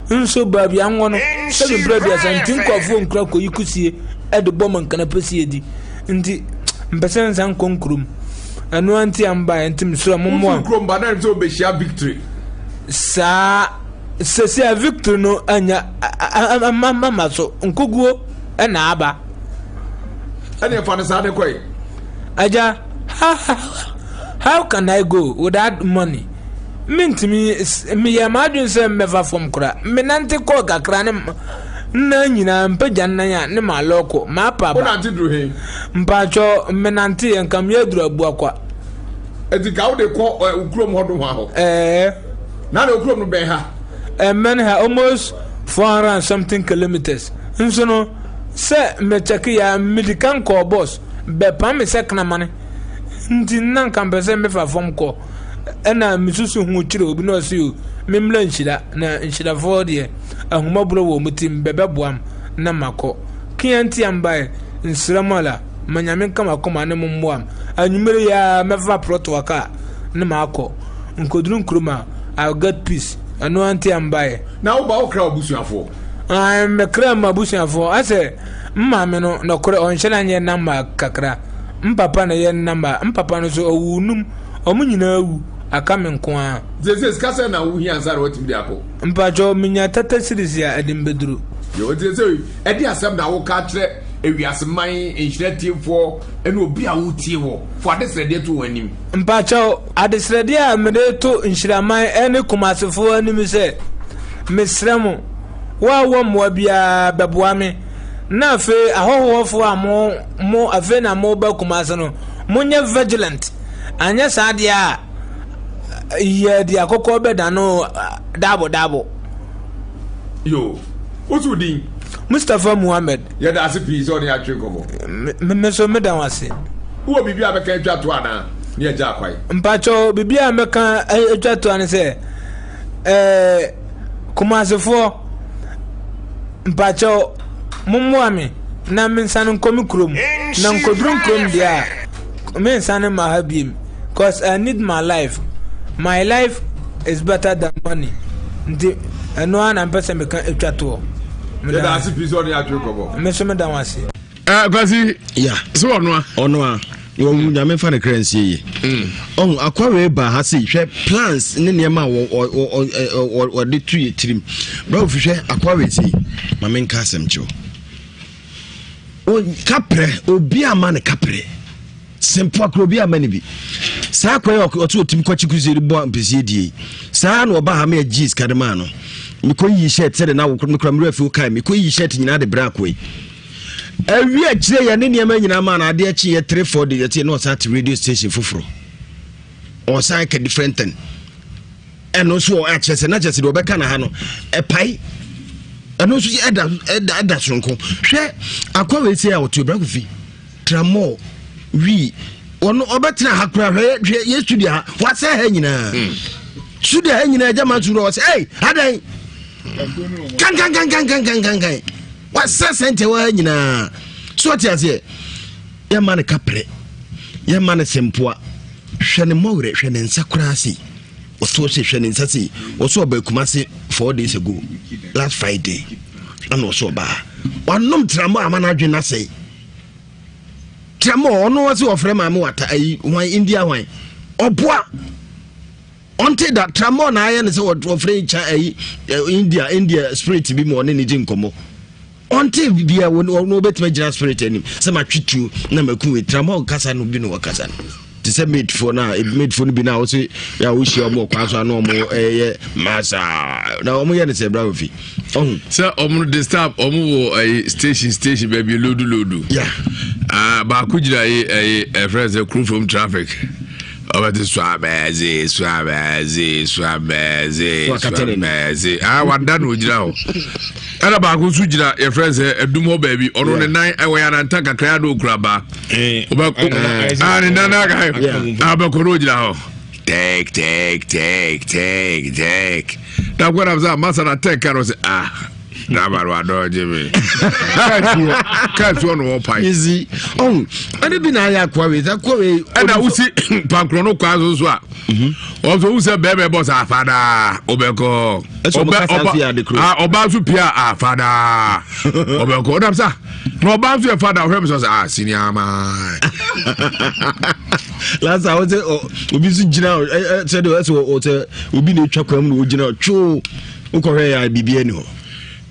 Nso baabi a nwɔ no, sɛbi mprɛ 30 nti nkurɔfoɔ nkura kɔyi kusie de bɔ mankana pɛsie di. Nti mpɛ sɛ nsan nkɔ nkurom. Ɛno ara nti a mbaeɛ nti mesrɛ mo mmoa. Wofi kurom ba na ɛnim sɛ wobɛhyia victory. Saa sɛsi a victory no anya ama so nkoguo na aba. Ɛne ɛfa no saa ne kɔe. Agya, how can I go without money? Mentumi, meyɛ m'adwene sɛ mmɛfa fam kora. Menante kɔɔ kakra ne nna nyinaa mpagya nnan a ne ma lɔɔkɔ maapa aba. Wonante duru he? Mpaatwɔ menante yɛ nka meyɛ duru abuakwa. Eti ka wode kɔ ɛ kurom hɔ dohoa hɔ. Ɛɛ. Na na okurom no bɛn ha? Ɛmmɛn ha almost 400 and something kilometers. Nso no sɛ mekyɛke ya medi kan kɔɔ bɔs bɛpam me sɛ kramane nti na nka mpɛ sɛ mefa fam kɔ. Ɛna mesusu ho kyerɛ obi na ɔse o memmra nhyira na nhyirafoɔ deɛ ahummɔborɔ wɔ wɔn tirim bɛbɛboa m na makɔ. Kea nti a mbaeɛ nsrɛ mo ala ma Nyame nka m'akoma ne mo mmoa m anwummere yi ara mɛfa prɔtoa kaa ne makɔ nkɔduru nkurom a I'll get peace ɛno ara nti a mbaeɛ. Na woba wokra w'abusuafoɔ? Ae mekra m'abusuafoɔ asɛ m maame no nɔkorɛ ɔnhyɛ da nyɛ number kakra m papa na ɛyɛ number m papa no nso ɔwoo num Wɔn nyinaa awu, aka me nko ara. Seesei sika sɛn na wohia ansa na woatumi de akɔ? Mpakyɛw, minya tata series a ɛde me bɛduru. Yo, nti seesei ɛde asɛm na woka akyerɛ ewiase man nhyira tiefoɔ ne obi a wotie wɔ fo adesrɛdeɛ to wɔn anim. Mpakyɛw, adesrɛdeɛ a mede to nhyiraman ne Kumasefoɔ anim sɛ, mesrɛ mo, wo a wowɔ mmoa biara bɛboa me, na afei ahɔhoɔfoɔ a mo, mo, afei na moba Kumase no, monyɛ vigilant. Anyɛ saa deɛ a, yɛde akokɔ bɛda no daabo daabo. Yo, wotu din? Mustapha Muhammed. Yɛda ase pii sɛ ɔne atwe nkɔmmɔ. Me nso meda wo ase. Wowɔ biribi a bɛka atwa to anaa? Ne agya akwae. Mpakyɛw, biribi a mɛka atwa to ne sɛ, ɛɛ, Kumasefoɔ, mpakyɛw, mommoa me na mensane nkɔ me kurom. Na nkɔduru nkurom deɛ a, Me nsane mma ha biem cause I need my life my life is better than money nti ɛno ara na mpɛ sɛ meka atwa toɔ. Yɛda ase pii sɛ ɔne atwe nkɔmmɔ. Me nso meda wo ase. Eh, Kwasi. Yeah. So ɔnoa. Ɔnoa. Wɔwu nyame fa ne kra nsie yi. Ɔhu akwa wei ba ha sei hwɛ plans ne nneɛma a wɔde to yɛ tirim. Bra ofi hwɛ akwa wei sei. Ma menka asɛm kyerɛ wo. Kaprɛ obi ama ne kaprɛ. Sempoa kora obi ama ne bi. Saa akwa yi ɔte ɔtumi kɔkye kusie de bɔ ampesie die yi. Saa na ɔba ha me agye sika de maa no. Mekɔ yi shirt sɛde na mekora mmerɛ fi wo kae mekɔ yi shirt nyinaa de brɛ akwa yi. Awie akyire yɛ ne nneɛma nyinaa maa no adeɛ kye yɛ 3 4 days ɛte na ɔsan te radio station foforɔ. Ɔsan ka different thing. Ɛno nso akyerɛ sɛ na kyerɛ sɛ deɛ ɔbɛka na ha no ɛpae. Ɛno nso ɛda ɛda ɛda soronko. Hwɛ akwa wei sɛ a ɔte obra kofi tramɔ wii ɔno ɔbɛtena ha koraa hwɛ hwɛ yɛ studio ha wasɛ ha nyinaa hmm. studio ha nyinaa agya ma suro ɔsɛ ɛy adan kankankankankankankan wasɛ sɛnkyɛ wɔ ha nyinaa so ɔte aseɛ yɛma no kaprɛ yɛma no sempoa hwɛ ne mmɔwerɛ hwɛ ne nsa koraa sei ɔtoɔ sɛ hwɛ ne nsa sei ɔsɛ ɔbaa Kumase 4 days ago last Friday ɛna ɔsɛ ɔbaa wanom tramɔ ama no adwene no asɛe tramɔ ɔno ɔsɛ ɔfrɛ maame wata ayi hwan India hwan ɔboa ɔnte da tramɔ na ayɛ no sɛ ɔfrɛ kya ayi India India spirit bi ma ɔne ne gye nkɔmmɔ ɔnte bia wɔn wɔbɛtumi agyina spirit anim sɛ matwe tuo na maku wei tramɔ kasa no bi na wɔkasa no te sɛ matefoɔ no a matefoɔ no bi no a wɔsɛ yɛ a wohyia wɔn ɔkwan so ano wɔn ɛyɛ masa na wɔn yɛ no sɛ bra ofi ɔho. Sɛ wɔn no disturb wɔn wɔ ɛyi station station baabi lodu lodu. Yeah. Ah, baako gyina yi ɛyi ɛfrɛ sɛ kuro fam traffic. Ɔbɛte suamɛɛze suamɛɛze suamɛɛze suamɛɛze. Ah, wada na ogyina hɔ. Ɛna baako nso gyina yɛfrɛ sɛ ɛdum hɔ baabi ɔno ne nan ɛwɔ yɛ ananta kakra yɛ okura ba. Ɔbɛko ah ne nan aka abɛkɔ na ogyina hɔ. Tɛk tɛk tɛk tɛk tɛk. Na akɔ na sɛ masa na tɛk ka no sɛ ah. Driver no wadɔgye me. Kaa si hɔ na ɔpae. Ezi ɔn ɛne bi na ayɛ akoa wei akoa wei. Ɛna wosi pankorɔ no kwan so so a. Ɔsɔ wo sɛ bɛrima ɛbɔ sɛ afadaa ɔbɛkɔ. Ɔbaa nso pia afadaa ɔbɛkɔ ɔdam sa na ɔbaa nso yɛ fada ɔhwɛ mi sɔ sɛ ah senior man. Last time ɔsɛ obi nso gyina sɛ de ɔsɛ ɔsɛ obi na etwa kwan mu na ogyina twoo wokɔhwɛ yɛ a biribi ani hɔ.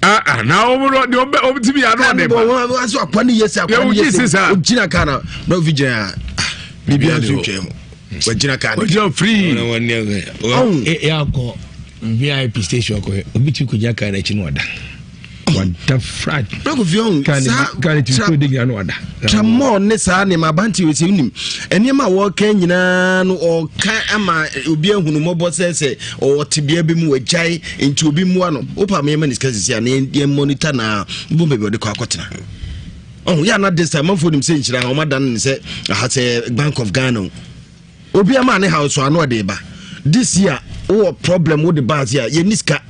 Ah, ah, na wɔn no deɛ wɔn wɔn ti bi ano ɔde ba. Wɔn wɔn aso akwa ne yɛ sɛ akwa ne yɛ sɛ ogyina kaa na na ofi gyina biribi anso ntwa mu wagyina kaa ne. Ogyina free. Yɛ akɔ VIP station akɔhwɛ obi ti kɔ gyina kaa n'akyi na ɔda. Wada frat. Kofi ɔn saa kaa ne ti kɔ de gyina na ɔda. Tramɔɔ ne saa nneɛma abante wɔ sɛ wonim nneɛma a wɔreka nyinaa no ɔka ama obi ahunu mmɔbɔ sɛ sɛ ɔwɔ tebea bi mu wagyae nti obi mmoa no wopa meyɛma ne sika sisi a na yɛn monitor na wobɔ baabi ɔde kɔ akɔtena ɔho yɛ ana this time manfoɔ nim sɛ nhyira ha ɔma dan ne sɛ aha sɛ Bank of Ghana o obi ama ne house ano ɔde ba this year wowɔ problem wode ba ase a yɛni sika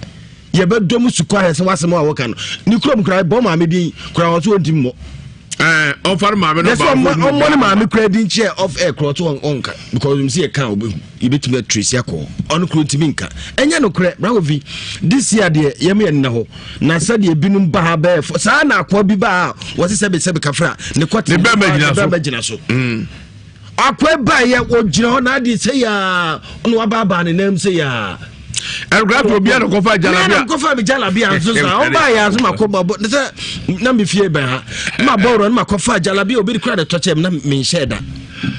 yɛbɛdɔ mu sukɔ ayɛ sɛ wasɛm a wɔka no ne kurom koraa bɔ maame din koraa wɔ so ɔntim mmɔ ɔfa no maame no ba ɔmmɔ ne maame koraa din kyɛ off air koraa ɔto ɔnka because ɔm sɛ yɛka ɔbɛhu yɛbɛtumi atrace akɔ ɔno koro ntumi nka ɛnyɛ nokorɛ brawovi this year deɛ yɛm yɛ nna hɔ na sɛdeɛ binom ba ha bɛɛ saa na akoa bi ba a wɔse sɛbe sɛbe kafra ne kɔte ne bɛma gyina so mm. Akoa baeɛ ɔgyina hɔ na adeɛ sɛ yaa ɔna wabaabaa ne nam sɛ yaa. Ɛnukura tó obiara na kɔfa jalabia. Nana kɔfa mi jalabia nso sa ɔbaa yɛ aso ma kɔ ma bɔ ne sɛ na mi fie bɛn ha ma bɔ wura ma kɔfa jalabia obi kura de tɔkyɛ mi na mi nhyɛ da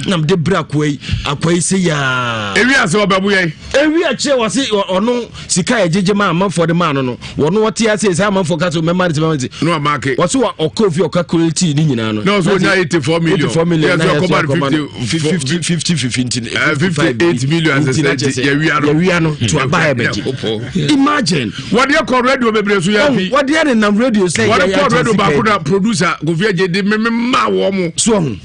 na mi de bere akoa yi akoa yi sɛ yaa. Ewi ase ɔbɛ bu yɛ. Ewi akyire wɔ se ɔno sika yɛ gyegye ma amanfoɔ de maa no no wɔn wɔte ase sɛ amanfoɔ ka so mɛma ne ti mɛma ne ti. No amake. Wɔso wa ɔkɔ ofi ɔka kureti ne nyinaa no. Na ɔso onya 84 million. 84 million na yɛ so akɔma no 50 50 50 nti. 58 million asese yɛwia no. Yɛwia no to aba yɛ bɛgye. Imagine. Wɔde kɔ radio bebree so yɛ fi. Wɔde yɛ ne nam radio sɛ yɛ yɛ Wɔde kɔ radio baako na producer Kofi Agye de meme maa wɔn mo. So ɔho.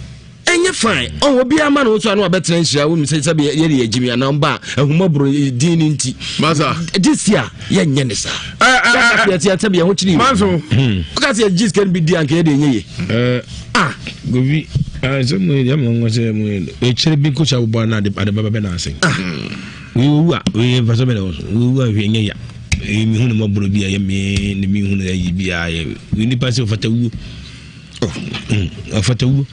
Ɛnyɛ fine. Ɔn obiara ma ne ho so a na wabɛtena nhyira wo sɛ sɛ yɛde yɛ gyimi anaa mba a ahummɔborɔ din no nti. Masa. This year yɛnyɛ ne saa. Ɛ ɛ ɛ yɛte yɛn ho kyerɛ yi. Manso. Ɔka sɛ yɛgye sika no bi di anka yɛde ɛnyɛ ye. Ah. Gobi sɛ mo yɛ mo ngo sɛ mo yɛ ekyir bi nkosi abobɔ ana ade ade baba bɛ na ase. Wei owu a wei yɛ mfaso bɛ na wɔ so. Wei owu a hwɛ nyɛ ya. Wei mi hu ne mɔborɔ bi a yɛ me ne mi hu ne ayi bi a yɛ. Wei nipa sɛ ɔfata wuo. Ɔfata wuo.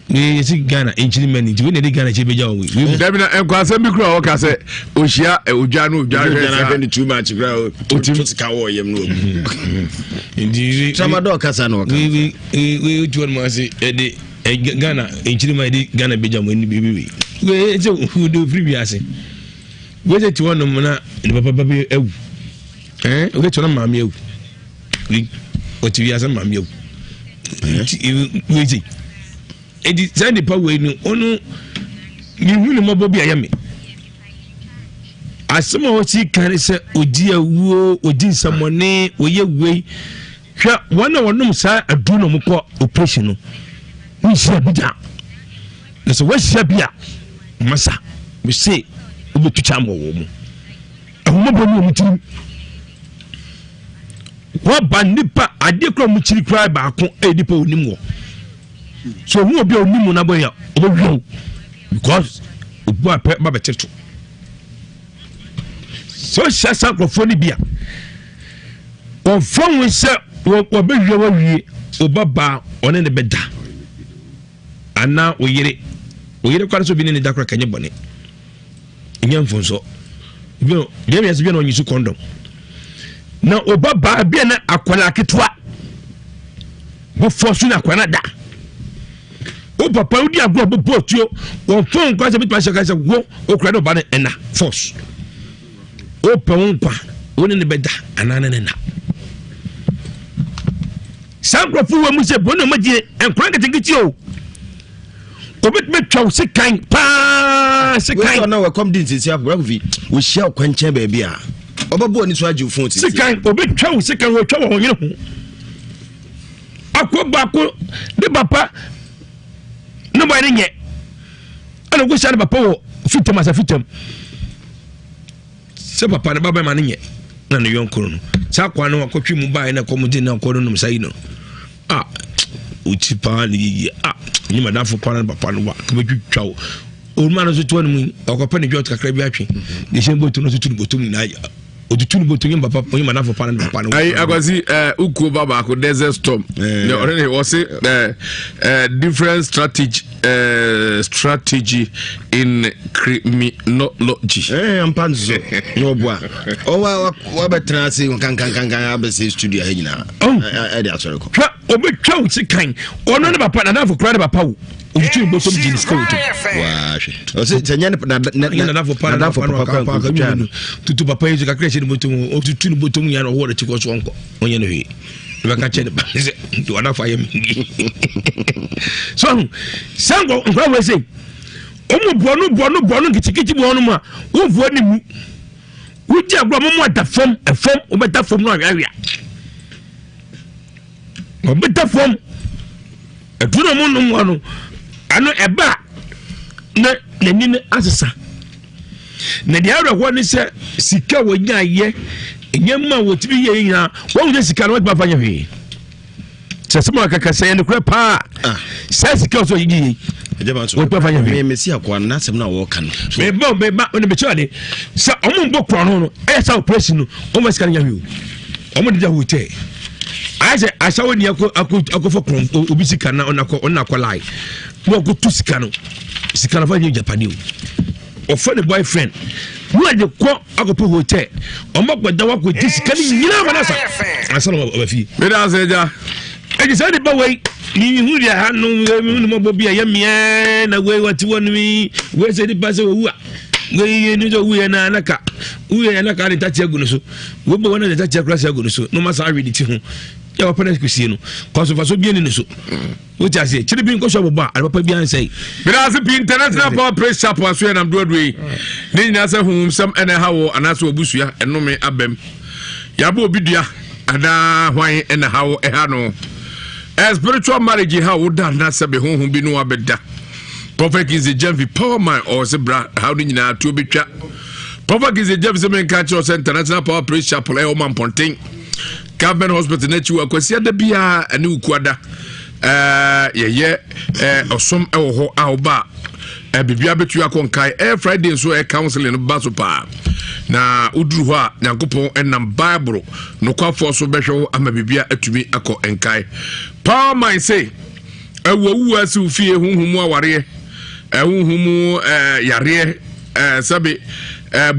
Wei yɛsi Ghana nkyiri mɛ ni nti wei na ɛde Ghana kyɛ bɛgya wɔn wei. Dabi na nkwasɛm bi kura ɔka sɛ ohyia odwa no odwa hwɛ saa. Odwa no too much kura o to sika wɔ yam no ogu. Nti tramadol kasa na ɔka. Wei wei wei otu wɔn mu ase ɛde Ghana nkyiri mɛ ɛde Ghana bɛgya wɔn ani bi wei. Wei sɛ ɔde ofiri wiase. Wei sɛ ti wɔn nom na ne papa ba bi awu. Ɛɛ wei ti wɔn maame awu. Ɔte wiase maame awu. Wei sɛ eti saa nipa wei no ɔno mihu ne mmɔbɔ bi a ɛyɛ me asɛm a ɔsi kan sɛ ɔdi awuo ɔdi nsɛmɔne ɔyɛ wei hwɛ wɔn a wɔnom saa aduro na wɔkɔ operation no wonhyia bi da na sɛ wɔahyia bi a masa mese wobɛtu kyɛ ama wɔ mu ahomɔbɔ ne wɔn tirim Wɔba nnipa adeɛ kura wɔn kyiri kura baako ɛyɛ nipa onim wɔ so ohun obi a onim mu n'abɔ yɛ ɔbɛwia o because obu apɛ ba bɛkyɛ to sɛ ɔhyia saa nkurɔfoɔ no bi a wɔmfa ho sɛ wɔbɛwia wawie ɔba baa ɔne ne bɛda anaa oyere oyere kora sɛ obi ne ne da kora kanyɛ bɔne Ɛnyɛ mfomsoɔ. Deɛ wiase bi na ɔnyi so kɔndɔm. Na ɔba baa bi a na akwadaa ketewa bɔfɔ so na akwadaa da. Wo papa wodi agorɔ bɔbɔ atuo wɔn fɔn nkwa sɛ bituma ahyɛ ka sɛ wo okura ne ɔba no ɛna force. Wopɛ wo nkwa wo ne ne bɛda anaa ne ne na. Saa nkurɔfo wɔ mu sɛ bɔn na ɔmagye nkora nketenkete o. Obetumi atwa wo sekan paa sekan. Wei sɛ ɔna wɔkɔm di nsisi afɔ kofi wɔhyia wo kwankyɛn baabi a ɔbɛbɔ ani so agye wo fon sisi. Sekan obetwa wo sekan wɔtwa wɔ ɔnyere ho. Akɔ baako ne papa ne bɔ ne nyɛ ɛna ɔkɔ hyia ne papa wɔ fitam asa fitam sɛ papa ne ba bɛma ne nyɛ. Na ne yɔnko no saa kwan no akɔtwe mu baeɛ na kɔm de na ɔkɔ no nom saa yi no a ɔti paa ne yiyie a nye madamfo paa na papa no wa kɛbɛtwitwa wo ɔnuma no nso toa no mu ɔkɔpɛ ne dwɔt kakra bi atwe ne hyɛn bɔtɔ no nso tu ne bɔtɔ mu nyinaa ɔtutu ne bɔtɔ nye papa nye madamfo paa na papa no. Ayi akwasi ɛɛ ukuo ba baako desert storm na ɔne ne wɔsi ɛɛ ɛɛ different strategy. Uh, strategy in criminology. Eh, ampa nso na ɔboa ɔwa wabɛtena ase kankankankan abɛsɛ studio ha nyinaa ɛde asɔre kɔ. Hwɛ ɔbɛtwa wo sekan ɔno ne papa nadamfo kora ne papa wo ɔtutu ne bɔtɔm gye ne sika wɔtɔm. Wahwɛ ɔsɛ sɛ nyɛ nadamfo pa nadamfo papa kora nkotwa no tutu papa yi so kakra hyɛ ne bɔtɔm ɔtutu ne bɔtɔm nyinaa na ɔwɔ ne ti kɔ so ɔnkɔ ɔnyɛ no hwee. Bɛka kyɛ ne ba sɛ nti wadafo ayɛ me so sɛ nkora wɔ sɛ ɔmo boɔ no boɔ no boɔ no nketenkete boɔ no mu a wovoa ne mu wogye agorɔ mo mu ada fam ɛfam wobɛda fam no aweawea ɔbɛda fam ɛduru na ɔmo nom ano ano ɛba na n'ani no asesa. Na deɛ awerɛhoɔ ne sɛ sika a wɔnya yɛ nneɛma a wɔtumi yɛ nyinaa wɔn sɛ sika no wɔtumi afa nyɛ hwee sɛ sɛ mo akaka sɛ yɛ nokorɛ paa ah. saa sika ɔsɔ yigye yɛ wɔtumi afa nyɛ hwee. mesi akoa no n'asɛm na wɔka no. meba meba ɔne mekyerɛ ade sɛ ɔmo mbɔ korɔ no no ɛyɛ sɛ operation no ɔmo sika no nyɛ hwee o ɔmo de da hotel ayɛ sɛ asawo ni akɔ akɔ akɔfɔ korɔ obi sika na ɔnakɔ ɔnakɔ lai na ɔkɔtu sika no sika no fa nyɛ japade o ɔfa ne boyfriend na ɔde kɔ akɔpɛ hotel ɔmo akɔda hɔ akɔgye sika no nyinaa ma no asa ansa na ɔba fie. meda ase agya. ɛgye sɛ de ba wei mehu deɛ ha no mehu ne mɔbɔ bi a ɛyɛ meɛ na wei wɔte wɔ no yi wei sɛ nipa sɛ wɔwu a wei yɛ ni sɛ owuyɛ na anaka wuyɛ anaka de ntateɛ agu no so wei bɔ wɔn na de ntateɛ kora sɛ agu no so na ɔma saa awe ne ti ho yɛ wɔpɛ no kusie no kɔsɔfaso fa so bie ne ne so. Wote aseɛ? Kyere bi nkɔsɔ abobɔ a, ade papa biara nsɛe. Meda ase pii International Power Praise Chapel aso yɛ nam duadua yi. Ne nyinaa sɛ honhomsɛm ɛna ɛha wɔ anaasɛ wabusua ɛnome abam. Yɛabɔ obi dua anaa hwan ɛna ha wo ɛha no. Eh, spiritual marriage ha wo da anaasɛ be honhom bi no abɛda. Prophet Kingsley Gyamfi Power Man ɔwɔ se bra ha no nyinaa tuo betwa. Prophet Kingsley Gyamfi sɛ menka kyerɛ sɛ International Power Praise Chapel ɛwɔ ma mpɔnten. Government Hospital n'akyi wɔ Akwasiada biara ɛne Wukuada ɛɛ yɛyɛ ɛɛ ɔsom ɛwɔ hɔ a ɔba ɛɛ biribiara bɛtu akɔ nkae ɛyɛ Friday nso ɛyɛ counseling no ba so paa na woduru hɔ a Nyankopɔn ɛnam Bible nokwafoɔ so bɛhwɛ wo ama biribiara atumi akɔ nkae. Power mind say ɛwɔ wuwu ase wo fie honhom mu awareɛ honhom mu yareɛ sɛbe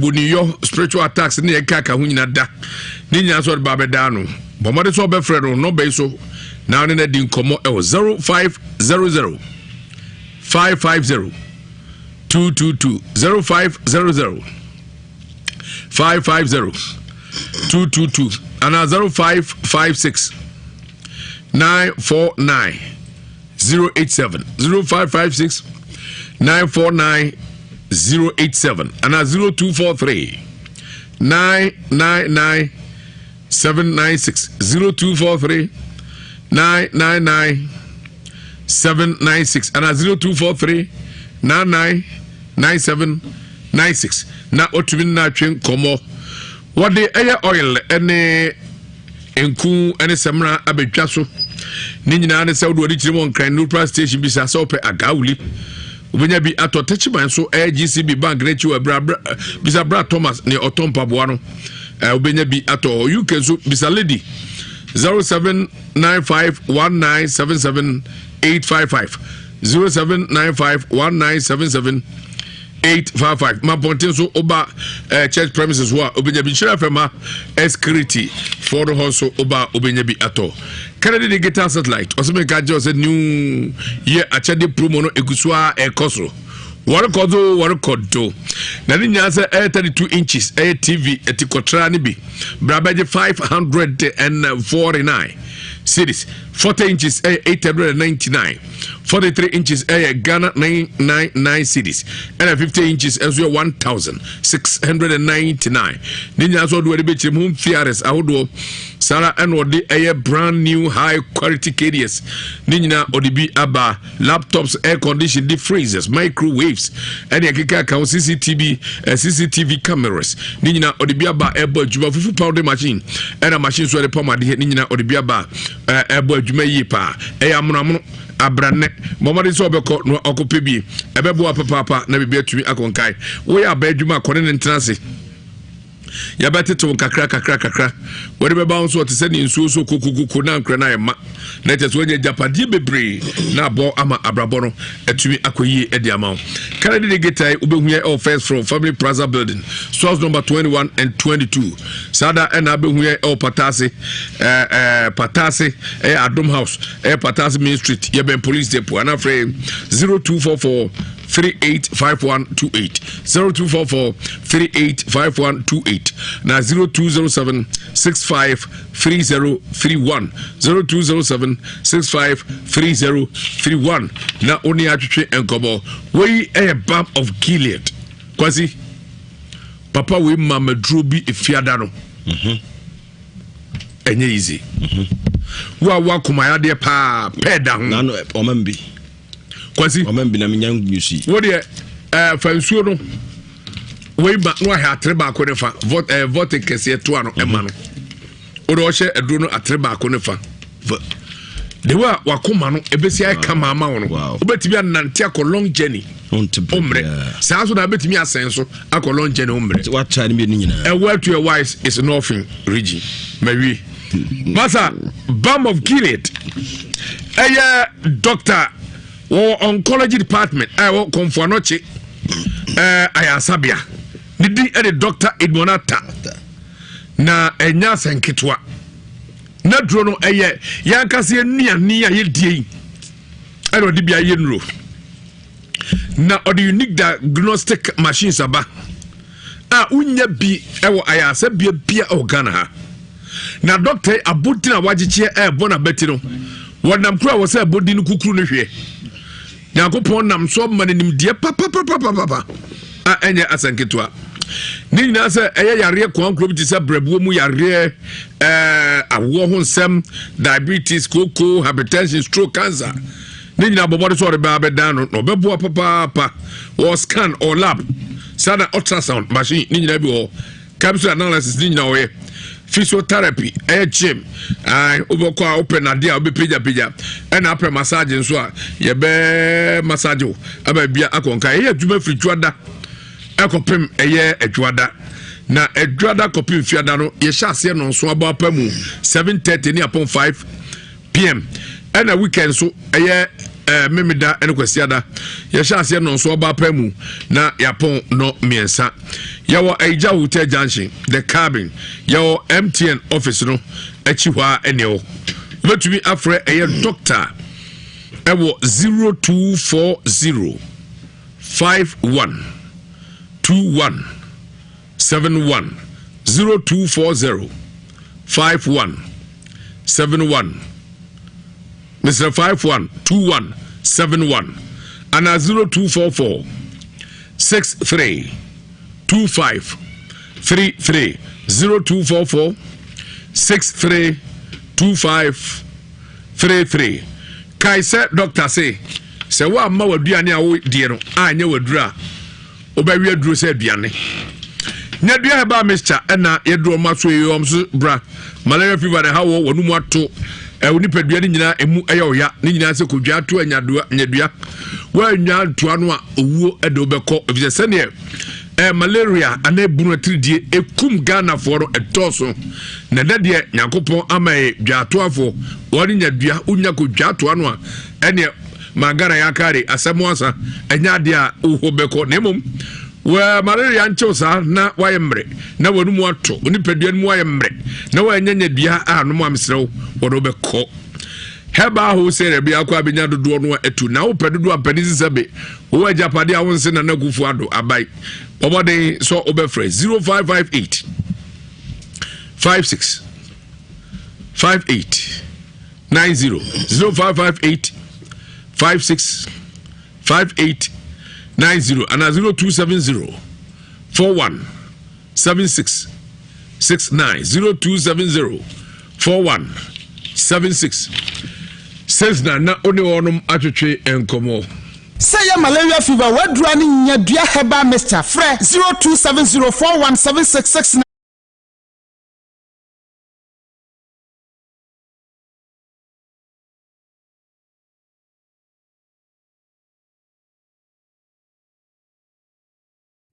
boniyɔ spiritual attacks ne yɛka ka ho nyina da ne nyinaa sɛ ɔde ba bɛdaa no bɔ mmɔde sɛ ɔbɛfrɛ no nɔmba yi so na ɔne no adi nkɔmmɔ ɛwɔ 0500 550 222 0500 550 222 anaa 0556 949 087 0556 949 087 anaa 0243 999 796 0243 999 796 anaa 0243 99 9796 na watumi no atwe nkɔmmɔ wɔde ɛyɛ oil ne nku ne samina abɛdwa so ne nyinaa ne sɛ wode wɔde kyerɛ mu nkran nupra station bisa sɛ wopɛ agawuli wobɛnya bi atɔ tɛkyiman so ɛyɛ gcb bank no akyi wɔ bra bisa bra thomas ne ɔtɔ mpaboa no wobɛnya bi atɔ uk nso bisa lady 07951977 855 07951977 mapɔnten so woba eh, church premises hɔ a wobɛnya bi nhyira fm ha security foɔ no hɔ nso woba wobɛnya bi atɔ Kennedy digital satellite ɔsɛ menka kyerɛ sɛ new yɛ akyɛde promo no ɛgu so a ɛkɔ so wɔrekɔ do wɔrekɔ do na ne nyinaa sɛ ɛyɛ 32 inches ɛyɛ tv ɛti kɔtra no bi bra bɛgye 549. cedis, 40 inches ɛyɛ 899, 43 inches ɛyɛ Ghana 999 cedis, ɛna 50 inches nso yɛ 1699. Ne nyinaa nso ɔde wɔde bɛkyerɛ mu home theatres ahodoɔ saa ara ɛna ɔde ɛyɛ brand new high quality KDS ne nyinaa ɔde bi aba, laptops, air condition, deep freezers, microwaves ɛne ɛkeka ka ho, CCTV, CCTV cameras ne nyinaa ɔde bi aba ɛbɔ adwuma, fufu powder machine ɛna machine so ɛde pam adeɛ ne nyinaa ɔde bi aba ɛbɔ adwuma yie paa. Ɛyɛ amonoamono abrannɛ mɔmɔden sɛ ɔbɛkɔ na ɔkɔpɛ bi ɛbɛboa papaapa na biribi atumi akɔnkae. Woyɛ aba adwuma akɔne ne ntena ase, yɛbɛtetew nkakra kakra kakra wɔde bɛba wo nso ɔte sɛ ne nsuo so kokokoko na nkora no ayɛ ma na kyɛ sɛ woanya agyapadeɛ bebree na abɔ ama abrabɔ no atumi akɔ yie de ama wo. Kennedy de getae wobɛhu yɛ ɛwɔ first floor, Family Plaza building, stores number 21 and 22. Saa da ɛna abɛhu yɛ ɛwɔ Patase, ɛɛ ɛɛ Patase ɛyɛ Adom House, ɛyɛ Patase Main Street, yɛbɛn police depot, anafrɛ 0244 385128, 0244 385128 na 0207 653031, 0207 653031 na wo ne atwetwe nkɔmmɔ. Wei ɛyɛ Balm of Gilead. Kwasi papa wei ma maduro bi efiada no ɛnyɛ easy. Wo a wo akomayadeɛ paa pɛɛ da ho. Nano ɔma bi. Kwasi ɔma bi na menya nyusi. Wo deɛ fa nsuo no wei ma na wahwɛ atere baako ne fa vɔt ɛɛ vɔte kɛseɛ toa no ɛma no wode ɔhyɛ aduro no atere baako ne fa de wo a wakoma no ebesi ayɛ kama ama wo no, wobɛtumi anante akɔ long journey ommerɛ saa so na wobɛtumi asɛn so akɔ long journey ommerɛ. Watra no mmienu nyinaa. Ɛwɔ to a wise is northern region mawie. Masa Balm of Gilead ɛyɛ doctor wɔwɔ oncology department a ɛwɔ Kɔmfo Anɔkye ayasabea. Ne din ɛde Dr Edmond Atta na ɛnyɛ asɛnketewa na duro no ɛyɛ yɛankasa yɛ nnuane a yɛdie yi ɛna ɔde bi ayɛ nnuro na ɔde unique diagnostic machines aba a wonya bi ɛwɔ ayasabea bia ɛwɔ Ghana ha. Na dɔkta yi abodin a wagyekyeɛ ɛɛbɔ n'abati no wɔnam koro a wɔ sɛ abodin no kukuru no hwɛ Nyankopɔn nam so ma no nimdeɛ papapapapapa a ɛnyɛ asɛnketewa. Ne nyinaa sɛ ɛyɛ yareɛ kwan kuro bi te sɛ brɛboɔ mu yareɛ, awoɔ ho nsɛm, diabetes, koko, hypertension, stroke, cancer ne nyinaa bɔbɔde sɛ ɔde bɛa bɛdan no na ɔbɛboa papaapa. Wɔ scan or lab saa na ultrasound machine ne nyinaa bi wɔ hɔ, chemistry analysis ne nyinaa ɔyɛ, physiotherapy ɛyɛ gym, wobɛkɔ a wopɛ nadeɛ a wobɛpagyapagya ɛna apɛ massage nso a yɛbɛ massage wo ama bia akɔnka. Ɛyɛ adwuma firi dwoada ɛkɔpem ɛyɛ adwoada na adwoada kɔpem fiada no yɛhyɛ aseɛ nɔnso abɔ apa mu 7:30 ne apɔn 5 p.m. Ɛna weekend so ɛyɛ memeda ɛne kwasiada yɛhyɛ aseɛ nɔnso ɔba apa mu na yɛapɔn no 3. Yɛwɔ Agya Hotel Junction, The Cabin, yɛwɔ MTN office no akyi hɔ a ɛne ɛwɔ. Wobɛtumi afrɛ ɛyɛ doctor ɛwɔ 0240 51 21 71, 0240 51 71, Mr 51 21 71 ana 0244 63 25 33, 0244 63 25 33. Kae sɛ dɔkta se sɛ woamma w'aduane a wodie no anyɛ w'aduro a wobɛwe aduro sɛ aduane. Nyadua herbal mixture ɛna yɛduro ɔma so yi ɔm so bra malaria fever na ɛha wɔ wɔn mu ato ɛwɔ nipadua no nyinaa emu ɛyɛ ɔya ne nyinaa sɛ kodwa ato anyadua nyadua wɔanya ntoa no a owuo ɛde wobɛkɔ efisɛ sɛdeɛ malaria anaa ebunu atiridie ekum Ghanafoɔ no ɛdɔɔso. Na ɛnɛ deɛ Nyankopɔn ama yɛ dwaatoafoɔ wɔne nyadua wonya kodwa atoa no a ɛneɛ ma Ghana yɛ akare asɛm asa ɛnyɛ adeɛ a wowɔ bɛkɔ na mmom wɔ malaria nkyew saa na wayɛ mmerɛ na wɔn mu ato nipadua no mu ayɛ mmerɛ na wɔanya nyadua a nom a mesrɛ wo wɔde wobɛkɔ herbal wholesale bi akɔ abɛnya dodoɔ no a atu na wopɛ dodoɔ a mpani sisɛ be wowɔ agyapadeɛ a wonse Nana Akufo Ado abae ɔmɔden sɛ wobɛfrɛ 0558 56 58. 90 0558 56 58 90 anaa 0270 41 76 69 0270 41 76 69 na wo ne wɔnom atwetwe nkɔmmɔ. Sɛ ɛyɛ malaria fever w'aduru a ne nya dua herbal mixture frɛ 0270 417669.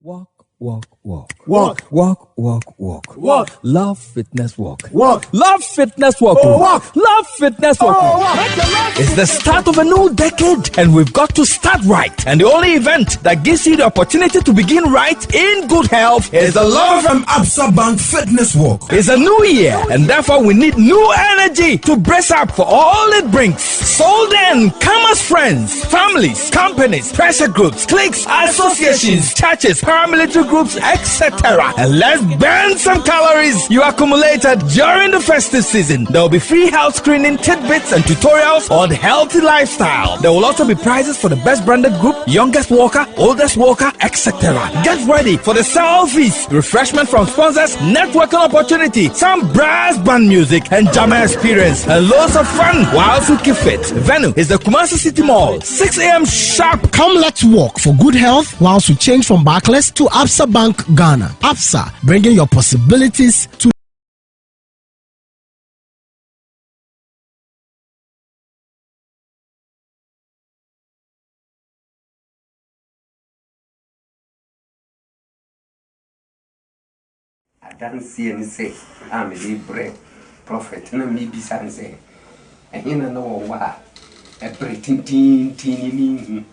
Walk, walk, walk. Walk. Walk, walk, walk. Walk. Love fitness walk. Walk. Love fitness walk. Oh, walk. Love fitness walk. Oh, walk. It's the start of a new decade and we've got to start right. And the only event that gives you the opportunity to begin right in good health is the Love from Absa Bank Fitness Walk. It's a new year and therefore we need new energy to brace up for all it brings. So then, come as friends, families, companies, pressure groups, cliques, associations, churches, paramilitary groups, etc. And let's burn some calories you accumulated during the festive season. There will be free health screening, tidbits, and tutorials on healthy lifestyle. There will also be prizes for the best branded group, youngest walker, oldest walker, etc. Get ready for the selfies, refreshment from sponsors, networking opportunity, some brass band music, and jammer experience, and loads of fun while you keep fit. Venue is the Kumasi City Mall, 6 a.m. sharp. Come, let's walk for good health whilst we change from Barclays to Absa Bank Ghana. Absa, bringing your possibilities to Adanseɛ ne sɛ a mede rebrɛ prɔfɛt na merebisa no sɛ, ɛhe na na ɔwɔ a ɛberɛ tenteenten ni menhu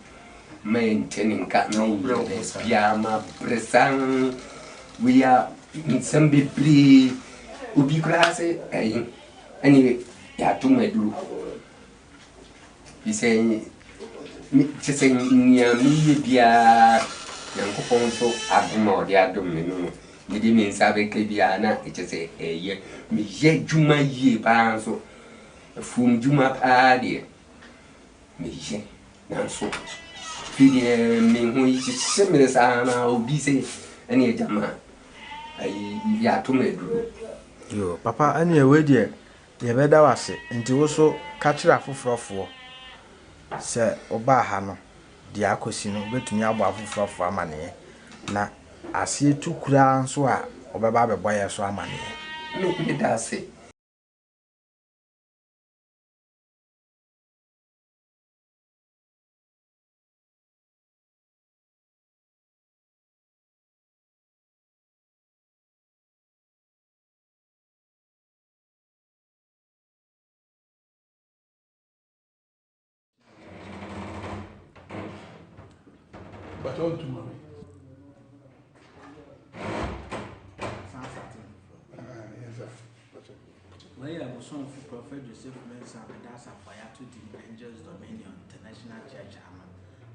ma ɛnte ne nka menyɛ baabiara mabrɛ saa wei a nsɛm bebree obi koraa sɛ ɛyi ɛne yɛato mu aduro Efisɛ me, kyerɛ sɛ nea meyɛ biara, Nyankopɔn nso adom a ɔde adom me no no, mede me nsa bɛka biara na kyerɛ sɛ ɛyɛ. Meyɛ adwuma yie paa nso, afuom dwuma paa deɛ, meyɛ. Nanso afei deɛ me ho hyehye me saa na obi sɛ ɛne gyama ayi yɛato me aduro. Yoo papa ɛneɛ wei deɛ Yɛbɛda wo ase. Nti wo nso ka kyerɛ afoforɔfoɔ sɛ wobaa ha no, deɛ akɔsi no, wobɛtumi abɔ afoforɔfoɔ amaneɛ. Na aseɛ tu koraa nso a, wɔbɛba abɛbɔ yɛn nso amaneɛ. Me meda ase. But all to mommy. Wei yɛ bosomfo Prɔfɛt Joseph Mensah a meda asafo a yɛato din Angels Dominion International Church ano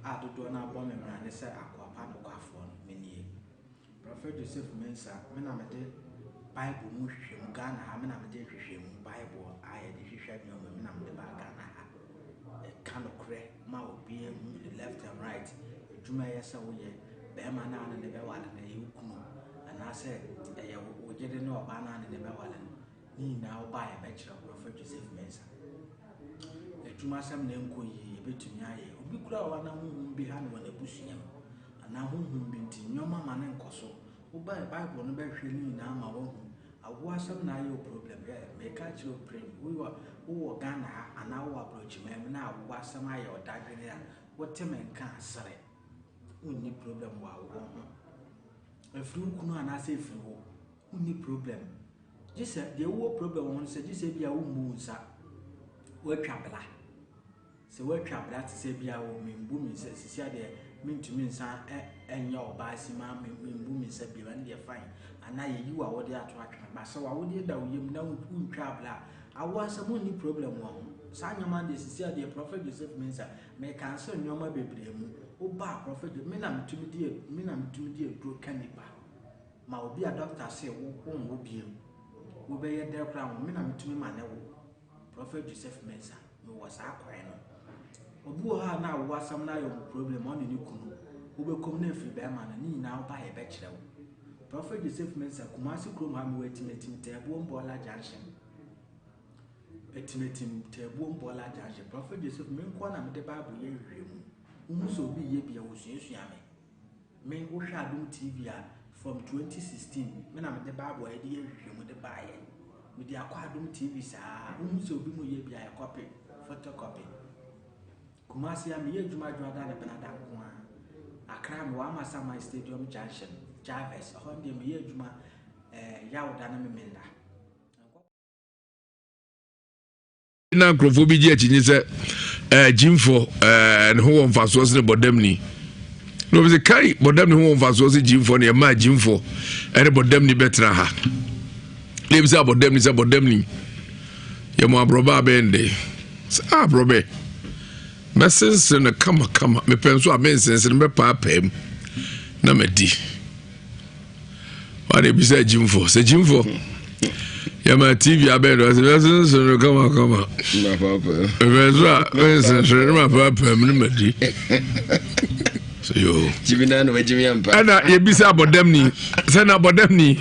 a dodoɔ no ara bɔ me mmrane sɛ akoa pa nokwafoɔ no, menie. Prɔfɛt Joseph Mensah, me na mede Bible mu nhwehwɛmu, Ghana ha, me na mede nhwehwɛmu Bible a yɛde hwehwɛ nneɛma, me na mede baa Ghana ha. Ɛka nokorɛ ma obiara hu ne left and right, adwuma ɛyɛ sɛ woyɛ, bɛrima no a ne ne bɛwale no ɛyɛ wo kunu, anaasɛ ɛyɛ wo yere ne ɔbaa no a ne ne bɛwale no, ne nyinaa wobaa yɛbɛkyerɛ wo, Prɔfɛt Joseph Mensah. Adwuma asɛm na ɛnkɔ yie, yɛbɛtumi ayɛ. Obi koraa wɔ hɔ a na honhom bi ha no wɔ n'abusua mu. Anaa honhom bi nti, nneɛma ma no nkɔ so. Wobae Bible no bɛhwehwɛ ne nyinaa ma woahu. Awoɔ asɛm na ayɛ wo problem. Hwɛ, meka akyerɛ wo pren, wowɔ wowɔ Ghana ha anaa wowɔ aborɔkyiman mu na awoɔ asɛm ayɛ wo dadwene a, wote me nka a, sere. Wonni problem wɔ awoɔ ho. Ɛfiri wo kunu anaasɛ ɛfiri wo. Wonni problem. Gye sɛ, deɛ wowɔ problem wɔ ho no sɛ, gye sɛ ebia wommu wo nsa. Woatwa bla. Sɛ woatwa bra te sɛ bi a o membu me nsa sisi adeɛ mentumi nsa nyɛ ɔbaa simaa membu me nsa bio ɛno deɛ fine anaa yɛyi w'awodeɛ ato atwene ba sɛ w'awodeɛ da wo yam na wontwaa bra a awoɔ asɛm wonni problem wɔ ho saa nneɛma deɛ sisi adeɛ Prophet Joseph Mensah meka sɛ nneɛma bebree mu woba a Prophet me na metumi di me na metumi di aduro ka nipa ma obi a doctor se wo wonwo bio wobɛyɛ dɛ koraa wo me na metumi ma ne wo. Prophet Joseph Mensah, mewɔ saa kwan no. Obi wɔ hɔ a na awo asɛm no ayɛ ɔmo problem, ɔne ne kunu. Wobɛkɔm na afiri bɛrima no, ne nyinaa woba a yɛbɛkyerɛ wo. Prophet Joseph Mensah, Kumasi kurom ha mewɔ Atimatim Taabuom Bɔɔla Junction. Atimatim Taabuom Bɔɔla Junction. Prophet Joseph, me nkoa na mede Bible yɛ nhwehwɛmu. Wohu sɛ obi yɛ bi a, wɔsuasua me. Me wohwɛ Adom TV a from 2016 me na mede Bible a yɛde yɛ nhwehwɛmu de baeɛ. Mede akɔ Adom TV saa. Wohu sɛ obi mu yɛ bi a yɛkɔpe, photocopy. Kumasi a meyɛ adwuma adwuma ne benada nko ara. Accra mewɔ Amasaman Stadium Junction, Jarvis. Ɛhɔ deɛ meyɛ adwuma eh, Yawda ne Memenda. Na nkurɔfoɔ bi gye akyinnye sɛ ɛɛ eh, gyimfoɔ ɛɛ eh, ne ho wɔ mfasoɔ sene bɔdamni na wɔn sɛ kai bɔdamni ho wɔ mfasoɔ sɛ gyimfoɔ ne ɛmaa gyimfoɔ ɛne bɔdamni bɛtena ha na ebi sɛ abɔdamni sɛ bɔdamni yɛ mo aborɔbɛ abɛn de sɛ ah, aborɔbɛ mɛsensene no kamakama mepɛ nso a mensensene mɛpaapaa mu na madi. wane bisa gyimfo sɛ gyimfo yɛma tv abɛn do ɔsɛ bɛsensene no kamakama mepɛ so a mensensene no mapaapaa mu no madi ɛna yɛbisa abɔdamni sɛ na abɔdamni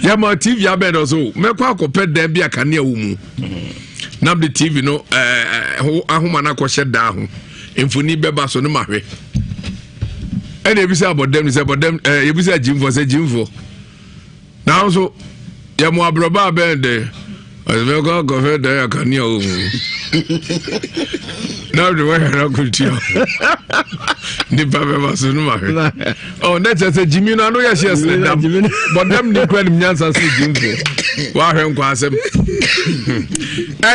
yɛma tv abɛn do so mɛkɔ akɔpɛ dan bi a kanea wɔ mu na mede tv no ahoma no akɔhyɛ daa ho mfoni bɛba so no mahwɛ ɛna ebisa abɔdɛm sɛ abɔdɛm ɛɛ ebisa gyimfoɔ sɛ gyimfoɔ nanso yɛ mo aborɔba abɛn dɛ ɔsɛ kɔ akɔfɛ dan akanea wɔ mu na ɔde wɔyɛ no akɔtua nipa bɛba so no ma hwɛ ɔ na kyerɛ sɛ gyimi no ano yɛ hyeɛ sene dam bɔdɛm ne kura nim nyansa sɛ gyimfoɔ woahwɛ nkwa asɛm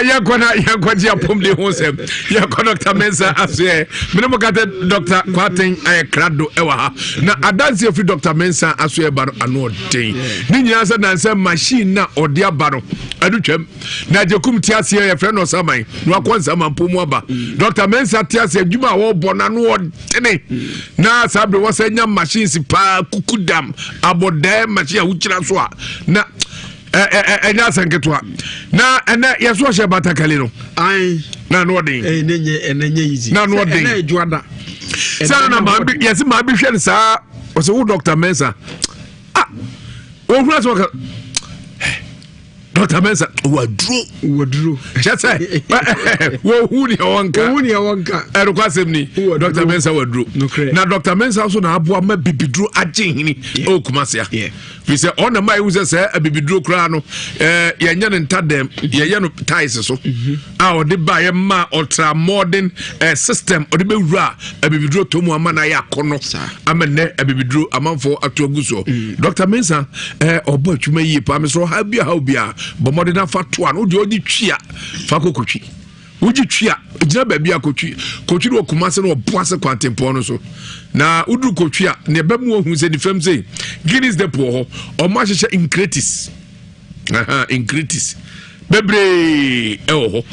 yɛnkɔ na yɛnkɔgye apɔmuden ho sɛm yɛkɔ dr mensa asoɛ mene mo kata dr kwaten ayɛ krado ɛwɔ ha na adanse afiri dr mensa asoɛ ba no ano ɔden ne nyinaa sɛ nansɛ machine na ɔde aba no ɛno twam na agyekum te aseɛ yɛfrɛ no ɔsaman na wakɔ nsamanpo mu aba dr mensa te aseɛ adwuma a wɔbɔ no ano ɔdene na saa bere wɔsɛ nya machines paa kuku dam abɔdɛɛ machine a wogyina so a na ɛnyɛ asɛ nketewa na ɛnɛ yɛso ɔhyɛ batakali no na ano ɔden na ano ɔden sɛ na maa bi yɛsi maa bi hwɛ no saa ɔsɛ wo dɔkta mɛnsa ah ohun asɛ ɔka dɔkta mɛnsa waduro waduro kyɛ sɛ wɔhu nea wɔnka wɔhu nea wɔnka ɛnokɔ asɛm ni dɔkta mɛnsa waduro na dɔkta mɛnsa nso na aboa ma bibiduro agye hini ɛwɔ kumase a firi sɛ ɔna ma ehu sɛ sɛ abibiduro koraa no ɛɛ yɛnyɛ no ntadɛm yɛyɛ no tiles so mhm. a ɔde ba yɛ ma ɔtra modern ɛɛ system ɔde bɛwura abibiduro tɔ mu ama na ayɛ akɔnɔ ama nnɛ abibiduro amanfoɔ ato agu soɔ mm. Dr. Mensah ɛɛ ɔbɔ adwuma yie paa mesrɛ ɔha bi a ha obi a bɔ mmɔden afa to a no deɛ ɔde twi a fa kɔkɔtwi Wogye twi a, gyina baabi a kotwi. Kotwi no wɔ Kumase no wɔ Boase kwantempɔn no so. Na woduru kotwi a, nea ɛbɛmu wahu sɛ ne fam sei, Guinness Depot wɔ hɔ. Ɔmo ahyehyɛ nkretis. Aha, nkretis. Bebree ɛwɔ hɔ.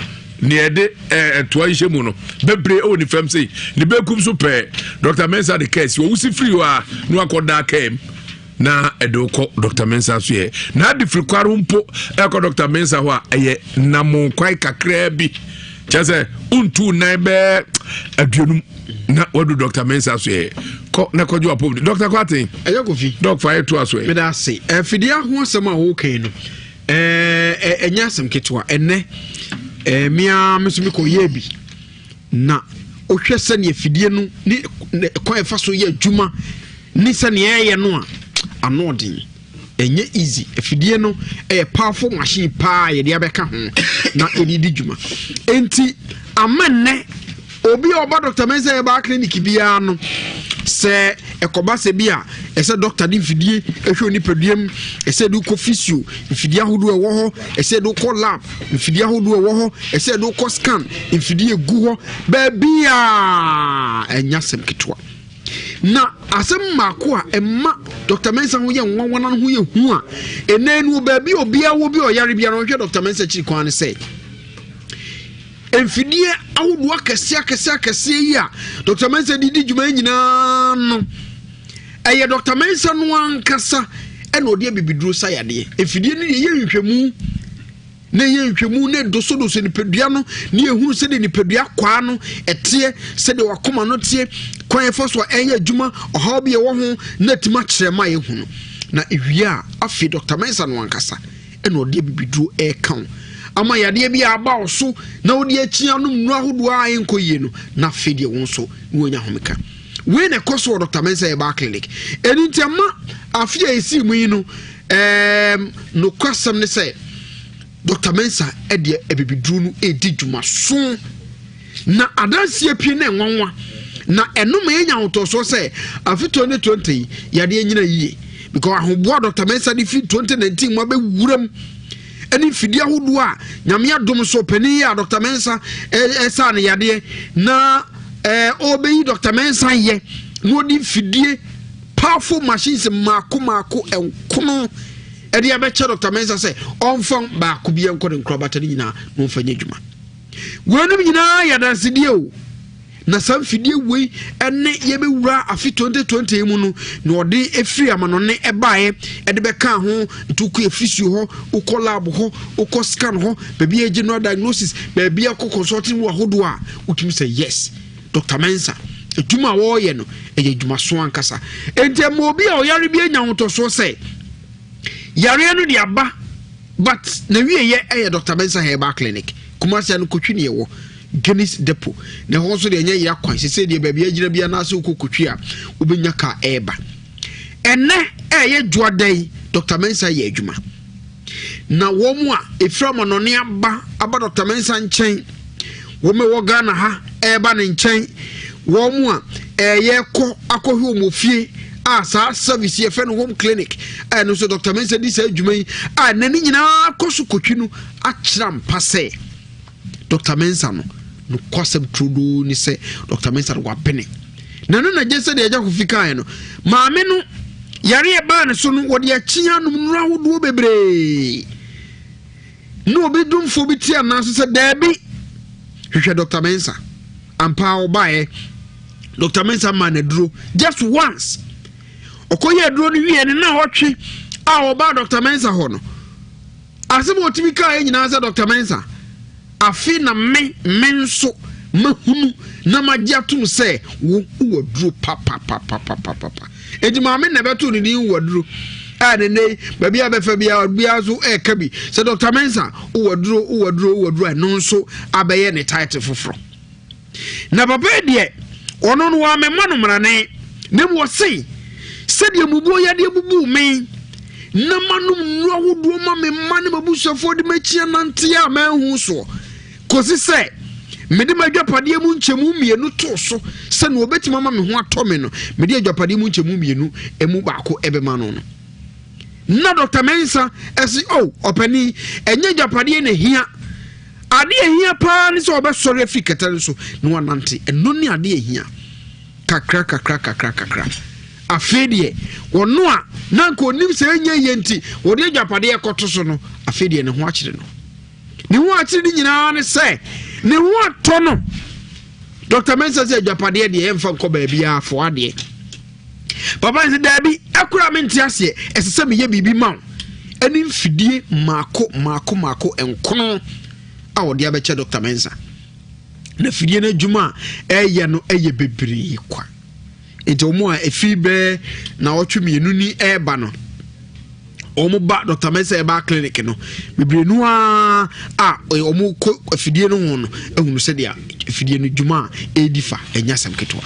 Nea ɛde ɛtoa hyehyɛ mu no, bebree ɛwɔ ne fam sei. Ne benkum so pɛɛ, Dr. Mensah de kaa si hɔ. Wosi firi hɔ a, na wakɔ daa kaa mu. na ɛde wo kɔ dr mensa so yɛ na ade firi kwaro mpo ɛkɔ dr mensa hɔ a ɛyɛ namo kwae kakraa bi kyerɛ sɛ wontu nan bɛɛ aduonum na wadu dr mensa so yɛ kɔ na kɔgye wapɔm dr kwaten ɛyɛ kofi dɔk fa yɛ to aso yɛ meda ase afidie ho asɛm a wokan no ɛnyɛ asɛm ketewa ɛnɛ mea me so mekɔyɛɛ bi Na wohwɛ sɛnea afidie no ne kwan ɛfa so yɛ adwuma ne sɛnea ɛyɛ no a, ano ɔden. Ɛnyɛ easy. Afidie no ɛyɛ powerful machine paa yɛde abɛka ho na yɛde di dwuma. Enti ama nnɛ obi a ɔba Dr. Mensah Herbal Clinic biara no sɛ ɛkɔba sɛ bi a ɛsɛ dɔkta de mfidie ɛhwɛ onipadua mu ɛsɛ de kɔ physio mfidie ahodoɔ ɛwɔ hɔ ɛsɛ de kɔ lab Mfidie ahodoɔ ɛwɔ hɔ, ɛsɛ yɛde wokɔ scan, mfidie egu hɔ, baabi a ɛnyɛ asɛm ketewa. Na asɛm mmaako a ɛma Dr. Mensah ho yɛ nwanwa na ho yɛ hu a ɛnɛ no baabi a obiara wɔ bi a ɔyare biara ɔhwɛ Dr. Mensah akyiri kwan ne sɛ mfidie ahodoɔ akɛseɛ akɛseɛ akɛseɛ yi a Dr. Mensah de di dwuma nyinaa no ɛyɛ Dr. Mensah no ankasa ɛna ɔde abibiduro sa yadeɛ. Mfidie no deɛ yɛ nhwehwɛmu. na ɛyɛ nhwɛmu na ɛdosodoso nipadua no na yɛhunu sɛdeɛ nipadua kwaa no ɛteɛ, sɛdeɛ wakoma no teɛ, kwan ɛfa so a ɛyɛ adwuma, ɔhaw bi ɛwɔ ho na atumi akyerɛ ma yɛhunu. Na ɛwie a, afei Dr. Mensah no ankasa ɛna ɔde abibiduro ɛreka wo ama yadeɛ bi a aba wo so na wode akyi anom nnuro ahodoɔ a ɛnkɔ yie no, na afei deɛ wo nso na wanya ahomeka. Wei na ɛkɔ so wɔ Dr. Mensah Herbal Clinic. Ɛno nti ama afe a ɛsii mu yi no, nokwasɛm ne sɛ Dr. Mensah ɛdeɛ abibiduro no ɛredi dwuma so na adanseɛ pii na ɛnwanwa, na ɛno ma yɛnya ahotɔsoɔ sɛ afe 2020 yi yadeɛ nyina yie, because ahoboa Dr. Mensah de firi 2019 mu abɛwura mu ɛne mfidie ahodoɔ a Nyame adom so panin yi a Dr. Mensah ɛsaa ne yadeɛ na ɔbɛyi Dr. Mensah yɛ na ɔde mfidie powerful machines mmaako mmaako nkono ɛde abɛkyɛ Dr. Mensah sɛ ɔmfa baako bi nkɔ ne nkorabata no nyinaa na ɔmfa nyɛ adwuma. Weinom nyinaa yɛ adansedie o. Na saa mfidie wei ɛne yɛbɛwura afe 2020 mu no na ɔde efiri amanɔne ɛbaeɛ ɛde bɛka ho. Nti wokɔ efisio hɔ, wokɔ lab hɔ, wokɔ scan hɔ, baabi a general diagnosis, baabi akɔ consulting mu ahodoɔ a wotumi sɛ yes, Dr. Mensah adwuma a wɔreyɛ no ɛyɛ adwumaso ankasa. Nti ɛma obi a ɔyare bi anya ahotɔsoɔ sɛ yareɛ no de aba, but na wieyɛ ɛyɛ Dr. Mensah Herbal Clinic, Kumasi ano Kotwi ne yɛwɔ Guinness Depot, na ɛhɔ nso deɛ ɛnyɛ yera kwan. Sɛ deɛ baabi agyina bi anaasɛ wokɔ Kotwi a wobɛnya kaa ɛreba. Ɛnɛ ɛyɛ dwoada yi, Dr. Mensah yɛ adwuma na wɔn a ɛfiri amanɔne aba Dr. Mensah nkyɛn, wɔn a ɛwɔ Ghana ha ɛreba ne nkyɛn, wɔn a ɛyɛ kɔ akɔhwɛ wɔn fie a saa service yɛfrɛ no home clinic a ɛno nso Dr. Mensah di saa adwuma yi a n'ani nyinaa kɔ so Kotwi no akyerɛ mpa sɛ Dr. Mensah no nokwasɛm turodoo ne sɛ Dr. Mensah no wapene na no na gye sɛdeɛ Agya Kofi kaeɛ no, maame no yareɛ baa ne so no wɔde akyi anom nnuro ahodoɔ bebree na obi domfoɔ bi te anaa so sɛ daabi, hwehwɛ Dr. Mensah. Ampa ɔbaeɛ, Dr. Mensah maa n'aduro just once. Ɔkɔyɛ aduro no wie ne na ɔtwe a ɔbaa Dr. Mensah hɔ no, asɛm a ɔtumi kaa yɛ nyinaa sɛ Dr. Mensah, afe na me nso mahunu na magye atom sɛ wo wɔ duro papapapapapapa. Enti maame na ɛbɛto ne din wɔ duro a ne ne baabi a bɛfa biara biara so ɛɛka bi sɛ Dr. Mensah wɔ duro, wɔ duro, wɔ duro. Ɛno nso abɛyɛ ne title foforɔ. Na papa yi deɛ ɔno no wɔamɛma no mmarane, na mu ɔse sɛdeɛ mubuo yadeɛ bubu me na manom nnuro ahodoɔ ma me mma ne m'abusuafoɔ de m'akyi anante a manhu soɔ kɔsi sɛ mede m'adwapadeɛ mu nkyɛmu mmienu too so sɛnea wɔbɛtumi ama me ho atɔ me no, mede adwapadeɛ mu nkyɛmu mmienu emu baako ɛbɛma no. Na Dr. Mensah ɛsi o ɔpanin, ɛnyɛ adwapadeɛ na hia, adeɛ hia paa ne sɛ ɔbɛsɔre afiri kɛtɛ no so na wanante. Ɛno ne adeɛ hia. Kakra kakra kakra kakra, afei deɛ ɔno a na nka onim sɛ ɛnyɛ yie nti wɔde adwapadeɛ kɔto so no, afei deɛ ne ho akyerɛ no. Ne ho akyerɛ no nyinaa ne sɛ ne ho atɔ no. Dr. Mensah sɛ adwapadeɛ deɛ ɛmfa nkɔ baabiara fo adeɛ. Papa sɛ daabi, ɛkora me nte aseɛ, ɛsɛ sɛ meyɛ biribi ma wo. Ɛne mfidie maako maako maako nkono a wɔde abɛkyɛ Dr. Mensah, na fidie no adwuma a ɛyɛ no ɛyɛ bebree kwa. Nti wɔn a ɛfiri bɛɛ na wɔtwe mmienu ni ɛreba no, wɔn ba Dr. Mensah ɛba clinic no bebree no a wɔn kɔ afidie no ho no ehunu sɛdeɛ afidie no dwuma a ɛredi fa ɛnyɛ asɛm ketewa.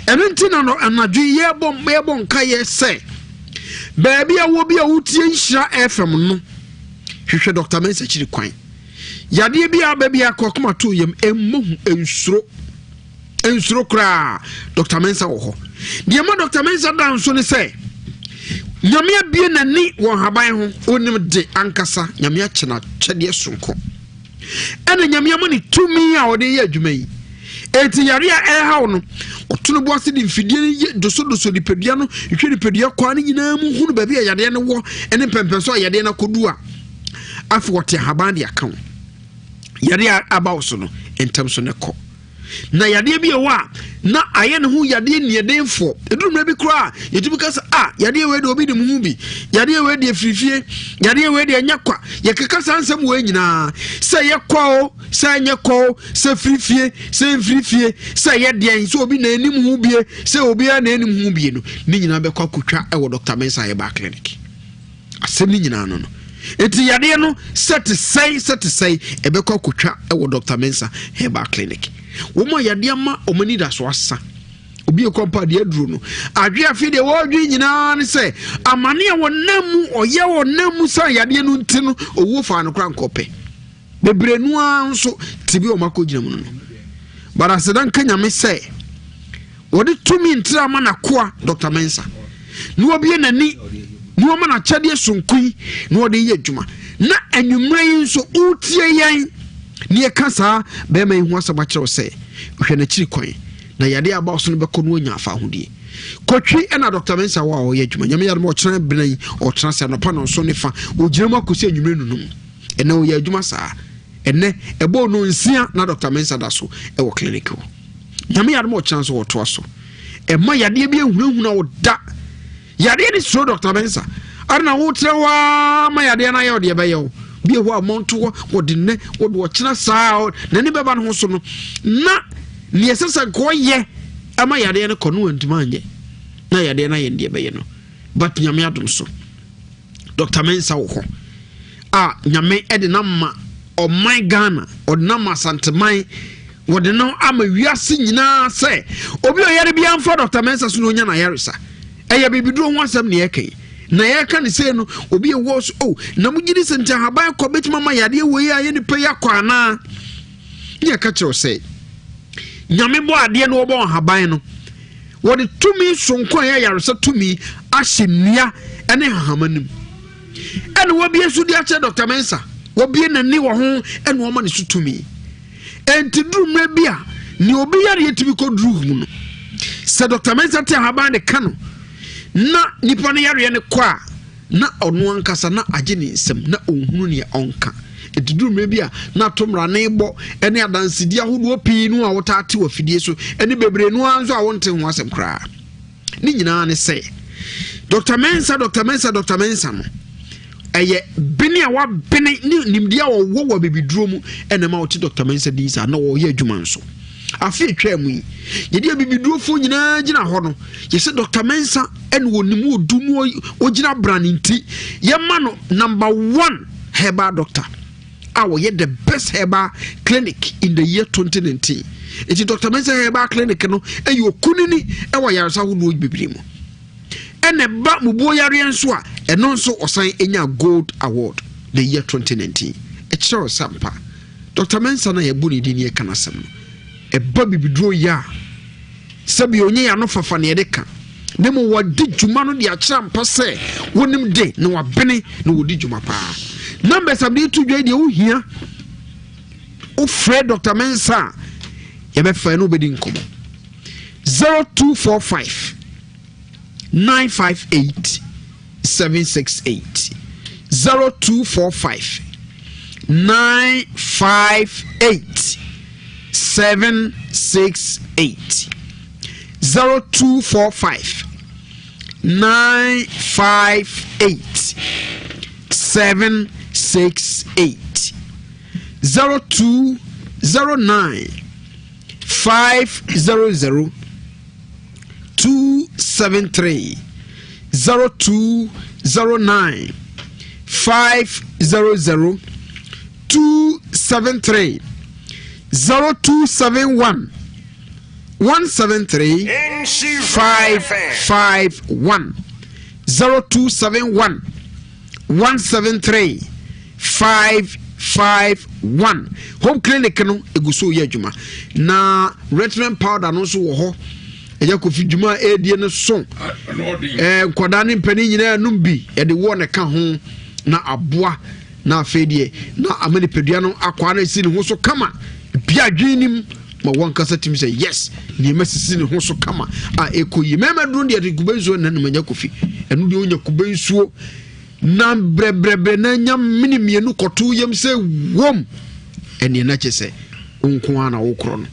Ɛno nti na no anadwo yɛbɔ nka yɛ sɛ baabi a wɔ bi a wotie Nhyira FM no, hwehwɛ Dr. Mensah akyiri kwan. Yadeɛ bi a aba bi akɔ akoma to yam, ɛmmɔ hu, nsuro koraa. Dr. Mensah wɔ hɔ. Deɛ ma Dr. Mensah da nso ne sɛ Nyame abie n'ani wɔ nhaban ho, onim de ankasa. Nyame akyɛ n'akyɛdeɛ sonko, ɛna Nyame ama ne tumi a ɔde yɛ adwuma yi. Eti yare a ɛhaw no, ɔto no bo ase de mfidie no yɛ dosodoso nipadua no, hwɛ nipadua kwan no nyinaa mu, hunu baabi a yadeɛ no wɔ ɛne mpɛmpɛnso a yadeɛ no akɔdu a, afei wɔte ahaban de aka ho. Yare a aba wo so no, ntɛm so ne kɔ. Na yadeɛ bi ɛwɔ a na ayɛ ne ho yadeɛ nniɛdenfoɔ. Ɛduru mmerɛ bi koraa a yɛtumi ka sɛ a yadeɛ wei deɛ obi nim ho bi, yadeɛ wei deɛ firifie, yadeɛ wei deɛ ɛnyɛ kwa. Yɛkeka saa nsɛm wei nyinaa sɛ ɛyɛ kwa o, sɛ ɛnyɛ kwa o, sɛ firifie, sɛ mfirifie, sɛ ɛyɛ deɛn, sɛ obi na anim ho bie, sɛ obiara na anim ho bie no, ne nyinaa bɛkɔ akɔtwa wɔ Dr. Mensah Herbal Clinic. Asɛm no nyinaa no no. Enti yadeɛ no sɛ te sɛe sɛ te sɛe ɛbɛkɔ akɔtwa wɔ Dr. Mensah Herbal Clinic. Wɔn a yadeɛ ama wɔn anidaso asa. Obi ekɔ mpa deɛ aduro no. Adwe afei deɛ wɔredwe nyinaa ne sɛ amane a wɔnam mu ɔyɛ wɔnam mu san yadeɛ no nti no owuo faa no koraa nkɔpɛ. Bebree no ara nso te bi a wɔn akɔgyina mu no no. But aseda nka Nyame sɛ wɔde tumi ntira ama n'akoa Dr. Mensah na wɔbie n'ani na wɔma n'akyɛdeɛ sonko yi na wɔde yɛ adwuma na anwummerɛ yi nso wotie yɛn ne yɛka saa bɛrima yi ho asɛm akyerɛ wo sɛ hwɛ n'akyiri kwan na yadeɛ aba so no bɛkɔ no anya afa ahodie kɔtwi ɛna Dr. Mensah wɔ a ɔyɛ adwuma Nyame yadom ɔkyena bena yi ɔtena sɛ anɔpa nɔnso ne fa ɔgyina mu akɔsi anwummerɛ nunum Ɛnɛ ɔyɛ adwuma saa. Ɛnɛ ɛbɔɔ no nsia na Dr. Mensah da so ɛwɔ clinic hɔ. Nyame yɛ adom ɔkyena nso wɔtoa so. Ɛma yadeɛ bi ehunahuna wo da. Yadeɛ ne suro Dr. Mensah. Ade na wotrɛ hɔ ara ma yadeɛ no ayɛ ɔdeɛ bɛyɛ wo. Bi ɛhɔ a mɔnto hɔ wɔde nnɛ wɔde ɔkyena saa n'ani bɛba ne ho so no na neɛ ɛsɛ sɛ nka ɔyɛ ama yadeɛ no kɔ no wantumi anyɛ na yadeɛ no ayɛ deɛ bɛyɛ no but Nyame adom so. Dr. Mensah wɔ hɔ a Nyame de no ama ɔman Ghana, ɔde no ama Asanteman, wɔde no ama wiase nyinaa sɛ obi a ɔyare biara mfa Dr. Mensah so na onya n'ayaresa. Ɛyɛ bibiduro ho asɛm na yɛka yi. Na yɛka ne sei no, obi ɛwɔ so, oh, na mo gyidi sɛ nti ahaban kɔ bɛtumi ama yadeɛ wei a yɛ nipa yi akɔ anaa? Ne yɛka kyerɛ sɛ, Nyame bɔ adeɛ na wɔbɔ ahaban no, Wɔde tumi soronko a ɛyɛ ayaresa tumi ahyɛ nnua ne hahama no mu. Ɛna wɔabie nso de akyerɛ Dr. Mensah. Wɔabie n'ani wɔ ho ɛna wɔma ne so tumi. Enti duru mmerɛ bi a nea obi yareɛ tumi kɔ duru mu no, sɛ Dr. Mensah te ahaban de ka no na nipa no yareɛ no kɔ a, na ɔno ankasa na agye ne nsam na ɔnhunu nea ɔnka. Ɛti duru mmerɛ bi a na ato mmrane bɔ ne adansedie ahodoɔ pii no a wotaa te wɔ afidie so ne bebree no ara nso a wonte ho asɛm koraa. Ne nyinaa ne sɛ Dr. Mensah, Dr. Mensah, Dr. Mensah no ɛyɛ bene a wabene ne nimdeɛ a ɔwɔ wɔ abibiduro mu ɛna ɛma ɔte Dr. Mensah din saa na ɔyɛ adwuma nso. Afe atwaa mu yi, yɛde abibidurofoɔ nyinaa gyina hɔ no, yɛsɛ Dr. Mensah ɛna ɔnim ɔdu mu ɔgyina brane nti, yɛma no number one herbal doctor a wɔyɛ the best herbal clinic in the year 2019. Nti Dr. Mensah herbal clinic no ɛyɛ okunini ɛwɔ ayaresa ahodoɔ bebree mu. Ɛna ɛba mubuo yareɛ nso a, ɛno nso ɔsan nya gold award the year 2019. Ɛkyerɛ ɔsampa. Dɔkta Mensah no a yɛbɔ ne din ne yɛka n'asɛm no, ɛba bibiduro yɛ a, sɛbi onye yɛ ano fafa na yɛde ka, na mmom wɔde dwuma no de akyerɛ ampa sɛ wɔnim de na wabene na wɔdi dwuma paa. Numbers a mede to dwa yi deɛ wohia, wofrɛ Dɔkta Mensah a, yɛbɛfa no wobɛdi nkɔmmɔ. 0245 958 768 0245 958 768 0245 958 768 0209 500 273 0209 500 273 0271 173 551 0271 173 551 home clinic no egu so yɛ adwuma na retinal powder no nso wɔ hɔ ɛyɛ kofi dwuma a ɛredie no so ɛɛ nkwadaa ne mpanin nyinaa nom bi yɛde wɔ ne ka ho na aboa na afei deɛ na ama nipadua no akwaa no esi ne ho so kama bia adwene nim ma wɔn kasa tim sɛ yes nneɛma sisi ne ho so kama a ɛkɔ yie mmarima duro deɛ de kube nsuo na nam anya kofi ɛno deɛ onya kube nsuo na brɛbrɛbrɛ na anya mene mmienu kɔto yam sɛ wom ɛneɛ na kyɛ sɛ nko ara na wokorɔ no.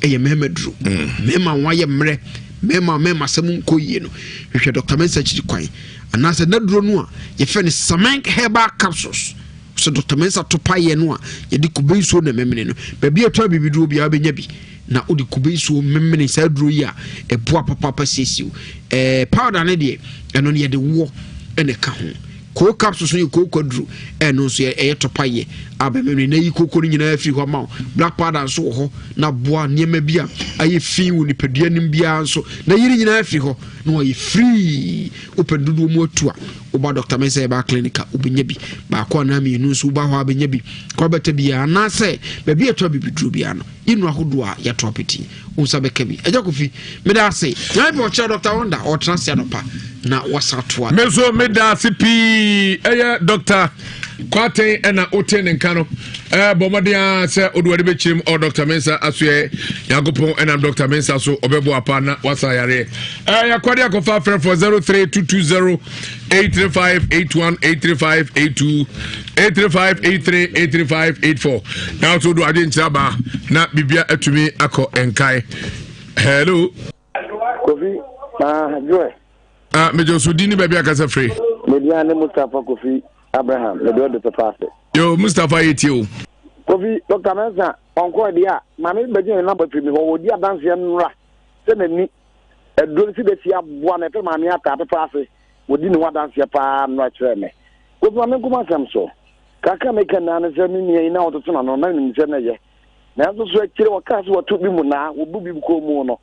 Ɛyɛ mmarima duro. Mm. Mmarima wɔn ayɛ mmerɛ, mmarima mmarima sɛm nkɔ yie no, hwehwɛ Dr. Mensa akyiri kwan. Anaasɛ n'aduro no a yɛfrɛ no Samenk Herbal Capsules. Sɛ Dr. Mensa to paeɛ no a yɛde kube nsuo na ɛmemene no. Baabi a ɛtɔ abibiduro biara bɛnya bi. Na wode kube nsuo memene saa aduro yi a ɛboa papaapa siesie wo. Ɛɛ powder no deɛ ɛno no yɛde woɔ ɛna ɛka ho. Koo capsules no yɛ kooko aduro ɛno nso ɛyɛ tɔpayɛ a bɛmɛmɛ na yi kooko no nyinaa firi hɔ ama wo. Black powder nso wɔ hɔ na boa nneɛma bi a ayɛ fi wɔ nipadua nim biara nso na yi ne nyinaa firi hɔ na wɔayɛ free. Wopɛ dodoɔ mu atu a woba Dr. Mensah Herbal Clinic a wobɛnya bi baako anaa mmienu nso woba hɔ a bɛnya bi kɔ bɛtɛ biara anaasɛ baabi a ɛtɔ abibiduro biara no yɛnu ahodoɔ a yɛato apɛti wo nsa bɛka bi. Agya Kofi, meda ase. Nyame pɛ ɔkyerɛ Dr. Wonder ɔtena ase anɔpa na wasa toa. Me nso meda ase pii. Ɛyɛ Dr. Kwaten ɛna wote ne nka no. Bɔ mmɔden ara sɛ wode w'ani bɛkyerɛ mu ɔ Dr. Mensa asoɛ. Nyankopɔn ɛnam Dr. Mensa so ɔbɛbɔ apa na wasa yareɛ. Yɛkwade akɔfa frɛfoɔ 03220 835 81 835 82 835 83 835 84 na woso do adwe nkyerɛ aba na biribia atumi akɔ nkae. Hello. Kofi, ah, Joy. Ah, mejɔ so di ni baabi akasa firi. Media ne Mustapha Kofi Abraham, mede ɔde pɛpɛ ase. Yo, Mustapha yɛ tie o. Kofi, Dr. Mensa, ɔnkɔ ɛdeɛ a, maame bɛgye ne namba firi mi hɔ, wɔdi adanseɛ nnora sɛ n'ani aduro no si bɛsi aboa no, ɛfɛ maame ata pɛpɛ ase. Wɔdi ne ho adanseɛ paa nnora kyerɛɛ me. Kofi ma menko m'asɛm so. Kakra a meka nyinaa ne sɛ me nua yi na ɔtoto n'ano na menim sɛ na ɛyɛ. Nanso so akyire wɔkaa sɛ wɔto bi mu naa wɔbu bi kɔn mu no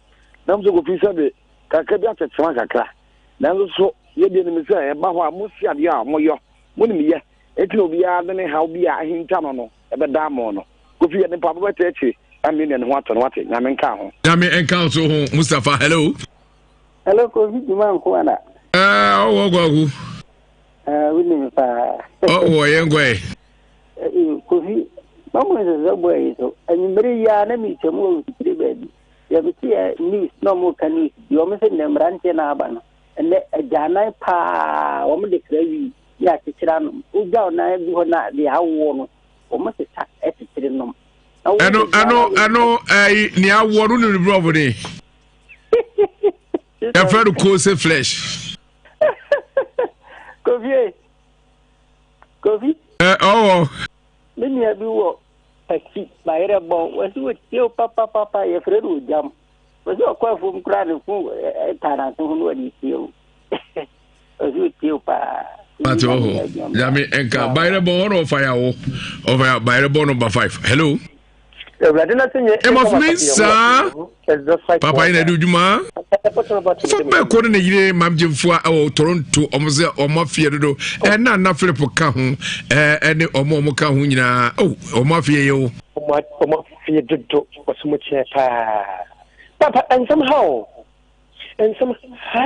na sɛ Kofi sɛbe kakra bi atetewa kakra. Nanso so yɛdeɛ nim sɛ ɛba hɔ a mose adeɛ a moyɔ monim yɛ enti na obiara de ne haw bi a ahinta no no ɛbɛdaa mo no. Kofi yɛde mpaebɔ bɛtaa akyire na me nua ne ho atɔ no wate. Nyame nka ho. Nyame nka wo so ho Mustapha. Hello. Hello, Kofi Juma nko ana? Eh, ɔwɔ kwaku. Eh, wuni mi paa. Ɔwɔ yɛn kɔ yɛ. Eh, Kofi, mamu nsɛsɛ bɔ yi so. Anwummere yi a na metwam wɔ mfitiri baabi. Yɛbɛte yɛ news na ɔmo ka news bi. Ɔmo sɛ nnɛ mmeranteɛ na aba no. Ɛnɛ agyanan paa wɔn de kra wi ne akyekyere anom. Wogya wo nan gu hɔ na deɛ awoɔ no, wɔn sesa kyekyere nom. Ɛno ɛno ɛno ɛyi nea awoɔ no ne ne brɔfo de. Yɛfrɛ no kose flesh. Kofi e. Kofi. Ɛ ɔwɔ. Me nua bi wɔ taxi bayerɛ bɔn wɔsi wɔtie o papapapa yɛfrɛ no ogyam wɔsi ɔkɔ afuom koraa ne fo ɛta n'ase ho no wɔde tie o wɔsi wɔtie o paa. Ate wɔ hɔ nyame nka bayerɛ bɔn hɔ na ɔfa yɛ awo ɔfa yɛ bayerɛ bɔn number five hello. Awurade na sɛ nyɛ. Ɛma fumi saa papa yi na ɛde dwuma fa bɛɛ kɔ ne ne yere mam gyemfoa ɛwɔ Toronto ɔmo sɛ ɔmo afie dodo ɛna na Philip ka ho ɛne ɔmo ɔmo ka ho nyinaa o ɔmo afie yɛ o. Ɔmo afie dodo ɔsom kyerɛ paa papa nsɛm ha o nsɛm ha.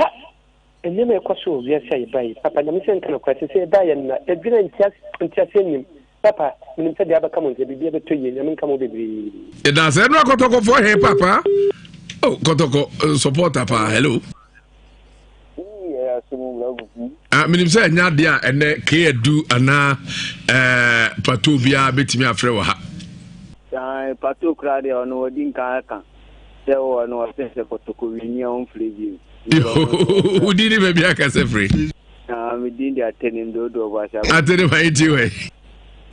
Nneɛma a ɛkɔ so wɔ wiase a yɛbae yi, papa, Nyame sɛ nka nokorɛ, sesei ɛbaa yɛn nna, yɛdwene a nteaseɛ nnim, papa, menim sɛ deɛ abɛka mo nsɛ, biribiara bɛtɔ yie, Nyame nka mo bebree. Yɛda ase ɛnura kɔtɔkɔfoɔ he papa oh kɔtɔkɔ eh, supporter paa hello. Ah, menim sɛ ɛnyɛ adeɛ a ɛnɛ kadu anaa eh, pato biara bɛtumi afrɛ wɔ ha. Pato koraa deɛ ɔno wɔdi nka aka. Sɛ wɔ no ɔsɛ sɛ kɔtɔkɔ wini a ɔmfrɛ bio. Wo din ne baabi akasɛ firi? Ah, me din de Atenim Dodo Ɔboase. Atenim ayi ti wɛ.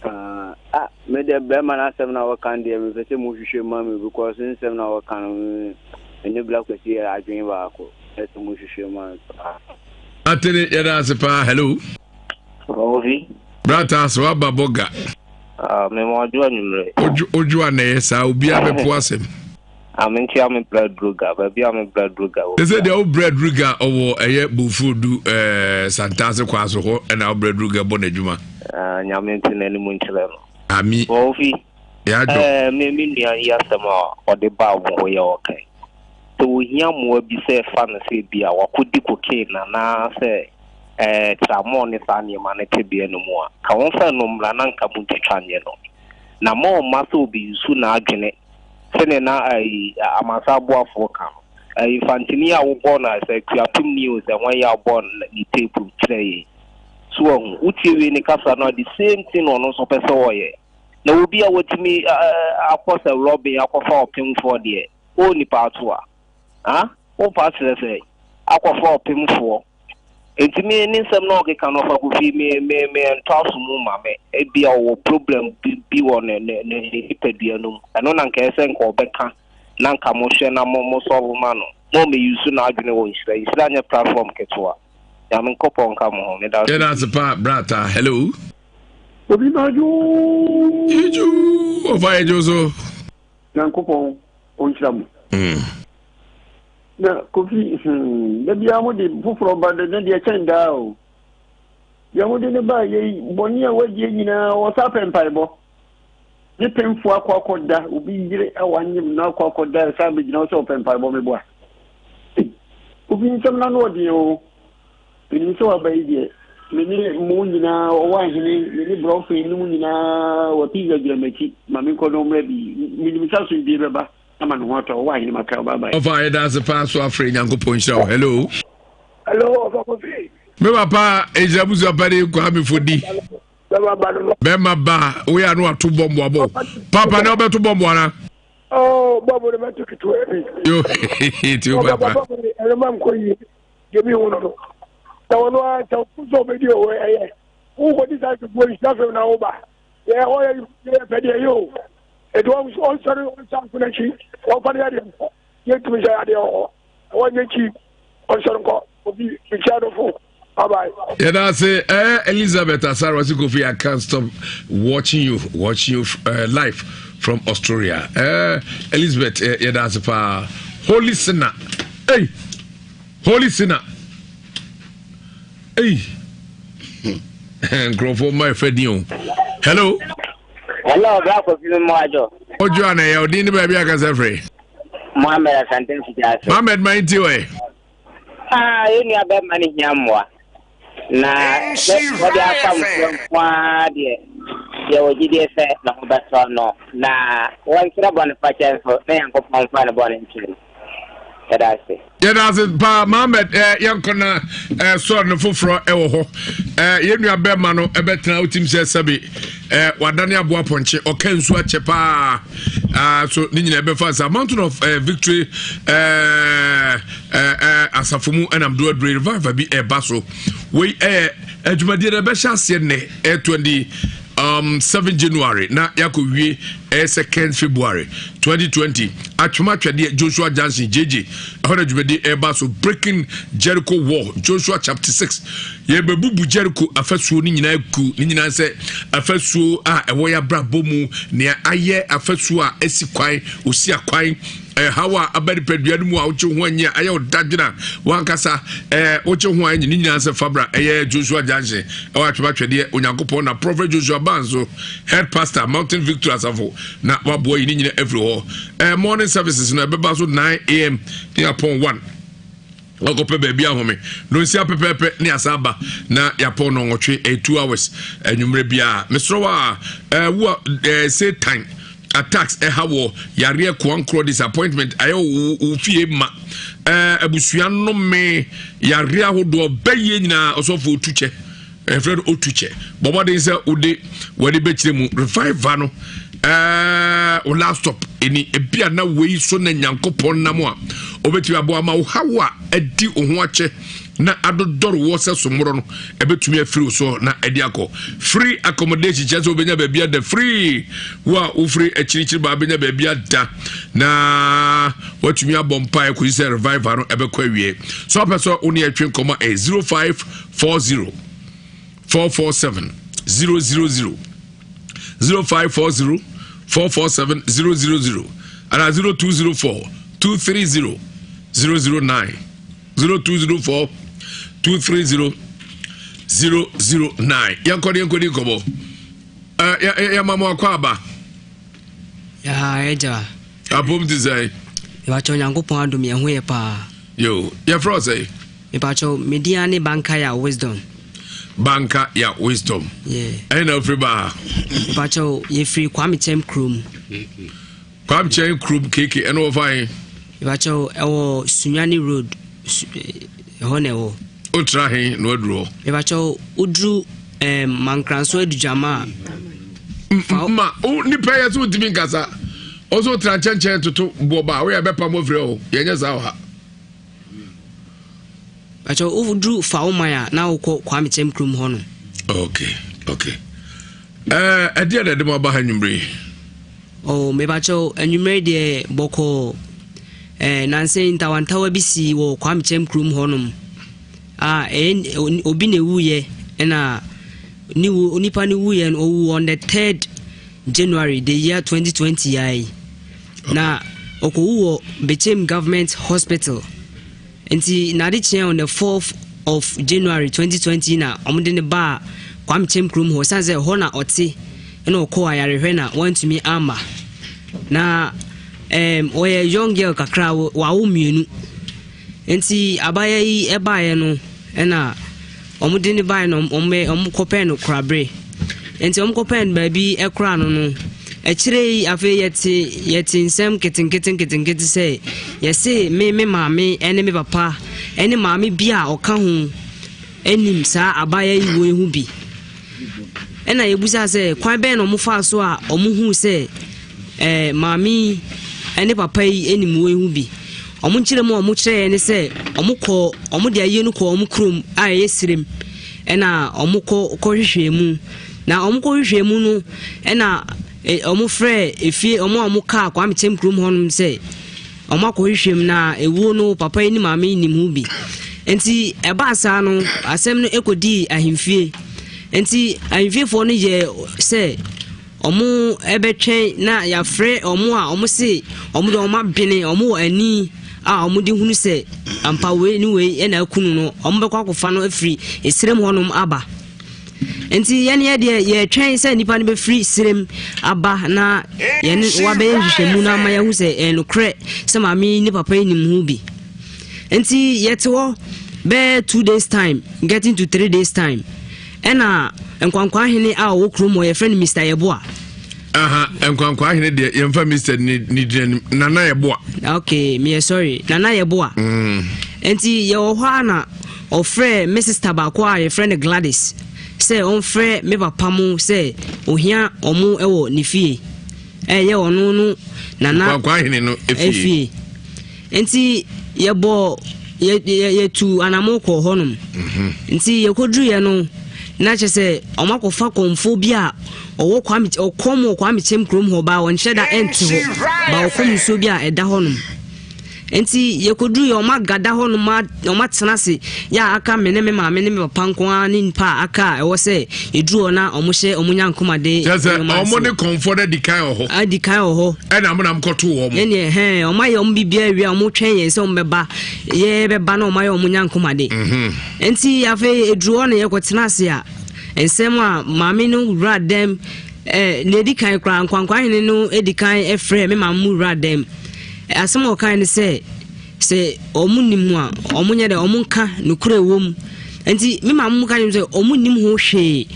Ah, ah, me de bɛrima no asɛm na wɔka deɛ mepɛ sɛ mohwehwɛ ma me because nsɛm na wɔka no me ne Bla Kwasi yɛ adwene baako. Ɛsɛ mohwehwɛ ma me paa. Atene yɛda ase paa hello. Ovi. Brata so aba bɔga. Ah, me mo adwo anwummerɛ. Odwo odwo a na ɛyɛ saa obiara bɛpo asɛm. Ah, me nkyia me bra droga baabi a me bra droga wɔ. Ɛsɛ deɛ wo bra droga ɔwɔ ɛyɛ Bofurodu ɛɛ Santase kwan so hɔ ɛna wo bra droga bɔ n'adwuma. Ah, nyame nti n'anim nkyerɛ no. Ami. Ovi. Yɛadwo. Ɛɛ me me nua yi asɛm a ɔde baa mo hɔ yɛ ɔkan. Sɛ ohia mmoa bi sɛ fa no sɛ bi a wakɔdi cocaine anaasɛ ɛɛ tramɔɔ ne saa nneɛma no tebea no mu a, ka wɔmfa ɛno mmra na nka montwitwa nyɛ no. Na ma ɔmma sɛ ɔbɛnsu n'adwene sɛdeɛ na ayi amansan aboafoɔ ka no. Ayi Mfantini a wobɔɔ no sɛ Akuapemni o sɛ hwan yi a wobɔɔ ne tape kyerɛɛ yɛn. So wahu? Wotie wei ne kasa no a, the same thing na ɔno nso pɛ sɛ ɔyɛ. Na obi a watumi akɔ sɛ Robin akɔfa ɔpemfoɔ deɛ. Wo nipa ato a. Ah, wo pa kyerɛ sɛ akɔfa ɔpemfoɔ. Nti me ne nsɛm na ɔkeka no ɔfa kofi me me me ɛntɔ aso mu ma me. Ebia ɔwɔ problem bi bi wɔ ne ne ne ne nipadua no mu. Ɛno na nka ɛsɛ nka ɔbɛka na nka mo hwɛ na mo mo solve ma no. Mo me use n'adwene wɔ nhyira. Nhyira nyɛ platform ketewa. Nyame nkɔpɔ nka mo ho. Meda ase. Yɛda ase paa brata. Hello. Obi ma dwo. Iju ɔfa yɛ dwo so. Nyankopɔn ɔnhyira mo. Na Kofi hmm, da biara mo de foforɔ ba de ne deɛ kyɛn daa o. Deɛ mo de ne ba yɛ yi, bɔne a wadie nyinaa ɔsa pɛ mpaebɔ. Ne pemfo akɔ akɔda, obi yere a wanyem no akɔ akɔda ɛsan bɛgyina hɔ sɛ ɔpɛ mpaebɔ meboa. Kofi nsɛm no ano ɔden o. Menim sɛ waba yi deɛ, me ne mo nyinaa, ɔwɔ ahene, me ne brɔfe nom nyinaa, wɔ pizza gyina m'akyi, ma menkɔ na ɔmmra bi. Menim sɛ asomdwie bɛba ama ne ho atɔ, ɔwɔ ahene makra wo, bye bye. Ɔfa yɛda ase paa so afrɛ Nyankopɔn nhyira wo. Hello. Hello, Ɔfa Kofi. Me papa Nhyira Busua Pani Kwame Fodi. Bɛma ba no. Bɛma ba woyɛ ano ato bɔmbo abɔ. Papa na ɔbɛto bɔmbo ana? Oh, bɔmbo no bɛto ketewa bi. Yo, ti o papa. Bɔmbo no ɛno ma nkɔ yie. Deɛ mi hu no no. Na wɔn a sɛ sɛ ɔbɛdi ɔwɔ ɛyɛ. Wokɔdi saa nkukuo nhyira fam na woba. Yɛ hɔ yɛ yɛ pɛ deɛ yɛ o. Ɛdi wɔn ɔnsɔre ɔnsan nko n'akyi. Wɔmfa no yɛ adeɛ nkɔ. Yɛntumi sɛ adeɛ wɔ hɔ. Ɛwɔ nyɛ kyi ɔnsɔre nkɔ. Obi mekyia no fo. Bye bye. Yɛda ase eh, Elizabeth Asare ɔse Kofi I can't stop watching you watching you live from Australia. Eh, Elizabeth eh, yɛda ase paa. Holy sinner. Hey, Holy sinner. Hey. Nkurɔfoɔ mma ɛfɛ din o. Hello. Hello, bra Kofi mi mu adwo. Ojú àná ẹ̀yà òdin ní baabi akasa firi. Mohammed Asante Mfiti ase. Mohammed maa n ti wɔ yɛ. Ah, yɛn nua bɛrima no hia mmoa. Na sɛ wɔde afa mfoɔ nko ara deɛ, yɛwɔ gyidie sɛ ne ho bɛtɔ no. Na wɔnsrɛ bɔnefakyɛ nso, na Nyankopɔn mfa ne bɔne nkyɛ no. Yɛda ase. Yɛda ase paa Mohammed eh, yɛnkɔ na eh, sɔre no foforɔ ɛwɔ hɔ eh, yɛn nua bɛrima no ɛbɛtena wotim sɛ sɛbe eh, wadane aboa pɔnkye ɔka nsu akyɛ paa ah, so ne nyinaa ɛbɛfa sa mountain of eh, victory eh, eh, eh, asafo mu ɛnam do adure revival bi ɛba so wei ɛyɛ eh, adwumadie no ɛbɛhyɛ aseɛ nnɛ eh, 20 um, 7 January na yɛakɔ wie eh, 2nd February 2020 atwoma atwɛdeɛ Joshua Junction JJ ɛhɔ na dwumadie ɛba so breaking Jericho wall Joshua chapter 6 Yɛbɛbubu Jericho afasuo no nyinaa agu, ne nyinaa sɛ afasuo a ɛwɔ yɛ abrabɔ mu, nea ayɛ afasuo a asi kwan, osi akwan, ɛhaw a aba nipadua no mu a wogye ho anyi a ayɛ ɔdadwene a wankasa ɛɛ wogye ho anyi, ne nyinaa sɛ fabra ɛyɛ Joshua Junction ɛwɔ atwematwɛdeɛ Onyankopɔn na Prophet Joshua Banso head pastor Mountain Victory Asafo na waboa yi ne nyinaa afiri hɔ. Ɛɛ morning services no ɛbɛba so 9 am ne apɔn 1. Wakɔpɛ baabi ahome nonsia pɛpɛɛpɛ ne asa aba na yɛapɔn nɔnwɔtwe ɛyɛ 2 hours anwummerɛ biara mesrɛ wo a ɛɛ wo a ɛɛ satan attacks ɛha wɔ yareɛ koankorɔ disappointment ayɛ wo wo fie ma ɛɛ abusua nnome yareɛ ahodoɔ bɛyɛ nyinaa ɔsɔfo otu kyɛ Yɛfrɛ no otukyɛ. Bɔ mmɔden sɛ wode w'ani bɛkyerɛ mu. Revival no ɛɛ wo last stop ɛni. Ebi a na wei so na Nyankopɔn nam a ɔbɛtumi aboa ma wo haw a adi wo ho akyɛ na adodɔre wɔ sɛ somorɔ no ɛbɛtumi afiri wo so na ɛde akɔ. Free accommodation kyerɛ sɛ wobɛnya baabi ada free. Wo a wofiri akyirikyiri baa bɛnya baabi ada na watumi abɔ mpaeɛ kɔsi sɛ revival no ɛbɛkɔ awie. So wopɛ sɛ wo ne ɛtwe nkɔmmɔ ɛyɛ 05 40 447 000 0540 447 000 ana 0204 230 009 0204 230 009 yɛnkɔ ne yɛnkɔ di nkɔmmɔ yɛma mo akɔ aba Yaa agya. Apom te sɛn? Mepakyɛw Nyankopɔn adom yɛn ho yɛ paa. Yo, yɛfrɛ wo sɛn? Mepakyɛw me din ara ne Banka ya Wisdom. Banka ya Wisdom. Yeah. Ɛyɛ na wofiri baa? Mepakyɛw yɛfiri Kwame Kyɛm kurom. Kwame Kyɛm kurom KK ɛna wɔfa he? Mepakyɛw ɛwɔ Sunyani Road ɛhɔ na ɛwɔ. Wotra he na waduru hɔ? Mepakyɛw woduru eh, Mankranso Adugyama a. Ma wo nipa yɛ so wotumi nkasa. Ɔso tra nkyɛnkyɛn toto boɔ ba a woyɛ bɛpam afiri hɔ. Yɛnyɛ saa wɔ ha. Pakyɛ woduru fa wo man a na wokɔ Kwame Kyɛm kurom hɔ no. Okay, okay. Ɛɛ ɛdeɛ na ɛde mo aba ha nwumire yi? Oh, mepakyɛ anwumire deɛ bɔkɔɔ. Ɛɛ nansa yi ntawantawa bi sii wɔ Kwame Kyɛm kurom hɔ nom. A ɛyɛ obi na ewuiɛ ɛna ne wu nipa no wuiɛ no owu on the third January the year 2020 ya yi. Na ɔkɔwu wɔ Bechem Government Hospital. Nti n'ade kyeɛ on the 4th of January 2020 na wɔde no baa Kwame Kyem kurom hɔ sane sɛ hɔ na ɔte na ɔkɔɔ ayarehwɛ na wantumi amma. Na um, ɔyɛ young girl kakra wawo mmienu. Nti abaayewa yi baeɛ no ɛna wɔde no baeɛ no wɔkɔpɛɛ no korabere. Nti wɔkɔpɛɛ no baabi koraa no no, akyire yi afei yɛte yɛte nsɛm nketenkete nketenkete sɛ yɛse me me maame ne me papa ne maame bi a ɔka ho nim saa abaayewa yi wei ho bi. Ɛna yɛbusaa sɛ kwan bɛn na wɔfaa so a wɔhuu sɛ eh, maame yi ne papa yi nim wei ho bi. Wɔn nkyerɛmu a wɔkyerɛeɛ ne sɛ wɔkɔ wɔde ayie no kɔɔ wɔn kurom a ɛyɛ Sirem ɛna wɔkɔ kɔhwehwɛɛ mu. Na wɔkɔhwehwɛɛ mu no ɛna eh, wɔfrɛɛ efie wɔn a wɔkaa Kwame Kyɛm kurom hɔnom sɛ Wɔakɔhwehwɛ mu na ewuo no papa yi ne maame yi nim ho bi. Nti ɛbaa saa no asɛm no kɔdii ahemfie. Nti ahemfiefoɔ no yɛɛ sɛ wɔbɛtwɛn na yɛafrɛ wɔn a wɔse wɔn de wɔn abene wɔn wɔ ani a wɔde hunu sɛ ampa wei ne wei na aku no no wɔbɛkɔ akɔfa no afiri esrem hɔnom aba. Nti yɛn yɛ deɛ yɛtwɛn sɛ nipa no bɛfiri serem aba na yɛne wabɛyɛ nhwehwɛmu no ama yɛahu sɛ ɛyɛ nokorɛ sɛ maame yi ne papa yi nim ho bi. Nti yɛte hɔ bɛyɛ 2 days time getting to 3 days time ɛna nkwankwaa hene a ɔwɔ kurom hɔ yɛfrɛ no Mr. Yeboah. Aha, nkwankwaa hene deɛ yɛmfa Mr. ne ne din anim Nana Yeboah. Okay, meyɛ sorry Nana Yeboah. Nti yɛwɔ hɔ a na Ɔfrɛɛ me sista baako a yɛfrɛ no Gladys sɛ ɔmfrɛ me papa mo sɛ ohia ɔmo wɔ ne fie. Ɛyɛ ɔno no nana Kwankwa no efie. Nti yɛbɔ yɛ yɛ yɛtu anamo kɔɔ hɔnom. Mhm. Nti yɛkɔduruiɛ no na kyerɛ sɛ ɔmo akɔfa kɔmfoɔ bi a ɔwɔ Kwame ɔkɔm wɔ Kwame Kyɛm kurom hɔ baa ɔnkyerɛ da ɛnte hɔ ba ɔkɔm nsuo bi a ɛda hɔnom. Enti yɛkɔduruiɛ, wɔn agada hɔ nom, wɔn atena ase, yɛ a aka me ne me maame ne me papa nko ara ne nipa a aka a ɛwɔ sɛ yɛduru hɔ na wɔn hyɛ wɔn nyankomade. Kyerɛ sɛ wɔn ne kɔnfɔ no adi kan wɔ hɔ. Adi kan wɔ hɔ. Ɛna wɔn nam kɔto wɔn. Ɛnneɛ hɛn wɔn ayɛ wɔn biribiara awie a wɔn twɛn yɛn sɛ wɔn bɛba yɛ bɛba na wɔn ayɛ wɔn nyankomade. Mhm. Enti afei eduru hɔ na yɛkɔtena ase a nsɛm a maame no wura dɛm ɛɛ nea edi kan koraa nkwankwa hene no edi kan frɛ me maame mu wura dɛm. Asɛm a ɔkae ne sɛ, sɛ wɔn nim ho a, wɔn nyɛ dɛ, wɔn nka nokorɛ ɛwɔ mu. Nti me maame mu ka kyerɛ me sɛ wɔn nim ho hwee.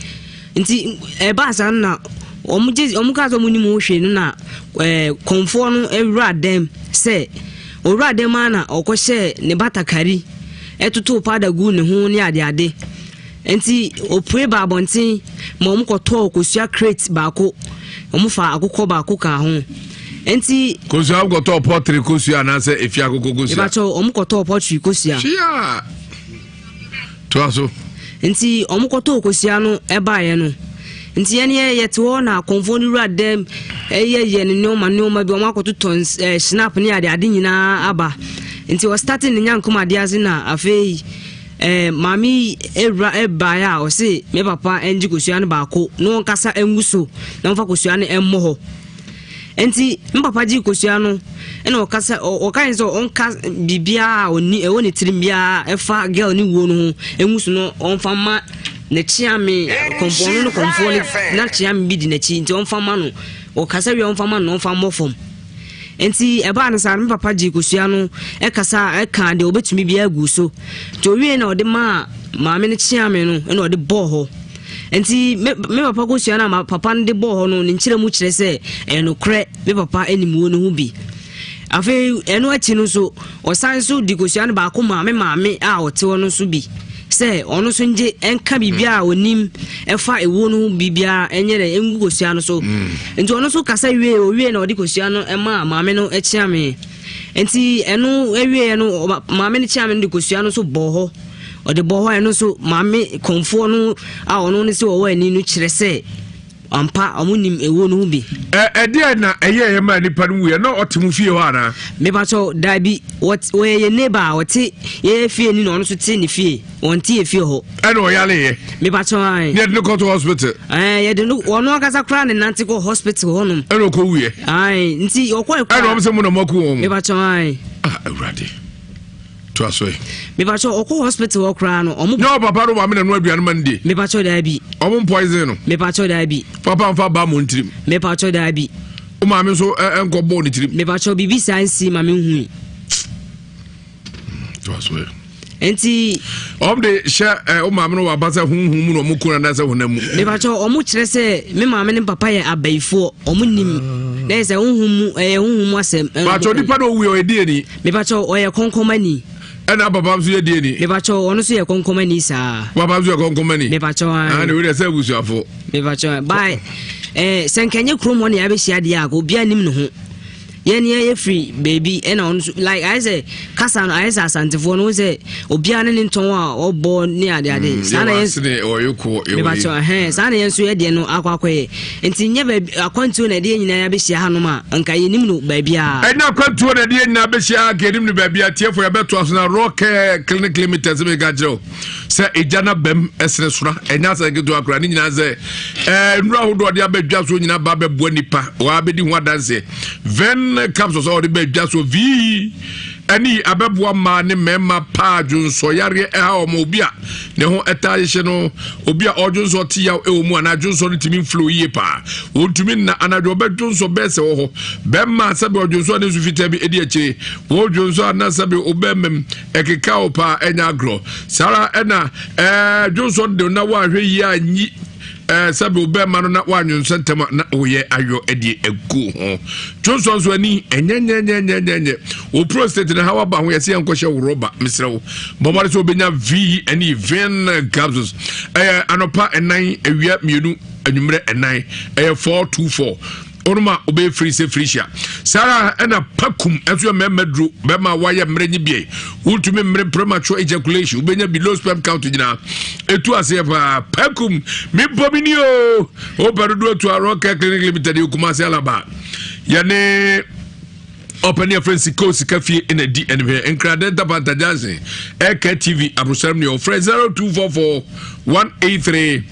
Nti ɛbaa saa no na wɔn gye wɔn kaa sɛ wɔn nim ho hwee no na ɛɛ kɔnfoɔ no wura dɛm sɛ owura dɛm ara na ɔkɔhyɛɛ ne batakari ɛtotoo powder guu ne ho ne adeade. Enti opue baa abɔnten ma wɔkɔtɔɔ kosua crate baako. Wɔfaa akokɔ baako kaa ho. Enti. Kosua wɔkɔtɔɔ pɔtri kosua anaasɛ efi akokɔ kosua? Ebakyɛw wɔkɔtɔɔ pɔtri kosua. Hyia! Toa so. Nti wɔkɔtɔɔ kosua no baeɛ no. Nti yɛn yɛ yɛte hɔ na akɔmfoɔ no wura dɛm ɛyɛ yɛ ne nneɛma nneɛma bi wɔn akɔtotɔ ɛɛ snap ne ade ade nyinaa aba. Nti ɔstate ne nyankom adeɛ ase na afei. Eh, maame yi awura baeɛ a ɔse me papa ngye kosua no baako na ɔnkasa ngu so na ɔmfa kosua no mmɔ hɔ. Nti me papa gye kosua no ɛna ɔkasa ɔka yɛn sɛ ɔnka biribiara a ɔni ɛwɔ ne tirim biara ɛfa girl ne wuo no ho ngu so no ɔmfa ma ne kyeame kɔmfoɔ no ne kɔmfoɔ no na kyeame bi di n'akyi nti ɔmfa ma no ɔkasa wie ɔmfa ma no na ɔmfa mmɔ fam. Enti ɛbaa no saa no, me papa gyee kosua no kasa kaa deɛ ɔbɛtumi biara guu so. Nti ɔwie na ɔde maa maame no kyea me no na ɔde bɔɔ hɔ. Nti me, me papa kosua no a papa no de bɔɔ hɔ no, ne nkyerɛmu kyerɛ sɛ ɛyɛ nokorɛ me papa nim wuo no ho bi. Afei ɛno akyi no nso, ɔsan nso de kosua no baako maa me maame a ɔte hɔ no nso bi. sɛ ɔno nso ngye ɛnka biribiara a ɔnim ɛfa ewuo no ho biribiara ɛnyɛ dɛ ɛngu kosua no so. Nti ɔno nso kasa wie owie na ɔde kosua no ɛmaa maame no kyea me. Nti ɛno ɛwieɛ no maame no kyea me no de kosua no nso bɔɔ hɔ. Ɔde bɔɔ hɔ ɛno nso maame kɔmfoɔ no a ɔno ne sɛ ɔwɔ ani no kyerɛ sɛ Ampa, wɔn nim ewuo no ho bi. Ɛ ɛdeɛn na ɛyɛeɛ maa nipa no wuiɛ? Na ɔte mo fie hɔ anaa? Mepakyɛw, daabi. Wɔt wɔyɛ yɛn neighbor a ɔte yɛn fie ni na ɔno nso te ne fie. Ɔnte yɛn fie hɔ. Ɛna ɔyareeɛ? Mepakyɛw, ae. Ne yɛde no kɔto hospital? Ɛɛ, yɛde no, ɔno ankasa koraa ne nante kɔ hospital hɔnom. Ɛna ɔkɔwuiɛ? Ae, nti ɔkɔe koraa. Ɛna wɔn sɛ mo na moaku wɔn? Mepakyɛw, ae. Ah, Awurade. To aso ɛ. Mepakyɛw ɔkɔ hospital hɔ koraa no ɔmo. Nyɛ ɔpapa no maame na ɛnoa aduane ma no die. Mepakyɛw daabi. Ɔmo mpoison no. Mepakyɛw daabi. Papa nfa ba mo ntirim. Mepakyɛw daabi. O maame nso ɛ nkɔ bɔɔ ne tirim. Mepakyɛw biribi saa nsi ma me nhui. To aso ɛ. Nti. Ɔmo de hyɛ ɛ o maame no wɔ aba sɛ huhu mu na ɔmo kun anaasɛ honam mu. Mepakyɛw ɔmo kyerɛ sɛ me maame ne papa yɛ abayifoɔ ɔmo nim na yɛ sɛ huhu mu ɛyɛ huhu mu asɛm. Pakyɛw nipa na owu yɛ ɔyɛ die ni. Mepakyɛw, ɔyɛ kɔnkɔmani. Ɛna papa nso yɛ die ni. Mepakyɛw, ɔno nso yɛ kɔnkɔmani saa. Papa nso yɛ kɔnkɔmani. Mepakyɛw ayi. Ah, ne wei deɛ sɛ abusuafo. Mepakyɛw, bye. Eh, sɛ nkɛnyɛ kurom hɔ na yɛabɛhyia deɛ a, obiara nim ne ho. Yɛn yɛ yɛfiri baabi ɛna ɔno nso like ayɛ sɛ kasa no ayɛ sɛ asantefoɔ no sɛ obiara ne ne ntɔn a ɔbɔ ne adeade. Saa na yɛn mepakyɛw ɛhɛn saa na yɛn nso yɛ deɛ no akɔ akɔyɛ. Nti nyɛ baabi akwantuo na ɛde yɛn nyinaa abɛhyia hanom a nka yɛnim no baabiara. Ɛnyɛ akwantuo na ɛde yɛn nyinaa abɛhyia ha nka yɛnim no baabiara. Tiefo yɛbɛtoa so na Raw Care Clinic Limited sɛ meka kyerɛ wo sɛ egya no abam ɛsene sora ɛnyɛ asɛm ketewa koraa ne nyinaa sɛ ɛɛ nnuro ahodoɔ ɔde abɛdwa soɔ nyinaa ba abɛboa nipa wɔabɛdi ho adanseɛ ven capsules a ɔde bɛdwa soɔ vii Ɛne abɛboa mmaa ne mmarima paa dwonsɔyareɛ ɛha wɔn, obi a ne ho ɛtaa hyehye no, obi a ɔdwonsɔ te yaw ɛwɔ mu anaa dwonsɔ no tumi mflow yie paa, wɔntumi nna anadwo ɔbɛdwonsɔ bɛɛ sɛ wɔ hɔ, bɛrima sɛbe ɔdwonsɔ ne nsu fitaa bi ɛdi akyire, wɔdwonsɔ ana sɛbe wobɛmam ɛkeka wo paa ɛnyɛ agorɔ, saa ara ɛna ɛɛ dwonsɔ no de na woanhwɛ yie a nyi ɛɛ sɛbi wobɛma no na woanwonsɛ ntɛm a na woyɛ ayɔ de agu ho twonsɔ nso ani ɛnyɛnyɛnyɛnyɛnyɛ wo prostate no ha waba ho yɛsɛ yɛnkɔhyɛ wo rɔba mesrɛ wo bɔmmɔde sɛ wobɛnya v ne ven capsules ɛyɛ anɔpa ɛnan awia mmienu anwummerɛ ɛnan ɛyɛ 424 Wonom a wobɛyɛ firi sɛ firihyia. Saa ara ɛna pakum nso yɛ mmarima duro, bɛrima a wayɛ mmerɛ nye bie. Wontumi mmere premature ejaculation, wobɛnya bi low sperm count nyinaa. Ɛtu aseɛ paa. Pakum, mebɔ me ni o. Wopɛ dodoɔ atu a Rock Care Clinic Limited yɛ Kumasi Alaba. Yɛne ɔpɛ ne yɛfrɛ sika o sika fie na di ɛnhwɛ nkra denta panta junction ɛka tv abrosam ne ɔfrɛ 0244 183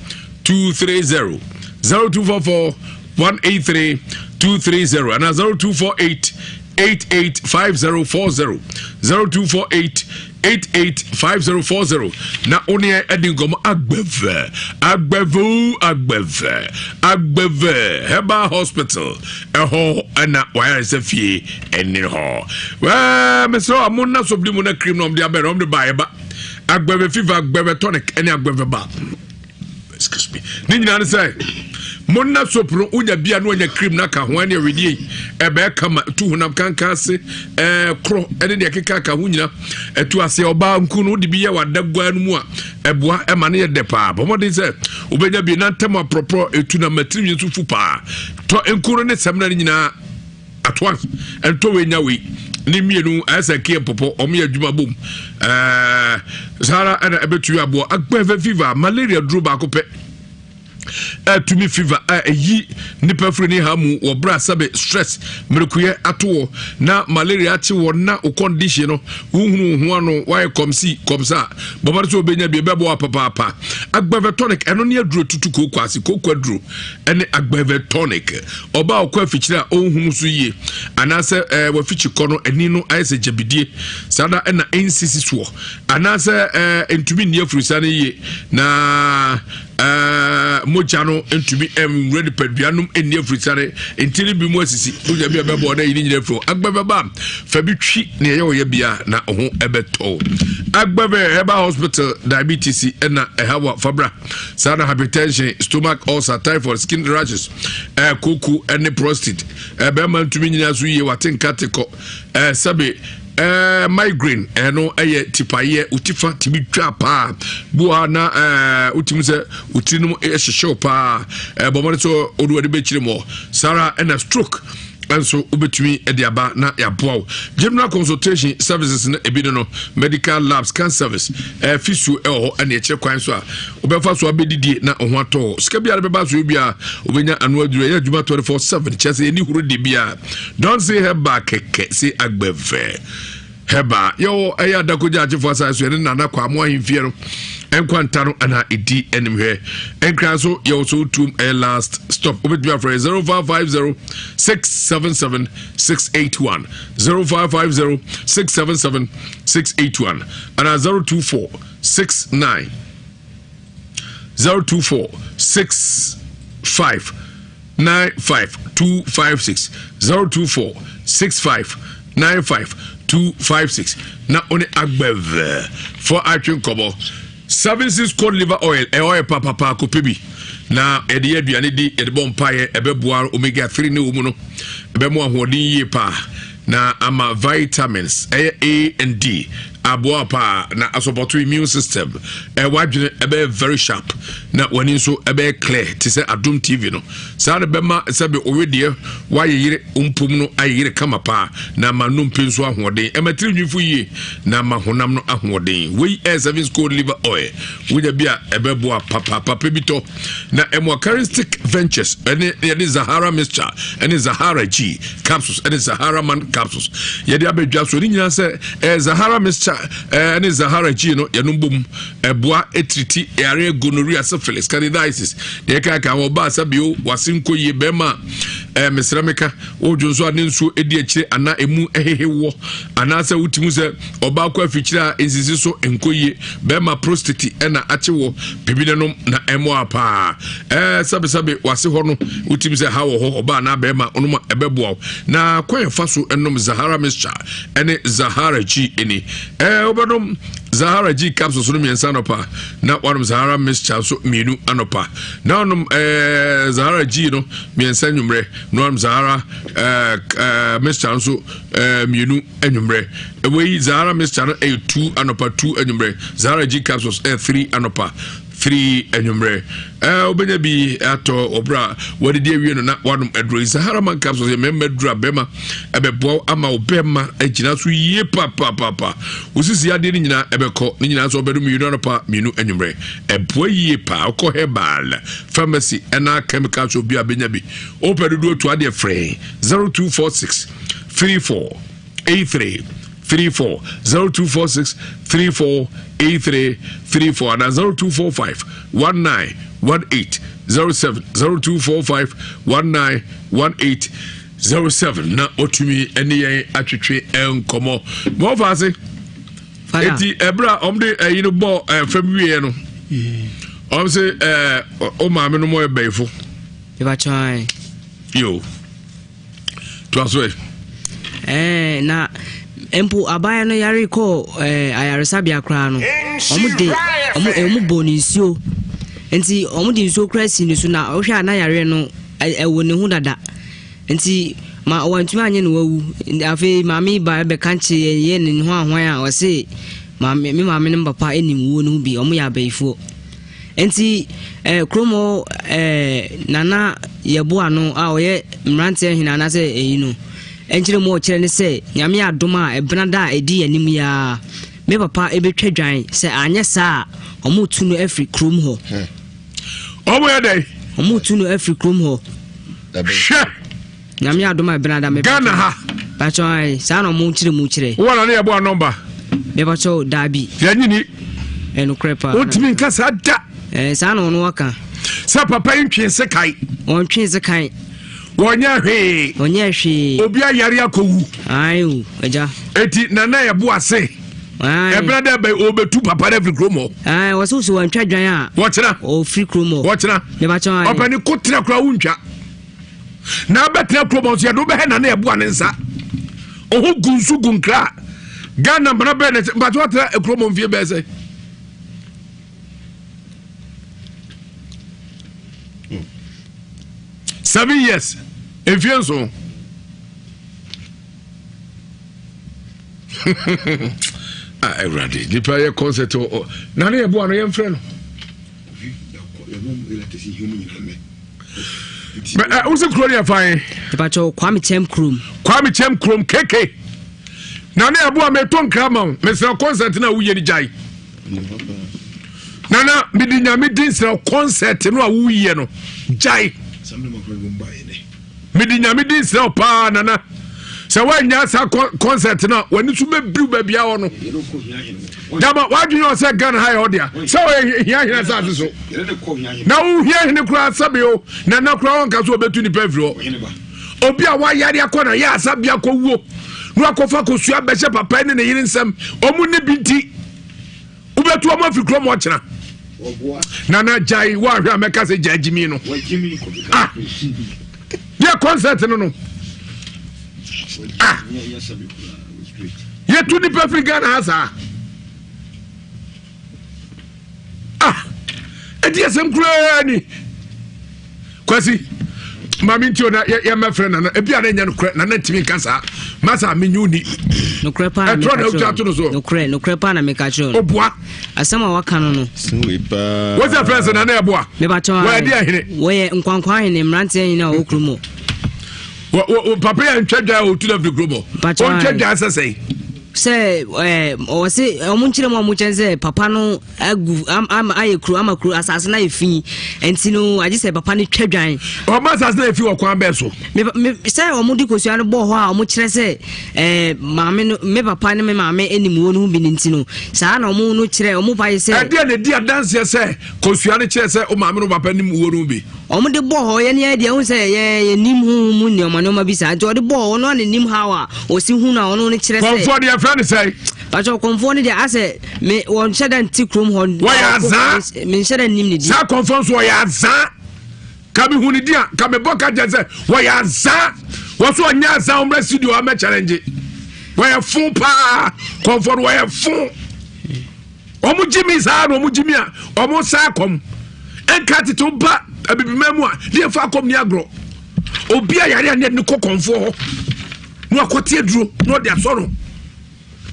230 0244 183 230 anaa 0248 885040 0248 885040 na wo ne adi nkɔmmɔ agbɛvɛ agbɛvɛ agbɛvɛ agbɛvɛ herbal hospital ɛhɔ ɛna wayaresa fie ɛne hɔ wɛɛ mesrɛ a mo nna sobdi mu na cream na ɔmde abɛn ɔmde ba ɛba agbɛvɛ fever agbɛvɛ tonic ɛne agbɛvɛ ba excuse me ne nyinaa ne sɛ monna soap no wonya bia na wanya cream no aka ho ɛne awedeɛ ɛbɛɛ kama tu honam kankan ase ɛɛ korɔ ɛne deɛ ɛkeka ka ho nyina ɛtu ase ɔbaa nku no wode bi yɛ w'adagua no mu a ɛboa ɛma no yɛ dɛ paa bɔ mmɔden sɛ wobɛnya bi na ntɛm aprɔprɔ ɛtu na matirinwi nso fu paa tɔ nku no ne sɛmina no nyinaa at once ɛntɔ wei nya wei ne mmienu ayɛ sɛ keɛ mpɔpɔ wɔn yɛ adwuma bom ɛɛ saa ara ɛna ɛbɛtumi aboa agbɛfɛ fever malaria duro baako pɛ ɛtumi fever a ɛyi nipa firi ne ha mu wɔ berɛ a sɛbe stress mmerɛkuyɛ ato wɔ na malaria akye wɔ na wo condition no wohunu wo ho ano wayɛ kɔmsi kɔmsa bɔbɔ no sɛ wobɛnya bi ɛbɛboa papaapa agbɛfɛ tonic ɛno ne aduro tutu kooko ase kooko aduro ɛne agbɛvɛ tonic. Ɔbaa a ɔkɔ afikyire a ɔnhunu so yie anaasɛ ɛɛ wafikyi kɔ no ani no ayɛ sɛ gyabidie saa na ɛna ɛnsisi soɔ anaasɛ ɛɛ ntumi nni afurisa no yie na ɛɛ mogya no ntumi nwura nipadua nom nni afurisa no nti no bi mu asisi mogya bi a ɛbɛbɔ na ɛyi ne nyina afiri hɔ agbɛvɛ ba fa bi twi na ɛyɛ ɔyɛ bia na ho ɛbɛtɔ agbɛvɛ herbal hospital diabetes ɛna ɛha wa fabra saa na hypertension stomach ulcer typhoid skin rashes ɛɛ eh, koko ɛne prostate ɛɛ eh, bɛrima ntumi nyina so yie wate nka te kɔ ɛɛ eh, sɛbe. Ɛɛ migraine ɛno ɛyɛ tipaeɛ wo tifa tumi twa paa bi wɔ ha na ɛɛ wotumi sɛ wo tiri no ɛhyehyew paa ɛɛ bɔ mmɔden sɛ wode w'ani bɛkyerɛ mu saa ara ɛna stroke nso wobɛtumi de aba na yɛaboa wo general consultation services no ebi no no medical labs can service ɛɛ fisuo ɛwɔ hɔ ɛne ɛkyerɛ kwan so a wobɛfa so abɛdidie na wo ho atɔ sika biara bɛba so biara wobɛnya ano aduru ɛyɛ adwuma 24/7 kyerɛ sɛ yɛni horo de biara Don't say heba kɛkɛ say agbɛvɛ heba yɛwɔ ɛyɛ adakogya akyefo asan so yɛne nana kwamo ahemfie no nkwanta no ana ɛdi anim hwɛ nkran so yɛwɔ so wotuom ɛyɛ last stop wobɛtumi afrɛ 0550 677 681 0550 677 681 ana 024 69 024 65 95 256 024 65 95 256 na one agbɛvɛ fɔ atwe nkɔmɔ 76 cod liver oil ɛyɛ oil papapa kɔpɛ bi na yɛde yɛ aduane di yɛde bɔ mpaeɛ ɛbɛboa omega 3 ne wɔ mu no ɛbɛmo ahoɔden yie paa na ama vitamins ɛyɛ A and D aboa paa na asɔpɔto immune system ɛwɔ adwene ɛbɛyɛ very sharp na w'ani nso ɛbɛyɛ clear te sɛ adom TV no saa na bɛma sɛbe owedeɛ wayeyere mpom no ayeyere kama paa na ama nnompe nso ahoɔden ɛma tiri nwifo yie na ama honam no ahoɔden wei ɛyɛ seven gold liver oil wonya bi a ɛbɛboa papaapa pɛ bi tɔ na ɛmoa charistic ventures ɛne yɛde zahara mixture ɛne zahara g capsules ɛne zahara man capsules yɛde abɛdwa so ne nyinaa sɛ ɛɛ zahara mixture ɛne zahara g no yɛnom bom ɛboa ɛtiriti ɛyare gonorrhea syphilis candidiasis deɛ ɛka ka wɔ baa sɛ bio wase nkɔ yie bɛrima ɛɛ mesrɛ meka wodwo nso a ne nsuo ɛdi akyire anaa ɛmu ɛhehe wɔ anaasɛ wotumi sɛ ɔbaa kɔ afikyire a nsisi so nkɔ yie bɛrima prostate ɛna akye wɔ bibi no nom na ɛmmoa paa ɛɛ sɛbesɛbe wase hɔ no wotumi sɛ ha wɔ hɔ ɔbaa anaa bɛrima ɔnom a ɛbɛboa wo na kwan ɛfa so ɛnom zahara mixture ɛne zahara g ɛni ɛɛ wobɛnom zahara g capsules no mmiɛnsa anɔpa na wanom zahara mixture nso mmienu anɔpa na wanom ɛɛ zahara g no mmiɛnsa anwummerɛ na wanom zahara ɛɛ ɛɛ mixture nso ɛɛ mmienu anwummerɛ. Wei Zahara mixture no ɛyɛ two anɔpa two anwummerɛ. Zahara G capsules ɛyɛ three anɔpa three anwummerɛ. Ɛɛ wobɛnya bi atɔ ɔbrɛ a wɔadidi awie no na wanom aduro yi. Zahara man capsules yɛ mmarima aduro a bɛrima ɛbɛboa ama wo bɛrima agyina so yie papaapa. Wosisi adeɛ no nyinaa ɛbɛkɔ ne nyinaa nso ɔbɛnom mmienu anɔpa mmienu anwummerɛ. Ɛboa yie paa. Wokɔ herbal pharmacy ɛna chemical shop bi a bɛnya bi. Wopɛ dodoɔ tu adeɛ frɛ 0246 34 83 34 0246 34 83 34 ana 0245 19 18 07 0245 19 18 07 na otumi ne yɛn atwetwe nkɔmmɔ ma ɔfa ase eti ɛberɛ a ɔmde ɛyi no bɔ fam wieɛ no ɔm se ɛɛ o maame no mɔ ɛbɛyifo yo toa so ɛ. Ɛɛ na mpo abaayewa no yare kɔɔ ɛɛ ayaresabea koraa no, wɔn de wɔn wɔn bɔ ne nsuo nti wɔn de nsuo koraa si ne so na ɔhwɛ a na yareɛ no ɛwɔ ne ho dada nti ma wɔntumi anyɛ no wawu afei maame ba bɛka nkye yɛ ne ho ahoan a ɔse maame me maame ne papa anim wuo no ho bi wɔn yɛ abayifoɔ. Enti eh, kurom hɔ eh, Nana Yɛboa no a ɔyɛ mmeranteɛ hene anaasɛ ɛyi no nkyerɛ mu ɔkyerɛ ne sɛ Nyame adom a ɛbena da a ɛdi anim yi ara me papa ɛbɛtwa dwan sɛ anyɛ saa a ɔmo tu no afiri kurom hɔ. Ɔmo yɛ dɛn? Ɔmo tu no afiri kurom hɔ. Hwɛ! Nyame adom a ɛbena da me Ghana ha. Pakyɛ ayi saa na ɔmo kyerɛ mu kyerɛ. Wọ́n na ne yɛ bɔ anɔmba. Mepakyɛ daabi. Yɛn nyini. Ɛnokorɛ paa. Wontumi nka saa da. Ɛɛ saa na ɔno aka. Sɛ papa yi ntwe sekan. Ɔntwe sekan. Wɔnyɛ hwee. Ɔnyɛ hwee. Obi ayare akɔwu. Ayi o agya. Eti nana yɛ bo ase. Ɛbɛrɛ dɛ bɛ obetu papa dɛ firi kurom hɔ. Ɛɛ wɔsɛ sɛ wɔntwa dwan a. Wɔkyena. Ɔfiri kurom hɔ. Wɔkyena. Mepakyɛ ayi. Ɔpɛni ko tena kura wontwa. Na abɛtena kurom hɔ nso yɛde wobɛhɛ nana yɛ boa ne nsa. Ɔho gu nsu gu nkra. Ghana mmara bɛɛ na mpatwa watena kurom hɔ mfie bɛɛ sɛ. Seven years mfie nson. Ah, Awurade, nipa yɛ concert o. Na ne yɛboa no yɛmfrɛ no. Wosi kuro ne yɛfa ye? Mepakyɛw Kwame Kyɛm kurom. Kwame Kyɛm kurom keke. Na ne yɛboa meto nkra ma wo. Mesrɛ concert no a woyɛ no gyae. Nana mede nyame din srɛ concert no a woyɛ no gyae. Mede nyame din srɛ wo paa nana sɛ woannya saa concert no a w'ani so bɛbiriw baabia hɔ no gyama w'adwene ɔ sɛ Ghana ha yɛ hɔ dea sɛ ɔyɛ hia hene asase so na wohia hene koraa sɛbeo nana koraa wɔnka so wɔbɛtu nipa afiri hɔ obi a wayare akɔ na yɛ asa bia kɔwuo na wakɔfa kɔsua bɛhyɛ papa ne ne yere nsɛm ɔmu ne bi nti wobɛtu ɔmo afiri kurom ɔkyena nana gyae woahwɛ a mɛka sɛ gyaa gyimi no ah yɛ concert no no ah yɛtu nipa firi Ghana ha saa ah ɛdi asɛm koraa ni kwasi maame nti o na yɛmɛfrɛ nana ebi a na nyɛ nokorɛ nana ntumi nka saa masa menye wo ni nokorɛ paa na ɛtorɔ na wotwa to no so nokorɛ nokorɛ paa na meka kyerɛ no ɔboa asɛm a waka no no wọ́n sɛ fɛn sɛ nana ɛboa mebatɔ wɔyɛ de ahene wɔyɛ nkwankwa ahene mmeranteɛ ahene a wɔwɔ kurom hɔ papa yɛ ntwa dwa a ɔtu no afiri kurom hɔ ɔntwa dwa sɛ sɛn sɛ ɛɛ ɔse ɔmo nkyerɛ mu a ɔmo kyɛn sɛ papa no agu ama ayɛ kuro ama kuro asase no ayɛ fi nti no agye sɛ papa no twa dwan. Ɔmo asase no ayɛ fi wɔ kwan bɛɛ so. Me me sɛ ɔmo de kosua no bɔɔ hɔ a ɔmo kyerɛ sɛ ɛɛ maame no me papa ne me maame anim wɔ no ho bi ne nti no saa na ɔmo no kyerɛ ɔmo pa yɛ sɛ. Ɛdeɛ na edi adanseɛ sɛ kosua no kyerɛ sɛ o maame no papa nim wɔ no ho bi. Ɔmo de bɔɔ hɔ yɛn yɛ deɛ ɛho sɛ yɛ yɛ nim honhom mu nneɛma nneɛma bi saa nti ɔde bɔɔ hɔ ɔno a na nim how a ɔsi hu no a ɔno no kyerɛ sɛ. Kɔnfoɔ deɛ fɛ ne sɛ. Bàtɛ kɔnfoɔ no deɛ asɛ me wɔnhyɛ da nte kurom hɔ. Wɔyɛ azaa. Menhyɛ da nnim ne din. Saa kɔnfoɔ nso wɔyɛ azaa. Ka me hu ne din a ka me bɔ ka kyerɛ sɛ wɔyɛ azaa. Wɔso ɔnyɛ azaa wɔn bɛ studio amɛ challenge. Wɔyɛ fon paa kɔnfoɔ no wɔyɛ fon. Wɔn gye mi saa na wɔn gye mi a wɔn sa akɔm. Nka tete ba abibima mu a ne yɛ fa akɔm ni agorɔ. Obi a yare a ne yɛ ne kɔ kɔnfoɔ hɔ na wakɔte aduro na ɔde asɔ no.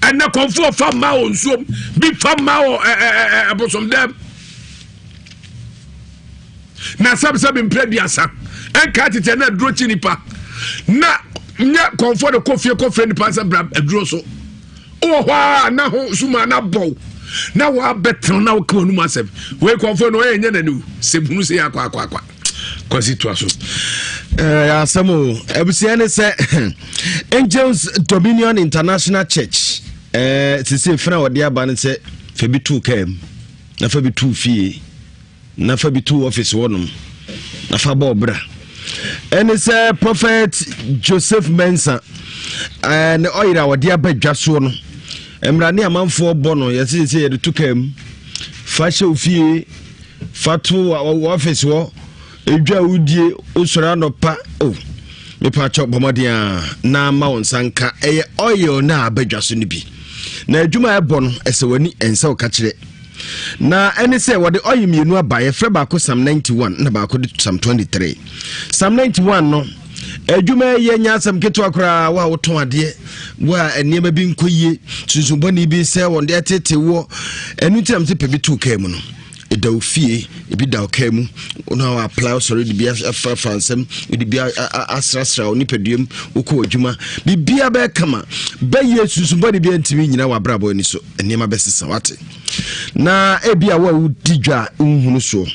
Ɛnɛ kɔnfoɔ fa mmaa wɔ nsuom bi fa mmaa wɔ ɛɛ ɛbosom dɛm. Na sɛbisɛbi mpere duasa nka tete na aduro kyi nipa na nyɛ kɔnfoɔ de kɔ fie kɔ fie nipa sɛ bra aduro so. Wowɔ hɔ a na ho suma na bɔw na wabɛtena na woka w'anum asɛm wei kɔmfoɔ no ɔyɛ nyɛ n'ani o sɛ hunu sɛ yɛ akwa akwa akwa kwasi toa so. Eh, asɛm o abusua ne sɛ Angels Dominion International Church eh, sese fena wɔde aba no sɛ fa bi too kaa mu na fa bi too fie na fa bi to office hɔnom na fa bɔ ɔbra ɛne sɛ prophet joseph mensa eh, ne ɔyere a wɔde aba dwa soɔ no mmara ne amanfoɔ bɔ no yɛsɛ sɛ yɛde to kaa mu fa hyɛ ofie fa to office hɔ edwa a wodie wosɔre anɔpa o oh, mepa kyɛ bɔ mmɔden a na ma wo nsa nka ɛyɛ oil no a aba dwa so no bi na adwuma a ɛbɔ no ɛsɛ w'ani ɛnsɛ wo ka kyerɛ Na ɛne sɛ wɔde ɔye mmienu aba, yɛfrɛ baako Psalm 91 na baako de Psalm 23. Psalm 91 no, adwuma yɛ nyɛ asɛm ketewa koraa, wo a wotɔn adeɛ, wo a nneɛma bi nkɔ yie, sunsunbɔne bi sɛ wɔn de atete woɔ, ɛno nti na mese pɛ bi too kaa mu no. ɛda wo fie ebi da wo kaa mu na wa apply sɔre de bi afafa nsɛm de bi asrasra wo nipadua mu wokɔ adwuma biribiara bɛyɛ kama bɛyɛ sunsunbɔne bi ntumi nyina w'abrabɔ ani so nneɛma bɛsesa wate na ebi a wo a wodi dwa a nhunu soɔ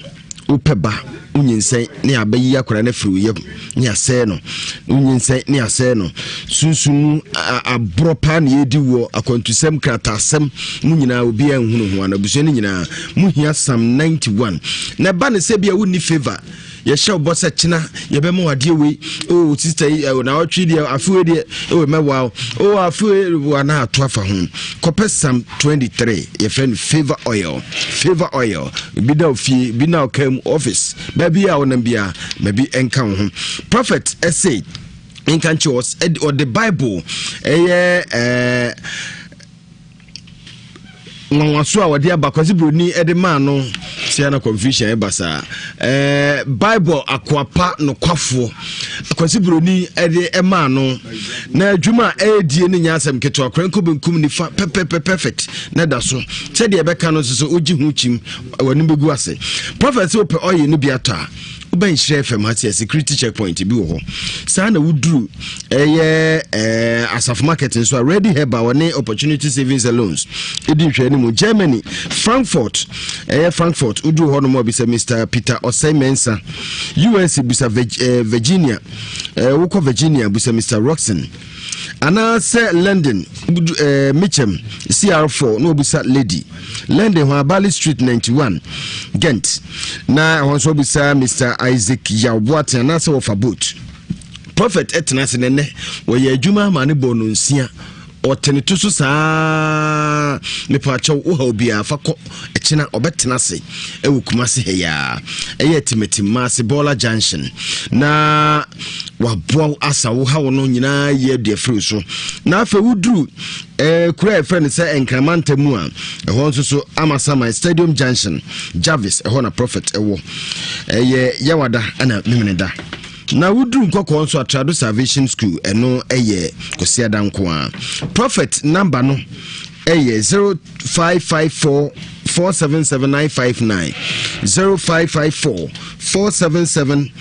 wopɛ ba wonyinsɛn ne abɛyi akwadaa no afiri wo yam ne asɛe no wonyinsɛn ne asɛe no sunsun mu aborɔ paa na yɛdi wɔ akwantusɛm krataasɛm mu nyinaa obiara nhunu ho ana abusua no nyinaa mu hia Psalm 91 na ɛba ne sɛ bi a wonni favor Yɛhyɛ wo bɔ sɛ kyena yɛbɛma wo adeɛ wei. Oh sister yi, eh, na ɔtwe deɛ, afe wei deɛ, oh mɛwa wo. Oh afe wei, wa na ato afa ho. Kɔpɛ Psalm 23, yɛfrɛ no favor oil. Favor oil. Bi da ofie, bi na ɔka mu, office, baabi a wonam biara, ma bi nka wo ho. Prophet ɛse, nka nkyɛ ɔde Bible ɛyɛ ɛɛ nwanwaso a wɔde aba Kwasi Broni de maa no. Tia na confusion ɛba saa. Ɛɛ Bible akoapa nokwafoɔ Akwasi Buroni ɛde ɛmaa no na adwuma a ɛredie no nyɛ asɛm ketewa koraa nkɔ benkum nifa pɛpɛpɛ perfect na ɛda so sɛdeɛ ɛbɛka no nso so wogye ho kyim w'anim bɛgu ase. Prophet sɛ wopɛ ɔyɛ no bi atɔ a wobɛn Nhyira FM ha sɛ security checkpoint bi wɔ hɔ saa na woduru ɛyɛ ɛɛ Asafo market nso a Ready Herbal wɔne Opportunity Savings and Loans ɛdi nhwɛ no mu Germany Frankfurt ɛyɛ Frankfurt woduru hɔ nom a bisa Mr Peter Osei Mensah US bisa eh, Virginia eh, wokɔ Virginia bisa Mr Roxon anaasɛ London eh, Mitcham CR4 na obisa Lady London hɔ Abali Street 91 Ghent na ɛhɔ nso obisa Mr Isaac Yaw Boateng anaasɛ wɔfa boat Prophet ɛtena ase nɛnɛ wɔyɛ adwuma ama ne bɔ no nsia Ɔte ne to so saa mepaakyɛw wo haw biara fa kɔ ɛkyena ɔbɛtena ase ɛwɔ Kumasi ha yi ara ɛyɛ Atimatim Bɔɔla Junction na waboa wo asa wo haw no nyinaa yi adi afiri so na afei woduru ɛɛ kura a yɛfrɛ no sɛ Nkramanta mu a ɛhɔ nso so Amasaman Stadium Junction Jarvis ɛhɔ na Prophet ɛwɔ ɛyɛ Yawada ɛna Memeneda. Na woduru Nkɔkɔɔ nso a Trado Salvation School ɛno ɛyɛ Kwasiada nko ara. Prophet number no ɛyɛ 0554 477 959 0554 477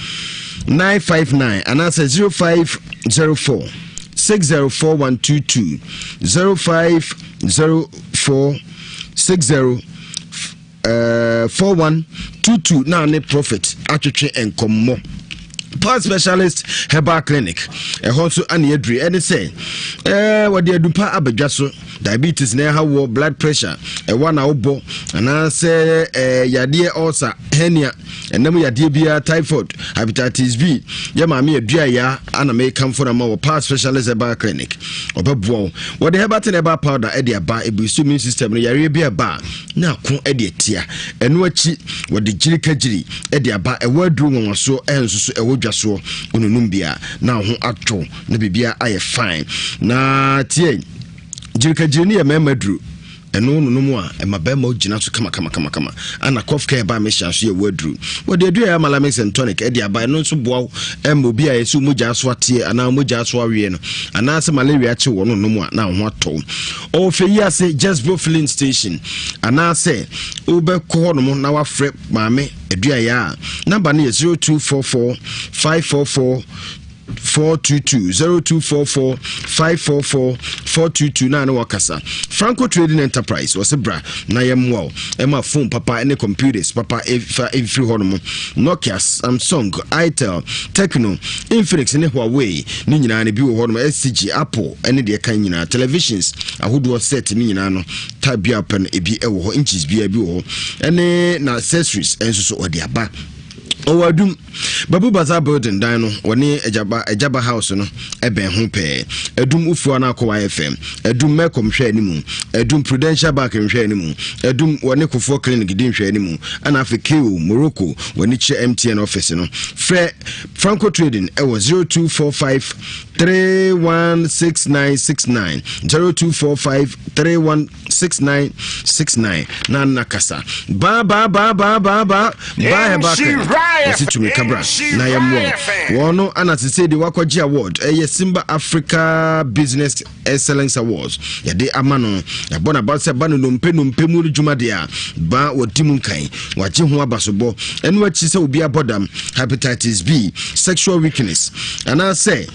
959 anaasɛ 0504 604122 0504 60 Eh, 4122 na ne prophet atwetwe nkɔmmɔ power specialist herbal clinic ɛhɔ nso ane aduri ɛne sɛ ɛɛ wɔde adupa abadwa so diabetes na ɛha wɔ blood pressure ɛwa na wobɔ anaasɛ ɛɛ yadeɛ ulcer hernia ɛnam yadeɛ biara typhoid hepatitis b yɛ maame adua ya ana mekamfo no ma wɔ power specialist herbal clinic ɔbɛboa wo wɔde herbal ten herbal powder ɛde aba ebi so immune system no yareɛ bi ɛba na ako de atia. Ɛno akyi, wɔde gyirikagyiri de aba, ɛwɔ aduro nwanwasoɔ nso so ɛwɔ dwa soɔ. Wononum bi a, na wo ho atɔ na biribiara ayɛ fine. Na tie, gyirikagyiri no yɛ mmarima aduro. Ɛno nonom a, ɛma bɛrima gyina so kamakamakamakama. Ana cough care ba mehyɛ nso yɛ wɔ aduro. Wɔde aduro a ɛyɛ Malamix and tonic de aba, ɛno nso boa wo ɛma obi a yɛsɛ mogya so ateɛ anaa mogya so aweɛ no, anaasɛ malaria kye wɔ no nom a na wo ho atɔ wo. Ɔwɔ fɛ yi ase Jesbo filling station anaasɛ wobɛkɔ hɔ nom na wafrɛ maame aduayɛ a namba no yɛ 0244 544 422 0244 544 422 na ne wakasa Franco Trading Enterprise wɔse bra na yɛmmoa wo ɛma phone papa ne computers papa ɛfa ɛmfiri hɔ nom Nokia Samsung Itel Tecno Infinix ne Huawei ne nyinaa no bi wɔ hɔ nom SCG Apple ɛne deɛ ɛka nyinaa televisions ahodoɔ set ne nyinaa no type bi a pɛ no ebi ɛwɔ hɔ inches biara bi wɔ hɔ ɛne na accessories ɛnso so ɔde aba ɔwɔ adum babu bazaar building dan no wɔne agyaba agyaba house no ɛbɛn ho pɛɛ adum ufuo no akɔ yfm adum mɛkɔm hwɛ anim adum prudential bank nhwɛ anim adum wɔne kofoɔ clinic di nhwɛ anim ɛna afei ko morocco wɔne kyerɛ mtn office no frɛ franco trading ɛwɔ 0245 316969 0245 316969 na nna kasa baa baa baa baa baa baa baa herbal clinic wɔsi tumi kabra na yɛmmoa wɔn no ana sese de wakɔgye award ɛyɛ Simba Africa Business Excellence Awards yɛde ama no yɛabɔ n'aba sɛ ba no nnompe nnompe mu dwuma deɛ a ba wɔdi mu nkan wagye ho abasobɔ ɛno akyi sɛ obi abɔ dam hepatitis B sexual weakness anaasɛ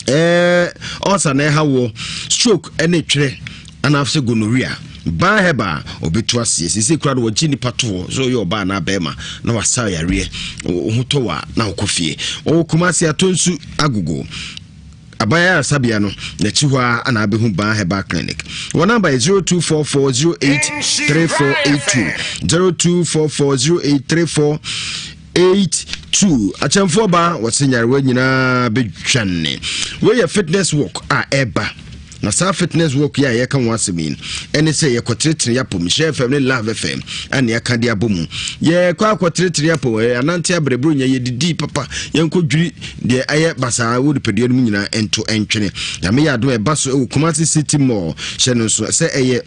ɛɛ ɔsa na ɛha wɔ stroke ɛne twerɛ anaasɛ gonorrhea baa hɛba a ɔbɛtu aseɛ sese kura no wɔgye nipa to hɔ sɛ ɔyɛ ɔbaa anaa bɛrima na wasa yareɛ ho tɔ wɔ a na ɔkɔ fie ɔwɔ Kumasi Atonsu Agogo Aban Ayaresabea no n'akyi hɔ ara na abɛhu Ban Herbal Clinic. Wɔn namba yɛ 0244083482, 0244083482. Akyɛmfoɔ ba wɔse nyarewa nyinaa bɛdwane. Wei yɛ fitness walk a ɛba. Na saa fitness walk yi a yɛka ho asɛm yi ɛne sɛ yɛkɔtenetene yɛapɔ mu Hyɛ FM ne Love FM ɛne yɛaka de abɔ mu. Yɛkɔ akɔtenetene yɛapɔ mu anante abrɛbrɛ nya yɛdidi papa yɛnkɔdwiri Deɛ ayɛ basaa wɔ nipadua no mu nyinaa nto ntwene. Nyame yɛ adom a ɛba so wɔ Kumasi City Mall. Hyɛ no nso sɛ ɛyɛ.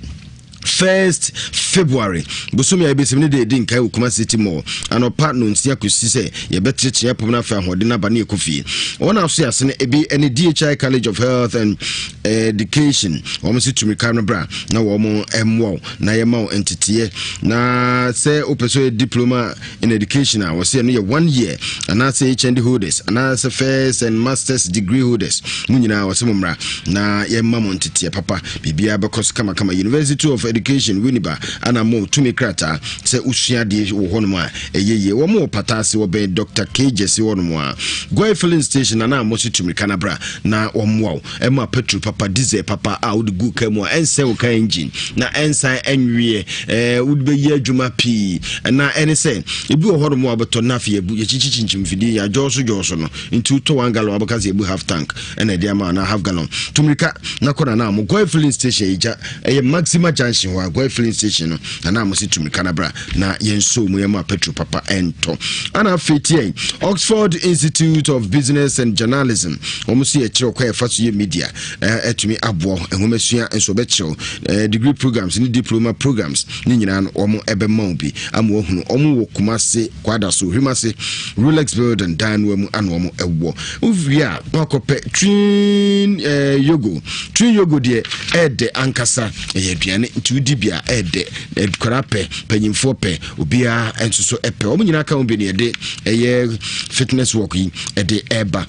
First February bosome a ɛbɛsim ne deɛ ɛdi nkae wɔ Kumasi City Mall anɔpa nonsia kɔsi sɛ yɛbɛkyekyere apom no afei ahoɔden no aba ne yɛkɔ fie. Wɔn a so ase no ebi ne DHI College of Health and Education wɔn nso tumi ka no bra na wɔn mmoa wo na yɛma wo nteteɛ na sɛ wopɛ sɛ ɔyɛ diploma in education a wɔsɛ ɛno yɛ one year anaasɛ HND holders anaasɛ first and masters degree holders mo nyinaa wɔsɛ mo mmra na yɛma mo nteteɛ papa biribiara bɛkɔ so kamakama. University of Education Winneba ana mo tumi krataa sɛ wosua adeɛ wɔ hɔnom a ɛyɛ yie. Wɔn wɔ pata ase wɔbɛn Dr. K Jesse hɔnom a Goy filling station ana mo so tumi ka na bra na wɔmmoa wo ɛma petrol papa, diesel papa a wode gu kaa mu a ɛnsɛ wo kaa engine na ɛnsan ɛnweɛ ɛɛ wode bɛyi adwuma pii. Na ɛne sɛ ebi wɔ hɔnom a wobɛtɔ na afei yɛbu yɛkyikyi kyinkyim fidie yɛadwɔɔso dwɔɔso no nti wotɔ 1 gallon wabɛka sɛ yɛbu half tank ɛna ɛde ama anaa half gallon. Tumirika na kɔ nana mo Goy filling station ɛgya ɛyɛ Maxima Junction hɔ a Goy filling station no nana mo se tumirika na bra na yɛnso mu yɛma petrol papa ɛntɔ. Ana afei tiɛ Oxford Institute of Business and Journalism wɔn nso yɛkyerɛw kɔ yɛfa so yɛ media ɛtumi aboa nhomasua nso wɔbɛkyerɛw degree programs ne diploma programs ne nyinaa no wɔn ɛbɛma wo bi ama wɔahunu. Wɔn wɔ Kumase Kwada so Hwimase Rolex building dan no mu ana wɔn ɛwɔ. Wowie a na wakɔpɛ twin yogo. Twin yogo deɛ ɛɛdɛ ankasa, ɛyɛ aduane nti wodi bi a ɛɛdɛ. Nkwadaa pɛ, mpanyinfoɔ pɛ, obiara nso so ɛpɛ. Wɔn nyinaa ka ho bi ne yɛde ɛyɛ fitness walk yi ɛde ɛɛba.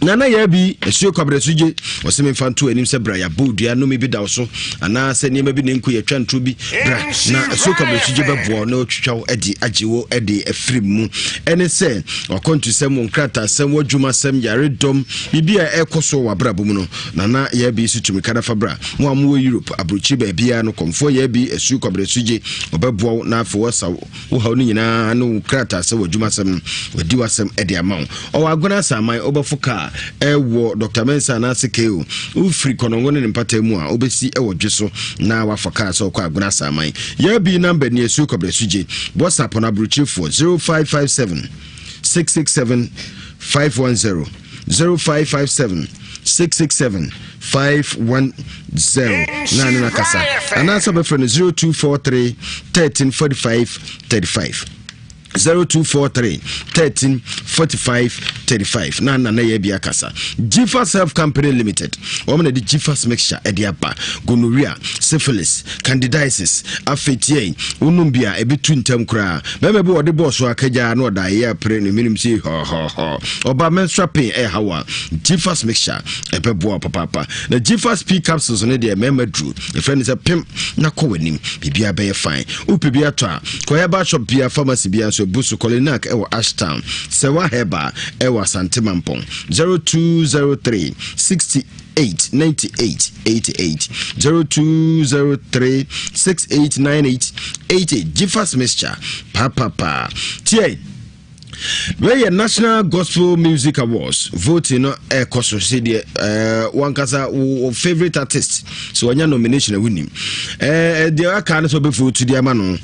Nana yɛ bi asuo kwabrɛ so gye ɔsɛ memfa nto anim sɛ bra yɛabɔ dua nnome bi da wo so anaasɛ nneɛma bi ne nko yɛtwa ntoro bi bra na asuo kwabrɛ so gye bɛboa na ɔtwitwa wo de agye wo de afiri mu. Ɛne sɛ wakɔntusɛm wo nkrataasɛm w'adwumasɛm yaredɔm biribi a ɛkɔ so wɔ abrabɔ mu no nana yɛ bi so tumi kada fa bra. Mo a mowɔ Europe aburokyiri baabiara no kɔmfoɔ yɛ bi asuo kwabrɛ so gye ɔbɛboa wo na afei wɔsa wo haw no nyinaa ne wo krataasɛm w'adwumasɛm no wadi w'asɛm de ama wo. Ɔwɔ Agona Asaman wobɛfo kaa ɛwɔ Dr Mensa anaasɛ ko wofiri Kɔnɔngo ne ne mpata mu a wobɛsi ɛwɔ dwe so na wafa kaa sɛ ɔkɔ Agona Asaman. Yɛbi number ni asuo kɔbrɛ so gye WhatsApp no aburokyirefoɔ 0557 667 510, 0557 667 510 na ne nakasa anaasɛ wobɛfrɛ no 0243 13 45 35, 0243 13 45 35 na nana yɛ bi akasa. Gfa Self Company Limited wɔn na de Gfas mixture ɛde aba. Gonorrhea, syphilis, candidiasis afei tie wonom bi a ɛbɛtu ntam koraa. Bɛrima bi wɔde bɔɔ so akagya na ɔda ɛyɛ apere ne menim sɛ hɔhɔhɔ ɔba menstrual pain ɛyɛ haw a Gfas mixture ɛbɛboa papaapa. Na Gfas P capsules no deɛ mmarima duru yɛfrɛ no sɛ pem na kɔ w'anim biribiara bɛyɛ fine. Wopɛ bi atɔ a kɔ herbal shop bia, pharmacy bia nso ebu so. Kɔlinak ɛwɔ Ashtown, Sɛwa Herbal ɛwɔ Asante Mampɔn. 0203 68 98 88, 0203 68 98 88. Gfas mixture papapa. Tie wei National Gospel Music Awards voting no ɛkɔ so sɛ deɛ wankasa wo favorite artist so wanya nomination a wonim deɛ aka no sɛ wobɛvote de ama no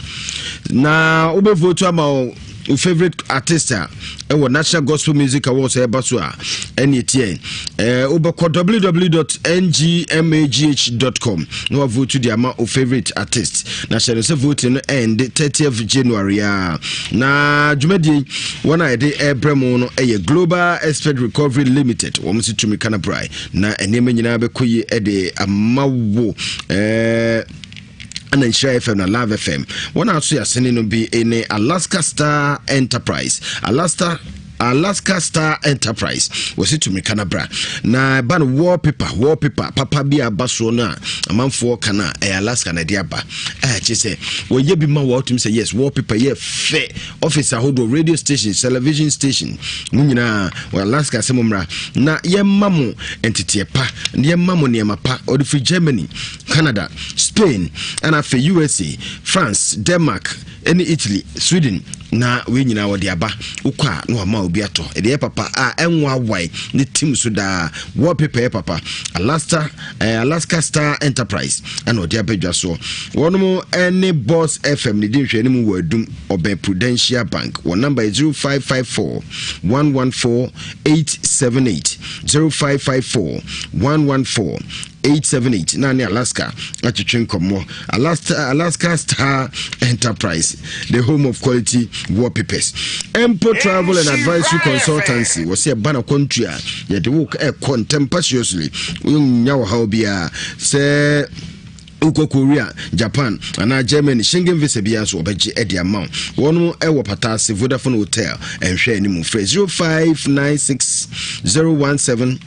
na wobɛvote ama wo favorite artist a ɛwɔ National Gospel Music Awards ɛba so a ɛne ɛtiɛ wobɛkɔ www.ngmagh.com na wavote de ama wo favorite artist na hyɛ no sɛ voting no ɛnde 30th January a. Na dwumadie wɔn a yɛde ɛbrɛ mu no ɛyɛ Global Expert Recovery Limited. Wɔn nso tumi kana brae na nneɛma nyinaa bɛkɔ yie ɛde ama wo. Ɛna Nhyira FM na Love FM wɔn a aso yɛasene no bi ne Alaska Star Enterprise. Alaska Star Enterprise wɔsi tumi kana bra na ɛba no wallpaper, wallpaper papa bi aba soɔ no a amanfoɔ ka no a ɛyɛ Alaska na ɛde aba a kyerɛ sɛ wɔyɛ bi ma wɔatumi sɛ yes, wallpaper yɛ fɛ. Office ahodoɔ, radio station, television station mo nyinaa wɔ Alaska sɛ mo mmra na yɛma mo nteteɛ pa na yɛma mo nneɛma pa. Ɔde firi Germany, Canada, Spain ɛna afei USA, France, Denmark ɛne Italy, Sweden na wei nyinaa wɔde aba. Wokɔ a na wama obi atɔ ɛde yɛ papa a ɛnwawae ne tim so daa. Wallpaper yɛ papa. Alaska Star Enterprise ɛna ɔde abadwa soɔ. Wɔnom ɛne Boss FM ne di nhwɛ ne mu wɔ Adum ɔbɛn Prudential Bank. Wɔn number yɛ 0554 114 878, 0554 114. 878 na ne Alaska atwetwe nkɔmmɔ. Alaska, Alaska Star Enterprise, the home of quality wallpapers. Empo Travel and Advisory Consultancy, wɔ sɛ ɛba na kwantu a yɛde wo ɛkɔ ntɛm paciously, wonnya ɔhaw biara sɛ wokɔ Korea, Japan anaa Germany, Schengen visa biara nso wɔbɛgye de ama wo. Wɔn wɔ Pataase Vodafone Hotel nhwɛ anim. Frɛ 0596 017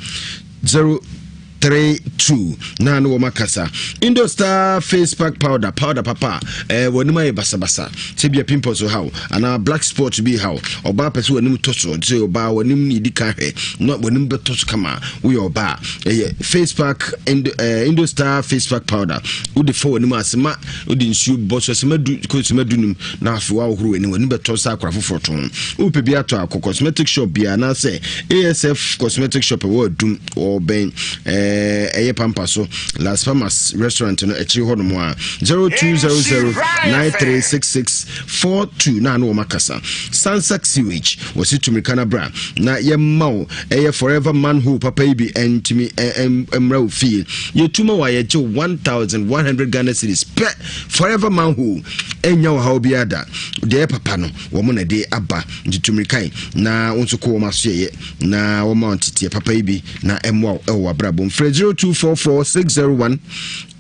032 na ne wɔn akasa. Indostar face pack powder, powder papa a eh, wɔn anim ayɛ basabasa sɛ bia pimples haw anaa black spot bi haw. Ɔbaa pɛ sɛ wɔn anim tɔ so, sɛ ɔbaa wɔn anim ne yɛdi kan hwɛ na wɔn anim bɛtɔ so kama. Woyɛ ɔbaa ɛyɛ face pack Indo, eh, Indostar face pack powder wode fa w'anim ase ma wode nsuo bɔ so sima du kɔ sima du num na afei woahohoro w'anim w'anim bɛtɔ sɛ akora foforɔ to ho. Wopɛ bi atɔ akɔ cosmetic shop biara anaasɛ ASF cosmetic shop ɛwɔ adum wɔbɛn eh, ɛyɛ pampa so Las Palmas restaurant no akyiri hɔ nom a 0200 9366 42 na ano wɔn akasa. Sansak sewage wɔsi tumirika na bra na yɛma wo ɛyɛ forever manhole papa yi bi ɛntumi ɛmmra wo fie. Yɛtu ma wɔ a yɛgye 1100 Ghana cedis pɛ. Forever manhole ɛnya wɔ ha obiara da. Deɛ ɛyɛ papa no wɔn na ɛde aba nti tumirika yi na wo nso kɔ wɔn asoɛyɛ na wɔma wo nteteɛ papa yi bi na ɛmmoa wo ɛwɔ w'abrabɔ mu. Frɛ 0244 601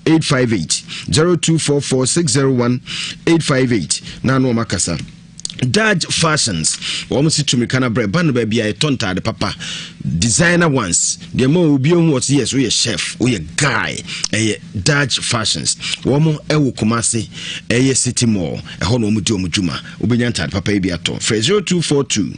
858 0244 601 858 na ano wɔn akasa. Dutch Fashions wɔn si tumi kana brɛ ba no baabi a yɛtɔ ntaade papa designer ones deɛ ma obi ehu ɔsi yes woyɛ chef woyɛ guy ɛyɛ Dutch Fashions wɔn ɛwɔ Kumasi ɛyɛ City Mall ɛhɔ na wɔn di wɔn dwuma wobɛnya ntaade papa yi bi atɔ frɛ 0242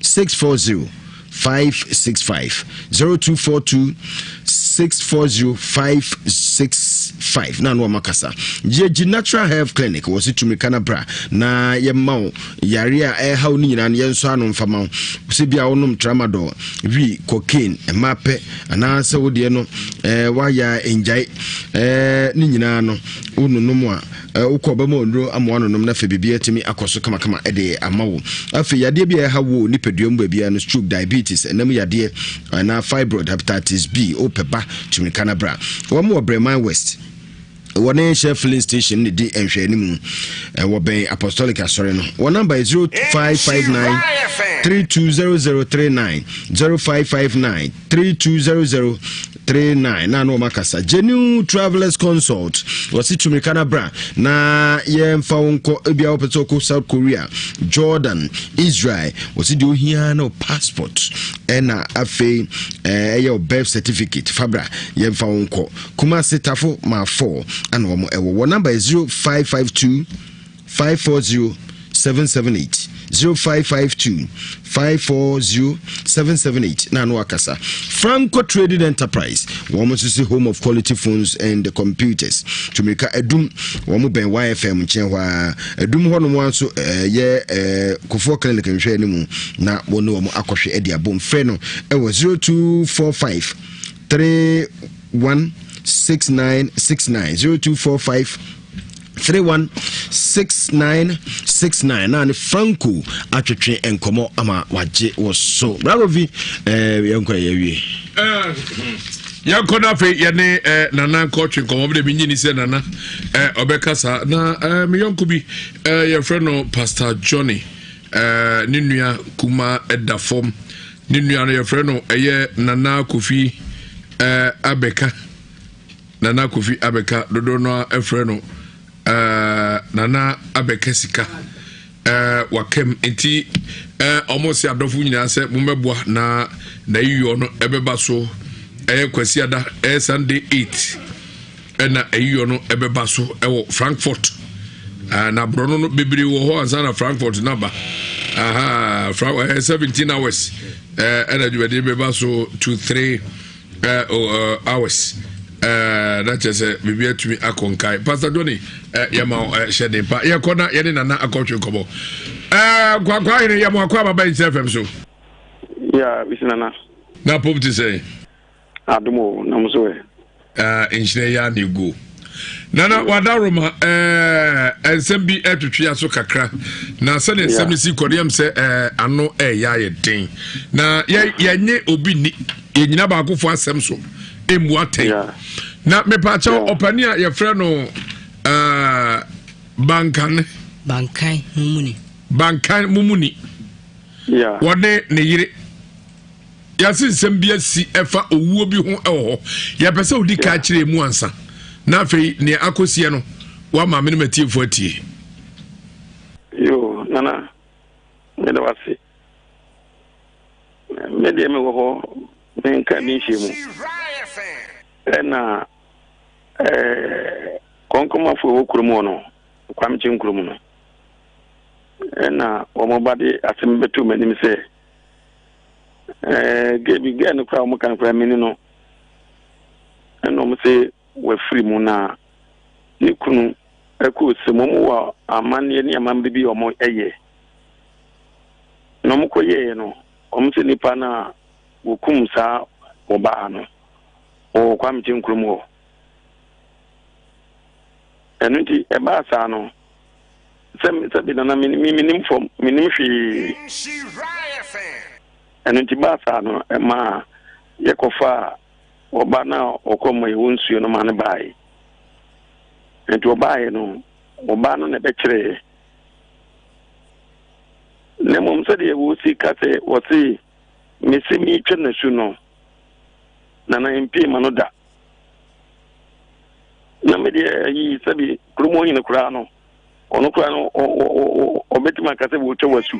640 565 0242 640 565 na ano ɔma kasa. Yɛgye Natural Health Clinic wɔ se tumi ka na bra na yɛma wo yare a ɛhaw no nyinaa no yɛnsɔ ano mfa ma wo. Sɛ bia wonom tramadol, wi, cocaine, mmaa pɛ anaasɛ wo deɛ no eh, woayɛ a ngyae eh, ne nyinaa no wononom a Wokɔ ɔbɛma wo nnuro ama woanonom na afei biribiara atumi akɔ so kamakama de ama wo. Afei yadeɛ bi a ɛha wo nipadua mu baabiara no, stroke, diabetes, ɛnam yadeɛ anaa fibroid, hepatitis B, wopɛ ba tumi ka na bra. Wɔn wɔ Breman West wɔne Shell filling station ne di nhwɛanimu wɔ bɛn Apostolic Asɔre no. Wɔn namba yɛ 0559 320039 0559 3200 39 na ano wɔn akasa. Genuine Travelers Consult wɔsi tumirika na bra na yɛmfa wo nkɔ ebia wɔpɛ sɛ ɔkɔ South Korea, Jordan, Israel. Wɔsi deɛ ohia na passport ɛna afei ɛyɛ o birth certificate fabra yɛmfa wo nkɔ. Kumasi Tafo ma 4 ɛna wɔn ɛwɔ. Wɔn number yɛ 0552 540 778 0552 540 778 na ano akasa. Franco Trading Enterprise wɔn nso si home of quality phones and computers tumirika adum wɔn bɛn YFM nkyɛn hɔ a adum hɔ nom nso ɛyɛ ɛɛ Kofoɔ clinic nhwɛ anim na wɔn ne wɔn akɔhwɛ ɛde abom frɛ no ɛwɔ 0245 31 6969 0245 316969 na ne Franco atwetwe nkɔmmɔ ama wagye wɔ so. Brarovi eh, yɛnkɔ yɛ wie. Eh, yɛnkɔ no afei yɛne eh, nana nkɔtwe nkɔmmɔ bɛdɛ menyini sɛ nana eh, ɔbɛka saa na eh, me yɔnko bi eh, yɛfrɛ no Pastor Johnny eh, ne nua kuma ɛda fam ne nua no yɛfrɛ no ɛyɛ Nana Kofi eh, abɛka Nana Kofi Abɛka dodoɔ no ara frɛ no uh, Nana Abɛka Sika uh, wakam nti uh, ɔmo se adɔfo nyinaa sɛ mommɛboa na n'ayiyɔ no ɛbɛba so ɛyɛ Kwasiada ɛyɛ Sunday 8 ɛna ayiyɔ no ɛbɛba so ɛwɔ Frankfurt uh, na borɔno no bebree wɔ hɔ ansa na Frankfurt naba aha uh, 17 hours ɛna uh, dwumadie bɛba so to 3 uh, uh, hours uh, na kyerɛ sɛ biribi atumi akɔ nkae. Pastor Johnny uh, yɛma uh, hyɛ den pa yɛkɔ na yɛne nana akɔtwe nkɔmmɔ uh, nkwakwa hene yɛmo akɔ ababa nkyerɛ fam so. Ya bisi nana. Na pom te sɛ adom o na mo so ɛ. Nhyira yi a na egu nana wadaroma nsɛm bi ɛtwetwe aso kakra na sɛdeɛ nsɛm no si kɔ no yɛm sɛ ano ɛyɛ ayɛ den na yɛnye obi ni yɛnyina baakofo asɛm so ɛmmu atɛn. Na mepaakyɛw ɔpani a yɛfrɛ no uh, Bankan. Bankan Mumuni. Bankan Mumuni. Yeah. Wɔne ne yere yɛase nsɛm bi asi ɛfa owuo bi ho wɔ hɔ yɛpɛ sɛ wodi ka kyerɛ mu ansa na afei nea akɔsiɛ no woama me ne matiefoɔ atie. Yo, nana meda wase. Me deɛ mewɔ hɔ menka bi nhyɛ mu ɛna ɛɛ kɔnkɔmafo ɛwɔ kurom hɔ no Kwamekye nkurom no ɛna wɔn ba de asɛm bɛto m'anim sɛ ɛɛ gɛɛ bi gɛɛ no koraa wɔn ka no koraa mini no ɛna wɔn sɛ wafiri mu na ne kunu ɛkɔ sɛ wɔn wɔ amanneɛ ne amammerɛ bi a wɔn ɛyɛ na wɔn kɔ yɛɛ no wɔn sɛ nipa no a wɔkum saa ɔbaa no wɔ Kwamekye nkurom hɔ ɛno nti ɛbaa saa no sɛ sɛbi nana me menim fam menim hwee ɛno nti baa saa no ɛmaa yɛkɔfaa ɔba no a ɔkɔ ma yɛwɔ nsuo no ma no baeɛ nti ɔbaeɛ no ɔbaa no na ɛbɛkyerɛɛ na mmom sɛdeɛ wɔsi ka sɛ wɔse mese meretwa n'asu no nana mpie ma no da na me deɛ ayi sɛbi kurom hɔ hene koraa no ɔno koraa no ɔbɛtumi aka sɛ wɔtwa w'asu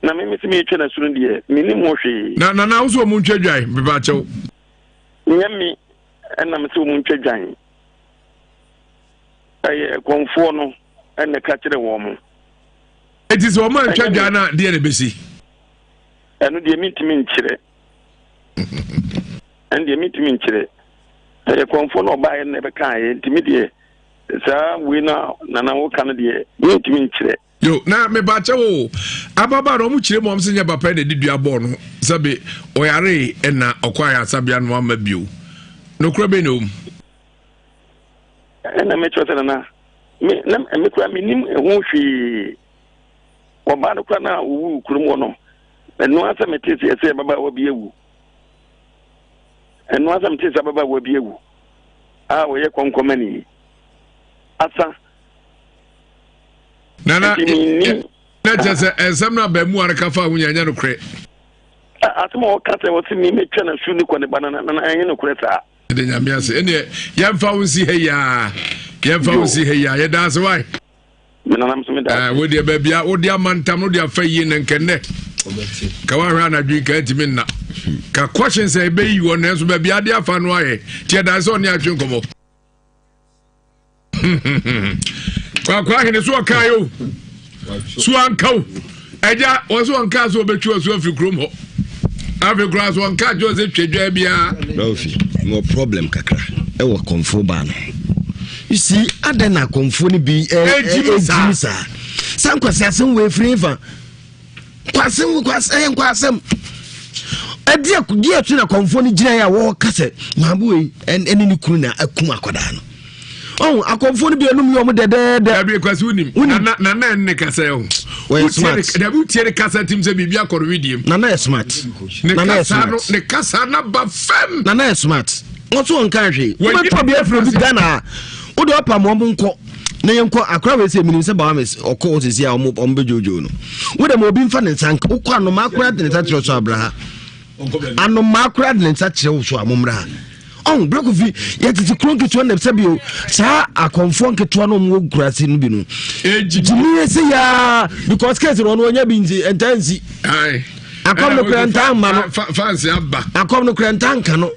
na me mese meretwa n'asu no deɛ mennim ho hwee. Na nana wo sɛ ɔmo ntwa dwan mepakyɛw. Nyɛ me ɛna mese ɔmo ntwa dwan ɛyɛ kɔnfoɔ no ɛna ɛka kyerɛ wɔn mo. Eti sɛ ɔmo antwa dwan no a deɛ na ebesi? Ɛno deɛ mentumi nkyerɛ. Ɛno deɛ mentumi nkyerɛ. Ɛyɛ kɔnfoɔ na ɔbaeɛ no na ɛbɛkaeɛ nti me deɛ saa wei no a nana woka no deɛ mentumi nkyerɛ. Yo, na mebakyɛ wo ababaa no ɔmo kyerɛ mu ɔmo sɛ nyɛ papa na ɛde dua bɔɔ no sɛbe ɔyaree ɛna ɔkɔ ayaresabea no ama bio. Nokorɛ bɛn na ɛwɔ mu? Ɛna mekyerɛ sɛ nana me na me kura menim ɛho hwee. Ɔbaa no kora no a ɔwuu kurom hɔ no ɛno ara sɛ metee sɛ ɛsɛ ababaawa bi awu. Ɛno ara sɛ metee sɛ ababaawa bi awu a ɔyɛ kɔnkɔmani asa. Nana na kyerɛ sɛ nsɛm no abaamuwa no ka fa ho nyɛ ɛnyɛ nokorɛ. Asɛm a ɔka sɛ ɔse me mɛtwa no su ne kɔ ne ba no nana ɛnyɛ nokorɛ saa. Yɛda Nyame ase. Ɛneɛ yɛmfa wo nsi ha yi aa. Yɛmfa wo nsi ha yi aa. Yɛda ase wae. Menanam so meda ase. Wo deɛ baabi a wode amantam no de afa yie na nkɛnnɛ. Ka woahwɛ anadwo yi ka ntumi nna. Ka kɔhyen sɛ ɛbɛyi wɔ nanso baabi ade afa no ayɛ. Nti yɛda ase sɛ ɔne atwe nkɔmmɔ. Kwakwa ahene so ɔkaa yo so anka wo agya wɔ so ɔnkaa sɛ ɔbɛtwi wɔ so afiri kurom hɔ afei koraa so ɔnka kyerɛ sɛ twa dwa biara. Rafi mewɔ problem kakra ɛwɔ kɔnfo baa no you see adɛn na akɔnfo no bi ɛgyimi saa saa nkwasi asɛm wɔ efiri nfa. Nkwasɛm nkwasɛm ɛyɛ nkwasɛm. Ɛdeɛ deɛ ɛto na kɔnfoɔ no gyina yɛ a wɔreka sɛ maame wei ɛne ne kunu na akum akwadaa no. Ɔn akɔnfoɔ no bi anum yɛ ɔmo dɛdɛɛdɛ. Dabi kwasi wunim. Nana nana ɛne kasa yɛ o. Wɔyɛ smart. Dabi wotie ne kasa tim sɛ biribi akɔ no widiem. Nana yɛ smart. Ne kasa no ne kasa na ba fam. Nana yɛ smart. Wɔn so wɔn kan hwee. Wɔbɛtɔ bi afiri obi Ghana a. Wode ɔpam wɔn nkɔ. Na yɛn kɔ akora wei sɛ menim sɛ Bahamas ɔkɔ hɔ sisi a ɔmo ɔmo bɛdwoodwoo no. Wo dɛm obi nfa ne nsa nka wokɔ anomaa koraa de ne nsa kyerɛ so abra ha. Anomaa koraa de ne nsa kyerɛ wo so a mommra ha. Ɔn bra kofi yɛtete kuro nketewa na sɛ bio saa akɔmfoɔ nketewa no ɔmo wɔ kurase no bi no. Gyimi sɛ yaa because case no ɔno ɔnya bi nti ɛntaa nsi. Akɔm no koraa ntaa mma no. Akɔm no koraa ntaa nka no.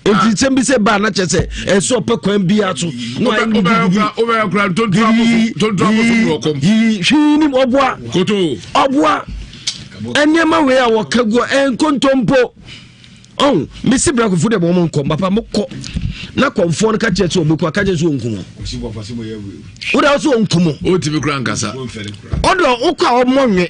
nti nsɛm bi sɛ baa na kyerɛ sɛ ɛsɛ ɔpɛ kwan biara so na wayɛ gidigidi hwii nim ɔboa ɔboa nneɛma wei a wɔka gu nkontompo ɔn mesi brakofo dɛ wɔn nkɔ papa mo kɔ na kɔnfoɔ no ka kyerɛ sɛ ɔbɛku aka kyerɛ sɛ ɔnku mo wode wo sɛ ɔnku mo ɔtumi kora nkasa ɔdɔ wokɔ a ɔmmɔ nwe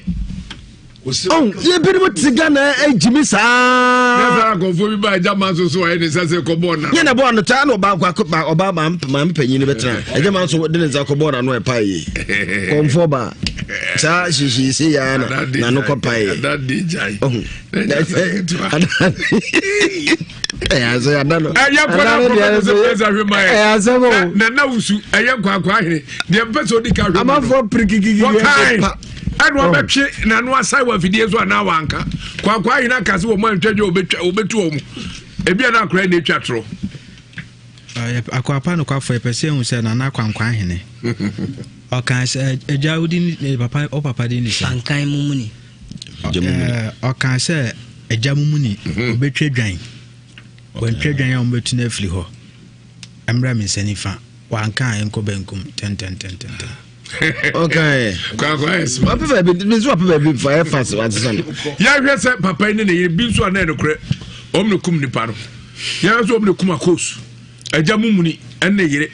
ɔn yɛ binom te ghana agyimi saa. ne sara nkɔfoɔ bi ba agya ma nso so ɔyɛ ne nsa sɛ kɔbɔɔ na. yɛ na bɔɔ no taa na ɔbaa ɔbaa maame panyin no bɛtena agya ma nso de ne nsa kɔbɔɔ n'ano ɛpa yie kɔnfoɔ baa. Saa hyehyee se yaa na n'ano kɔpaeɛ. Ɔho. Ɛyɛ asɛ ada no. Ɛyɛ kɔ na prɔfɛt sɛ pɛsɛ ahwɛ ma yɛ. Ɛyɛ asɛm o. Nana wusu ɛyɛ nkwankwa ahene deɛ mpɛ sɛ odi ka ahwɛ ma no. Amanfoɔ pirikikiki yɛ Wɔkae pa. ɛna ɔbɛtwe n'ano asae wɔ afidie so anaa wanka. Kwankwa ahene aka sɛ wɔn antwa dwa wɔbɛtu wɔn. Ebi a na akora na etwa torɔ. Akwapa nokwafo yɛpɛ sɛ ehu sɛ Nana Kwankwan hene. Ɔka sɛ agya wodi ne papa o papa din de sɛ. Pankan mumuni. Ɔka sɛ agya mumuni obetwa dwan. Wantwa dwan a wɔbɛtu no afiri hɔ. Mmra me nsa nifa. Wanka a ɛnkɔ benkum tɛntɛntɛntɛntɛm. Okay. Wapɛ baabi nso wapɛ baabi fa yɛ fast wasesa no. Yɛhwɛ sɛ papa yi ne ne yere bi nso a na ɛnokorɛ wɔn na kum nipa no. Yɛhwɛ sɛ wɔn na kum akos agya mu muni ɛne ne yere.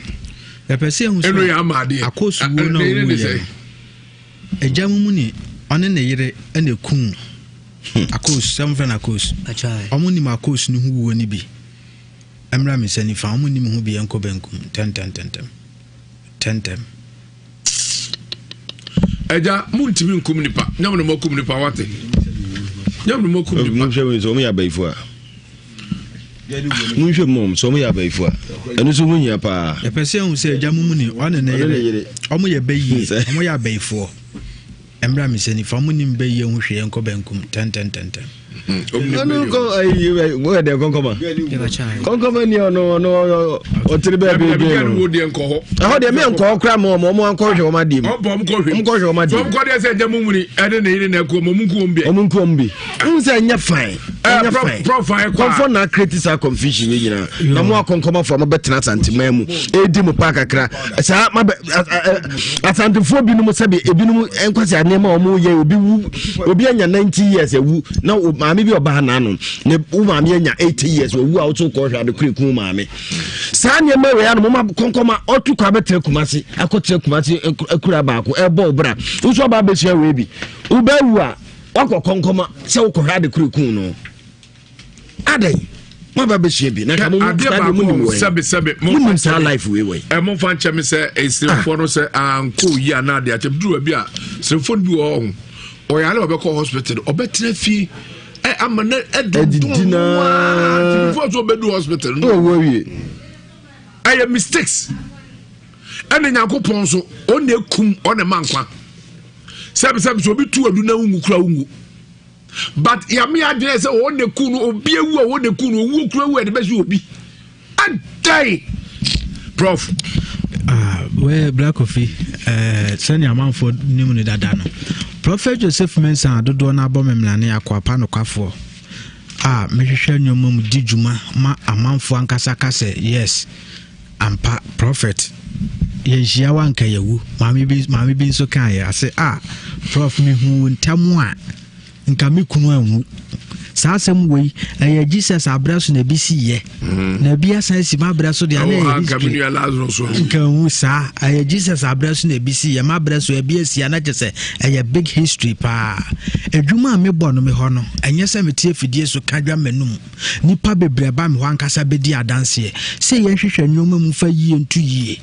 Yɛpɛ sɛ ehu sɛ ɛno yɛ ama adeɛ. Akos wuo na ɔwu yɛ no. Agya mu muni ɔne ne yere ɛna kum akos sɛ wɔn fɛ no akos. Wɔn nim akos no ho wuo no bi. Ɛmra me nsa nifa wɔn nim ho bi ɛnkɔ benkum ntɛntɛntɛntɛm. Ntɛntɛm. Agya, montumi nkum nipa. Nyam na moakum nipa, wate? Nyam na moakum nipa. Monhwɛ mu sɛ wɔn yɛ abayifo a. Monhwɛ mu sɛ wɔn yɛ abayifo a. Ɛno nso ho hia paa. Yɛpɛ sɛ yɛhu sɛ agya mo mu ni ɔne ne yere. Wɔn yɛ bɛyie, wɔn yɛ abayifoɔ. Ɛmmra me nsa nifa, wɔn nim bɛyie ho hwee, ɛnkɔ bɛnkum ntɛntɛntɛntɛm. Ɔno kɔ ayi wɔ dɛ kɔnkɔma. Kɔnkɔma ni ɔno ɔno ɔtiri bɛɛ bi bi no. Ɛhɔ deɛ mi nkɔ kura mu ɔmo ɔmo ankɔ hwɛ ɔmo adeɛ mu. Ɔmo kɔ hwɛ ɔmo kɔ hwɛ ɔmo adeɛ mu. Ɔmo kɔ deɛ sɛ ɛgya mu muni ɛne ne yere na ɛkɔ ɔmo nku ɔmo bi. Ɔmo nku ɔmo bi. N sɛ ɛnyɛ fine. Ɛnyɛ fine. Kɔnfɔ na create saa confusion yɛ nyinaa. Na mo akɔnkɔmafo a mo bɛ tena Asanteman mu edi mo paa kakra. Saa ma bɛ Asantefoɔ binom sɛbi ebinom nkwasi nneɛma a wɔn yɛ obi wu obi anya 90 years awu na maame bi ɔbaa n'ano ne wo maame anya 80 years owu a woto kɔ hwɛ ade koro ekun maame. Saa nneɛma wei ano mo ma kɔnkɔma ɔtu kɔ abɛtena Kumasi akɔtena Kumasi akura baako ɛbɔ ɔbra nso ɔba abɛsua wei bi wobɛwu a wakɔ kɔnkɔma sɛ wokɔhwɛ ade koro kun no adɛn moaba bɛsua bi na nka mo adeɛ baako sɛbe sɛbe monim saa life wei wɔ ɛ momfa nkyɛ me sɛ ɛsiremfoɔ no sɛ ankɔ yi anaa adeɛ akyɛ duru baabi a siremfoɔ no bi wɔ hɔ ho ɔyare a ɔbɛkɔ hospital ɔbɛtena fie ɛ ama na ɛdidi naa before so ɔbɛdu hospital no ɔwɔ awie ɛyɛ mistakes ɛne nyankopɔn so ɔna ekum ɔna ma nkwa sɛbisɛbi sɛ obi tu adu na wungu kura wungu but yame adwene sɛ wɔn na ku no obi ewu a wɔn na ku no owuo kura wu a ɛde bɛsi obi adai prof. Ah, wɛ Black Kofi eh, sɛnea amanfoɔ nim no dada no Prophet Joseph Mensah dodoɔ no abɔ me mmrane akoapa nokwafoɔ a mehwehwɛ nneɛma mu di dwuma ma amanfoɔ ankasa ka sɛ yes Ampa prophet yɛnhyia wo anka yɛwu maame bi maame bi nso kaa yɛ ase a prof mehu wo ntɛm a nka me kunu anwu saa asɛm wei ɛyɛ jesus abrɛ so na ebi si yɛ mm. na ebi asan si ma abrɛ so deɛ na ɛyɛ history nka nwu saa ɛyɛ jesus abrɛ so na ebi si yɛ ma abrɛ so ebi asi ana kyɛ sɛ ɛyɛ big history paa adwuma a mebɔ no me hɔ no ɛnyɛ sɛ mete afidie so ka dwa m'anum Nnipa bebree ba me hɔ ankasa bɛdi adanseɛ sɛ yɛnhwehwɛ nneɛma mu mfa yie nto yie.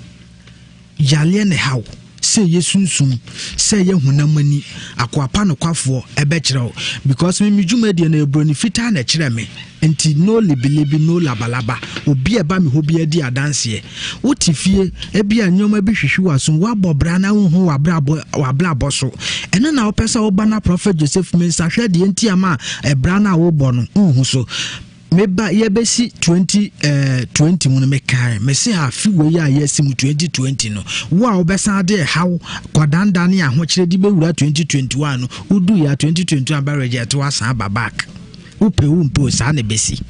Yareɛ na ɛha wo, sɛ ɛyɛ sunsum, sɛ ɛyɛ honam ani, akoa pa nokwafoɔ ɛbɛkyerɛ wo. Because me me dwumadie no ɛyɛ broni fitaa na ɛkyerɛ me. Nti no libilibi, no labalaba. Obi a ɛba me hɔ biara di adanseɛ. Wote fie, ebia nneɛma bi hwehwe w'asom, woabɔ bra na wonhu w'abrabɔ w'abrabɔ so. Ɛno na wopɛ sɛ woba na Prophet Joseph Mensah hwɛ deɛ nti ama ɛbra no a wobɔ no wonhu so. Meba yɛbɛsi 20 eh, 20 mu no mekae mese afe wei a yɛasi mu 2020 no wo a wobɛsan de ɛhaw kwadanda ne ahokyerɛ de bɛwura 2021 no wodu yɛ a 2021 bɛregyɛte woasan aba back. Wopɛ wo mpo saa na ɛbɛsi.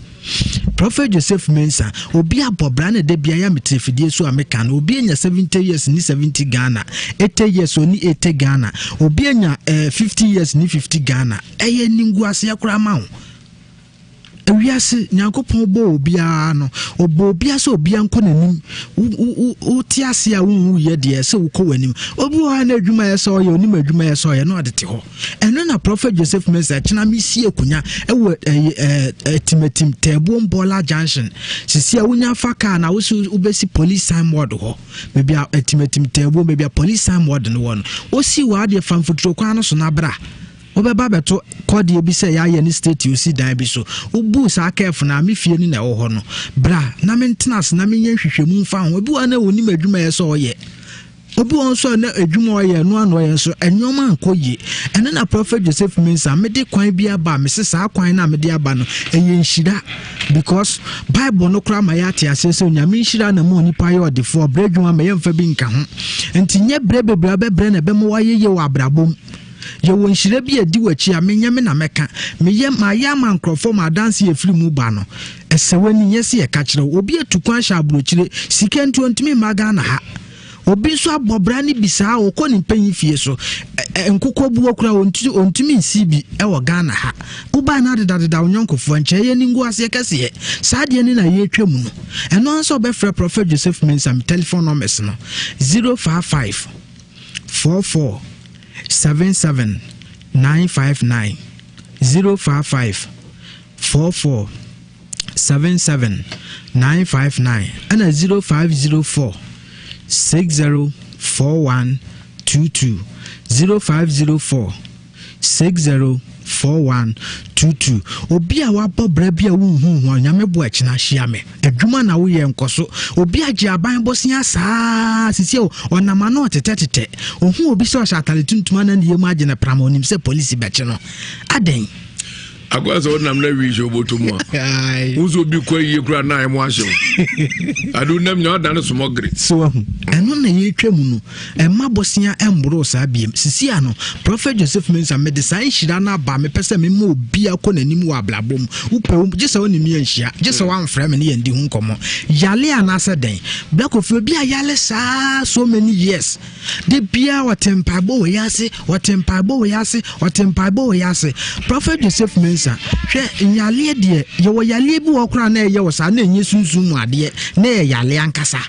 Prophet Joseph Mensah, obi abɔ bra na da bia ya metere fidie so a meka no, obi anya 70 years ni 70 Ghana, 80 years oni 80 Ghana, obi anya eh, 50 years ni 50 Ghana. Ɛyɛ ninguaseɛ koraa ma wo. Ewiase, Nyankopɔn bɔɔ obiara no, ɔbɔɔ obiara sɛ obiara nkɔ n'anim. Wote ase a wonwuiɛ deɛ, sɛ wokɔ w'anim. Obi wɔ hɔ a na adwuma yɛ sɛ ɔyɛ, onim adwuma yɛ sɛ ɔyɛ na ɔde te hɔ. Ɛno na Prophet Joseph Mensah kyena mesi akunya ɛwɔ Atimatim Tɛɛboom Bɔɔla Junction. Sisi a wonya fa kaa na wosi wobɛsi police signboard hɔ. Baabi a Atimatim Tɛɛboom, baabi a police signboard no wɔ no. Wosi wɔ adeɛ fa mfuturo kwan no so na bra. Wobɛba abɛto kɔdeɛ bi sɛ yɛayɛ ne state osi dan bi so. Wobuu saa kɛɛfo no a, me fie no na ɛwɔ hɔ no. Bra na mentena ase na menyɛ nhwehwɛmu mfa ho. Ebi wɔ hɔ a na ɔnim adwuma a ɛyɛ sɛ ɔyɛ. Obi wɔ hɔ nso a na adwuma a ɔyɛ ɛno ano ɔyɛ nso nneɛma ankɔ yie. Ɛno na Prophet Joseph Mensah mede kwan bi aba a mese saa kwan no a mede aba no ɛyɛ nhyira because Bible no koraa ma yɛate aseɛ sɛ Onyame nhyira na ma onipa yɛ ɔdefoɔ, brɛ adwuma ma yɛmfa bi nka ho. Nti nyɛ brɛ bebree a wobɛbrɛ na ɛbɛma woayɛ yie wɔ abrabɔ mu. Yɛwɔ nhyira bi a ɛdi w'akyi a menyɛ me na mɛka. Meyɛ, mayɛ ama nkurɔfoɔ ma adanse a ɛfiri mu ba no. Ɛsɛ w'ani, nyɛ sɛ yɛka kyerɛ wo. Obi atu kwan ahyɛ aburokyire, sika nti ɔntumi mma Ghana ha. Obi nso abɔ bra no bi saa, ɔkɔ ne mpanyin fie so. Nkokɔ buo koraa ɔntumi nsi bi wɔ Ghana ha. Wobae no adedadeda wo nyɔnkofoɔ nkyɛn, ɛyɛ animguaseɛ kɛseɛ. Saa adeɛ no na yɛretwa mu no. Ɛno ara sɛ wobɛfrɛ Prophet Joseph Mensah, me telephone numbers no, 055 44 77 959 055 44 77 959 ɛna 0504 60 41 22 0504 604122 Obi a wabɔ bra bi a wonhuu ho a, Nyame boa kyena hyia me. Adwuma na woyɛ nkɔso. Obi agye aban bosea saa sisi o, ɔnam ano ɔtetɛtetɛ. Ohu obi sɛ ɔhyɛ atare tuntum ana ne yam agye no pram onim sɛ polisi bɛkye no. Adɛn? Akɔyɛ sɛ wonam na wii hyɛ wobɔtɔ mu a wo sɛ obi kɔ ayie koraa na ayɛ mo ahye wo ade wonam nyina wadane somɔgere. So wahu? Ɛno na yɛretwa mu no. Mma bosea mmoro saa biem. Sisi ano, Prophet Joseph Mensah, mede saa nhyira no aba, mepɛ sɛ mema obi akɔ n'anim wɔ abrabɔ mu. Wopɛ wo, gye sɛ wo ne me anhyia, gye sɛ woamfrɛ me ne yɛn di ho nkɔmmɔ. Yale anaasɛ dɛn? Bra Kofi, obi a yale saa so many years. Da biara ɔte mpaebɔ wɔ yi ase, ɔte mpaebɔ wɔ yi ase, ɔte mpaebɔ wɔ yi ase. Prophet Joseph Mensah, hwɛ, nyaleɛ deɛ, yɛwɔ yaleɛ bi wɔ hɔ koraa na ɛyɛ wɔ saa, na ɛnyɛ sunsum mu adeɛ, na ɛyɛ yale ankasa.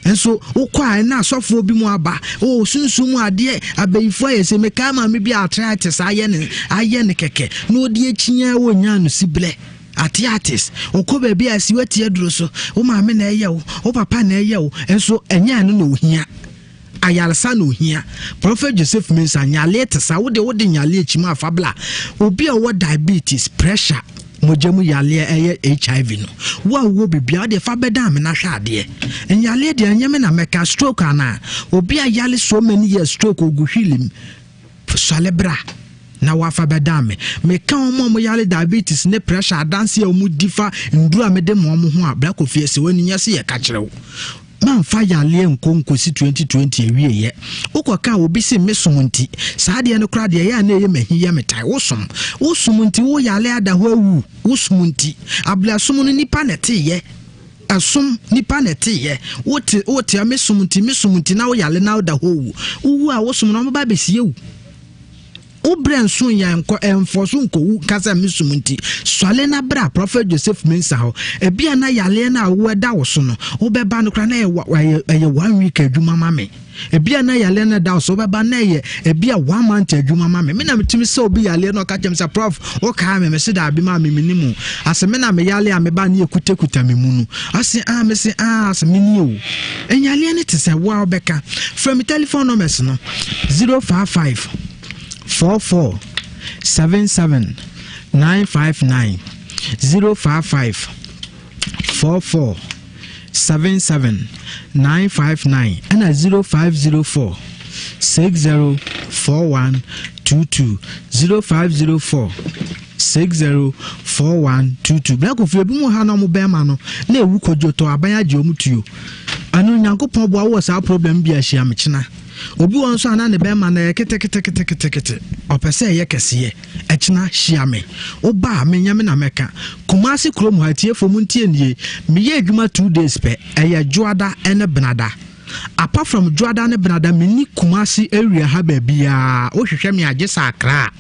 Nso wokɔ a ɛna asɔfoɔ bi mu aba o sunsum mu adeɛ abayifoɔ ayɛ sɛ mekaa maame bi a arthritis ayɛ ne ayɛ ne kɛkɛ na ɔde akyinya wɔ nyaa no siblɛ arthritis ɔkɔ baabi a si wati aduro so wo maame na ɛyɛ wo wo papa na ɛyɛ wo nso ɛnyɛ ɛno na ohia ayaresa na ohia Prophet Joseph Mensah nyaleɛ te saa wode wode nyaleɛ kyim afa bla obi a ɔwɔ diabetes pressure Mogya mu yareɛ ɛyɛ HIV no, wo a wowɔ biribiara wodeɛ fa bɛda amena hwɛ adeɛ. Nyareɛ deɛ ɛnyɛ me na mɛka, stroke anaa? Obi a yare so many years stroke ogu hwili mu, sɔre bra na wafa bɛda me. Meka wɔn a wɔyare diabetes ne pressure adanse a wɔdi fa nnuro a mede ma wɔn ho a, bra kɔ fie sɛ w'ani nyɛ sɛ yɛka kyerɛ wo. Mamfa yareɛ nkɔ nkɔsi 2020 awieɛ. Wokɔ ka a obi se me som nti. Saa adeɛ no koraa deɛ ɛyɛ a na ɛyɛ m'ahi yɛ me tan. Wo som. Wo som nti wo yare ada hɔ awu. Wo som nti. Ablasom no nipa na ɛteyɛ. Ɛsom nipa na ɛteyɛ. Wote wote a me som nti me som nti na wo yare na woda hɔ wu. Wowu a wo som no wɔbɛba abɛsie wo. Wo berɛ nso yɛ nkɔ ɛmfɔ so nkɔwu nka sɛ me som nti. Sɔre na bra Prophet Joseph Mensah hɔ. Ebia na yareɛ no a wo ɛda wo so no, wobɛba no koraa na ɛyɛ ɛyɛ one week adwuma ma me. Ebia na yareɛ no ɛda wo so wobɛba na ɛyɛ ebia one month adwuma ma me. Me na metumi sɛ obi yareɛ no ɔka kyerɛ me sɛ Prof wokaa me mese daabi maa me menim o. Ase me na me yare a meba ne yɛkutakuta me mu no. Ase ah mese ah ase menie o. Nyareɛ no te sɛ wo a wobɛka. Frɛ me telephone numbers no 055 44 77 959 055 44 77 959 ɛna 0504 60 41 22 0504 604122 Bra Kofi ebi mu ha na ɔmo bɛɛma no na ewu kodwo tɔ aban agye ɔmo tuo ɛno Nyankopɔn boa wowɔ saa problem bi a hyia me kyena obi wɔ nso a na ne bɛɛma no ɛyɛ keteketeketekete ɔpɛ sɛ ɛyɛ kɛseɛ ɛkyena hyia me woba a menyɛ me na mɛka Kumasi kurom ha atiefo mu ntie nie meyɛ adwuma 2 days pɛ ɛyɛ dwoada ɛne benada Apart from dwoada ne benada menni Kumasi area ha baabiaa wohwehwɛ me a gye sɛ Accra.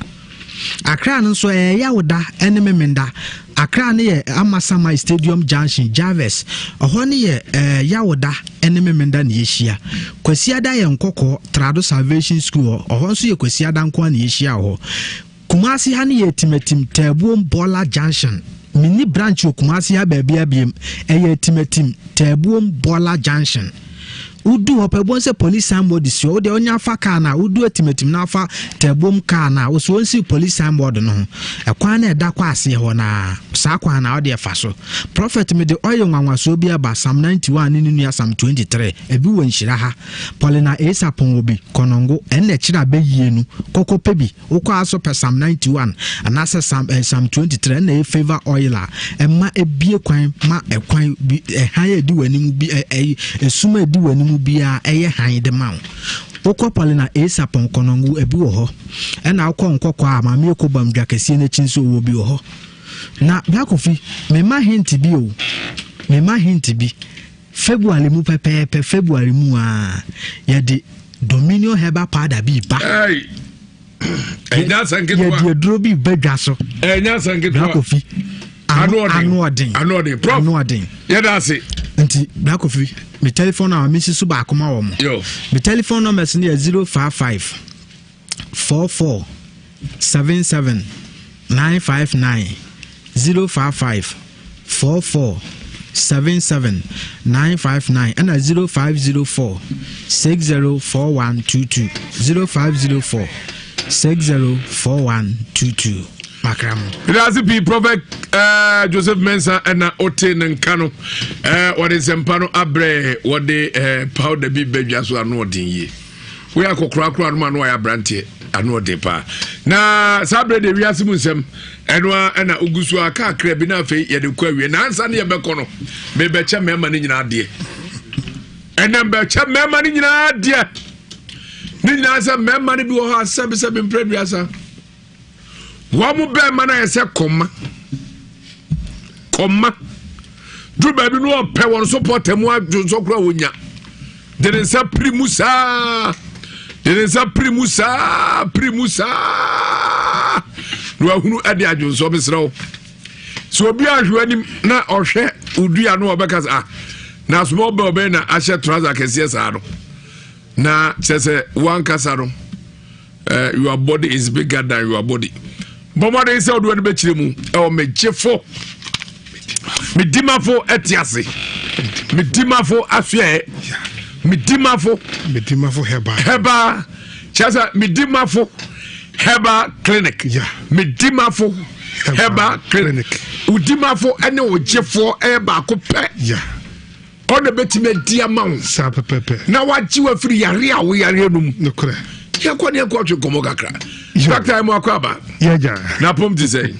Accra no nso ɛyɛ Yawda ne Memenda. Accra no yɛ Amasaman Stadium Junction, Jarvis. Ɛhɔ no yɛ eh, Yawoda ne Memenda na yɛhyia. Kwasiada yɛ Nkɔkɔɔ, Trado Salvation School hɔ. Ɔhɔ nso yɛ Kwasiada nko ara na yɛhyia wɔ hɔ. Kumasi ha no yɛ Atimatim, Taabuom, Bɔla Junction. Menni branch wɔ Kumasi ha baabiara biem. Ɛyɛ Atimatim, Taabuom, Bɔla Junction. Wodu hɔ pɛ, wobɛhu sɛ police signboard si hɔ. Wo deɛ wonya fa car no a, wodu Atimatim na afa Taabuom car no a, wo so wɔnsi police signboard no ho. Ɛkwan no a ɛda kɔ aseɛ hɔ no ara, saa kwan no a, wo deɛ fa so. Prophet mede oil nwanwasoɔ bi aba, Psalm 91 ne ne nua Psalm 23. Ebi wɔ nhyira ha. Paulina Esapon wɔ bi, Kɔnɔngo, ɛnna ɛkyerɛ abɛyie no, kɔkɔ pɛ bi. Wokɔ ara so pɛ Psalm 91 anaasɛ Psalm, eh, Psalm 23 ɛna ɛyɛ favor oil a ɛma ebie kwan ma ɛkwan bi ɛhan a ɛdi w'anim bi ɛyi esum a ɛdi w'anim biara ɛyɛ han de ma wo. Wokɔ Paulina Esa Pɔnkɔnɔngo ebi wɔ hɔ. Ɛna wokɔ Nkɔkɔ a Maame Eko Bamdwa kɛseɛ n'akyi nso wɔ bi wɔ hɔ. Na Bra Kofi, mema hint bi o. Mema hint bi. February mu pɛpɛɛpɛ, February mu a yɛde Dominion herbal powder bi ba. Ɛnyɛ asɛm ketewa. Yɛde aduro bi ba dwa so. Ɛnyɛ asɛm ketewa. Bra Kofi. Ano ɔden. Ano ɔden. Prof. Ano ɔden. Yɛda ase. Nti Bra Kofi, me telephone number me si so baako ma wɔn. Yo. Me telephone numbers no yɛ 055 44 77 959 055 44 77 959 ɛna 0504 604122 0504 604122 makra mo. Medase pii Prophet uh, Joseph Mensah ɛna ote ne nka no uh, wɔde nsɛmpa no abrɛ wɔde uh, powder bi badwa so ano ɔden yie. Woyɛ akɔkoraa koraa no ma no wayɛ aberanteɛ ano ɔden paa na saa berɛ deɛ wiase mu nsɛm ɛno a ɛna ogu so a kakra bi na afei yɛde kɔ awie na ansa ne yɛbɛkɔ no mebɛkyɛ mmarima no nyinaa adeɛ ɛnɛ mbɛkyɛ mmarima no nyinaa adeɛ ne nyinaa sɛ mmarima no bi wɔ hɔ asɛbesɛbe mprɛ duasa Wɔn mo bɛrima no ayɛ sɛ kɔma kɔma duru baabi no ɔpɛ wɔn so pɔtɛ mu adwonsɔ kora wɔnya de ne nsa piri mu saa de ne nsa piri mu saa piri mu saa na wahunu ɛde adwonsɔ mesrɛ wo sɛ obi ahwɛ anim na ɔhwɛ odua no ɔbɛka sɛ ah na asoma ɔbɛ ɔbɛn na ahyɛ trouser kɛseɛ saa no na kyerɛ sɛ wankasa no Uh, your body is bigger than your body. Bɔ mmɔden sɛ wode w'ani bɛkyerɛ mu ɛwɔ megyefo medimafo ɛte ase medimafo ahwɛɛ medimafo medimafo hɛba hɛba kyerɛ sɛ medimafo hɛba clinic medimafo hɛba clinic wodimafo ɛne ogyefoɔ ɛyɛ baako pɛ yeah. Ɔna bɛtumi adi ama wo. Saa pɛpɛpɛ. Na wagye wo afiri yare a woyareɛ no mu. Nokorɛ. Yɛnkɔ ne yɛnkɔ twe nkɔmmɔ kakra. Doctor mu akɔ aba. Yɛgya. Na pom te sɛ.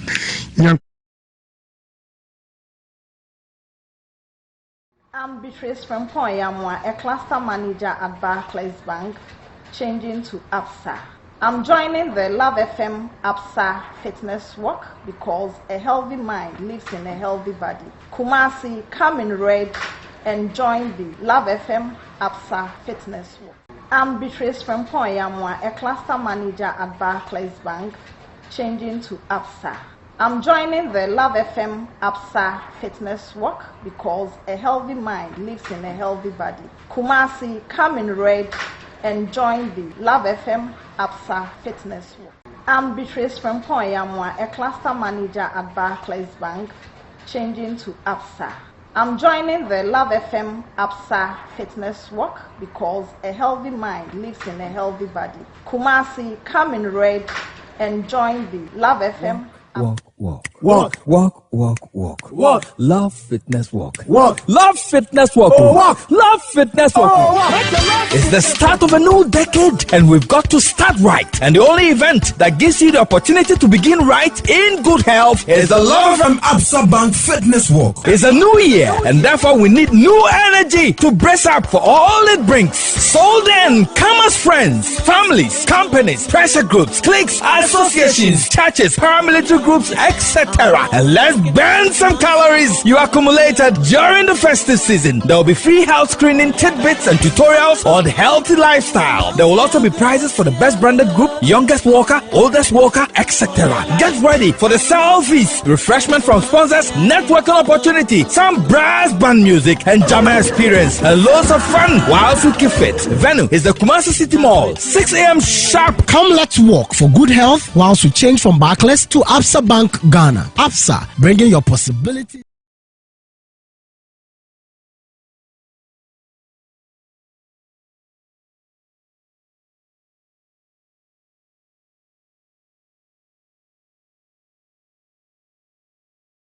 I'm Beatrice Frimpong Yamoah, a cluster manager at Barclays Bank, changing to ABSA. I'm joining the Love FM ABSA Fitness Walk because a healthy mind lives in a healthy body. Kumasi, come in red and join the Love FM ABSA Fitness Walk. I'm Beatrice Frimpong Yamoah, a cluster manager at Barclays Bank, changing to ABSA. I'm joining the Love FM ABSA Fitness Walk because a healthy mind lives in a healthy body. Kumasi, come in red and join the Love FM ABSA Fitness Walk. I'm Beatrice Frimpong Yamoah, a cluster manager at Barclays Bank, changing to ABSA. I'm joining the Love FM ABSA Fitness Walk because a healthy mind lives in a healthy body. Kumasi, come in red and join the Love FM. Walk, walk, walk, walk, walk, walk, walk. Love fitness walk. Walk. Love fitness walk. Oh, walk. Love fitness walk. Oh, walk. It's the start of a new decade, and we've got to start right. And the only event that gives you the opportunity to begin right in good health is the Love from Absa Bank Fitness Walk. It's a new year, and therefore we need new energy to brace up for all it brings. So then, come as friends, families, companies, pressure groups, cliques, associations, churches, paramilitary groups, etc. And let's burn some calories you accumulated during the festive season. There will be free health screening, tidbits, and tutorials on healthy lifestyle. There will also be prizes for the best branded group, youngest walker, oldest walker, etc. Get ready for the selfies, refreshment from sponsors, networking opportunity, some brass band music, and jama experience, and loads of fun whilst you keep fit. Venue is the Kumasi City Mall, 6 a.m. sharp. Come, let's walk for good health whilst we change from Barclays to Absa Bank Ghana. Absa, bringing your possibility.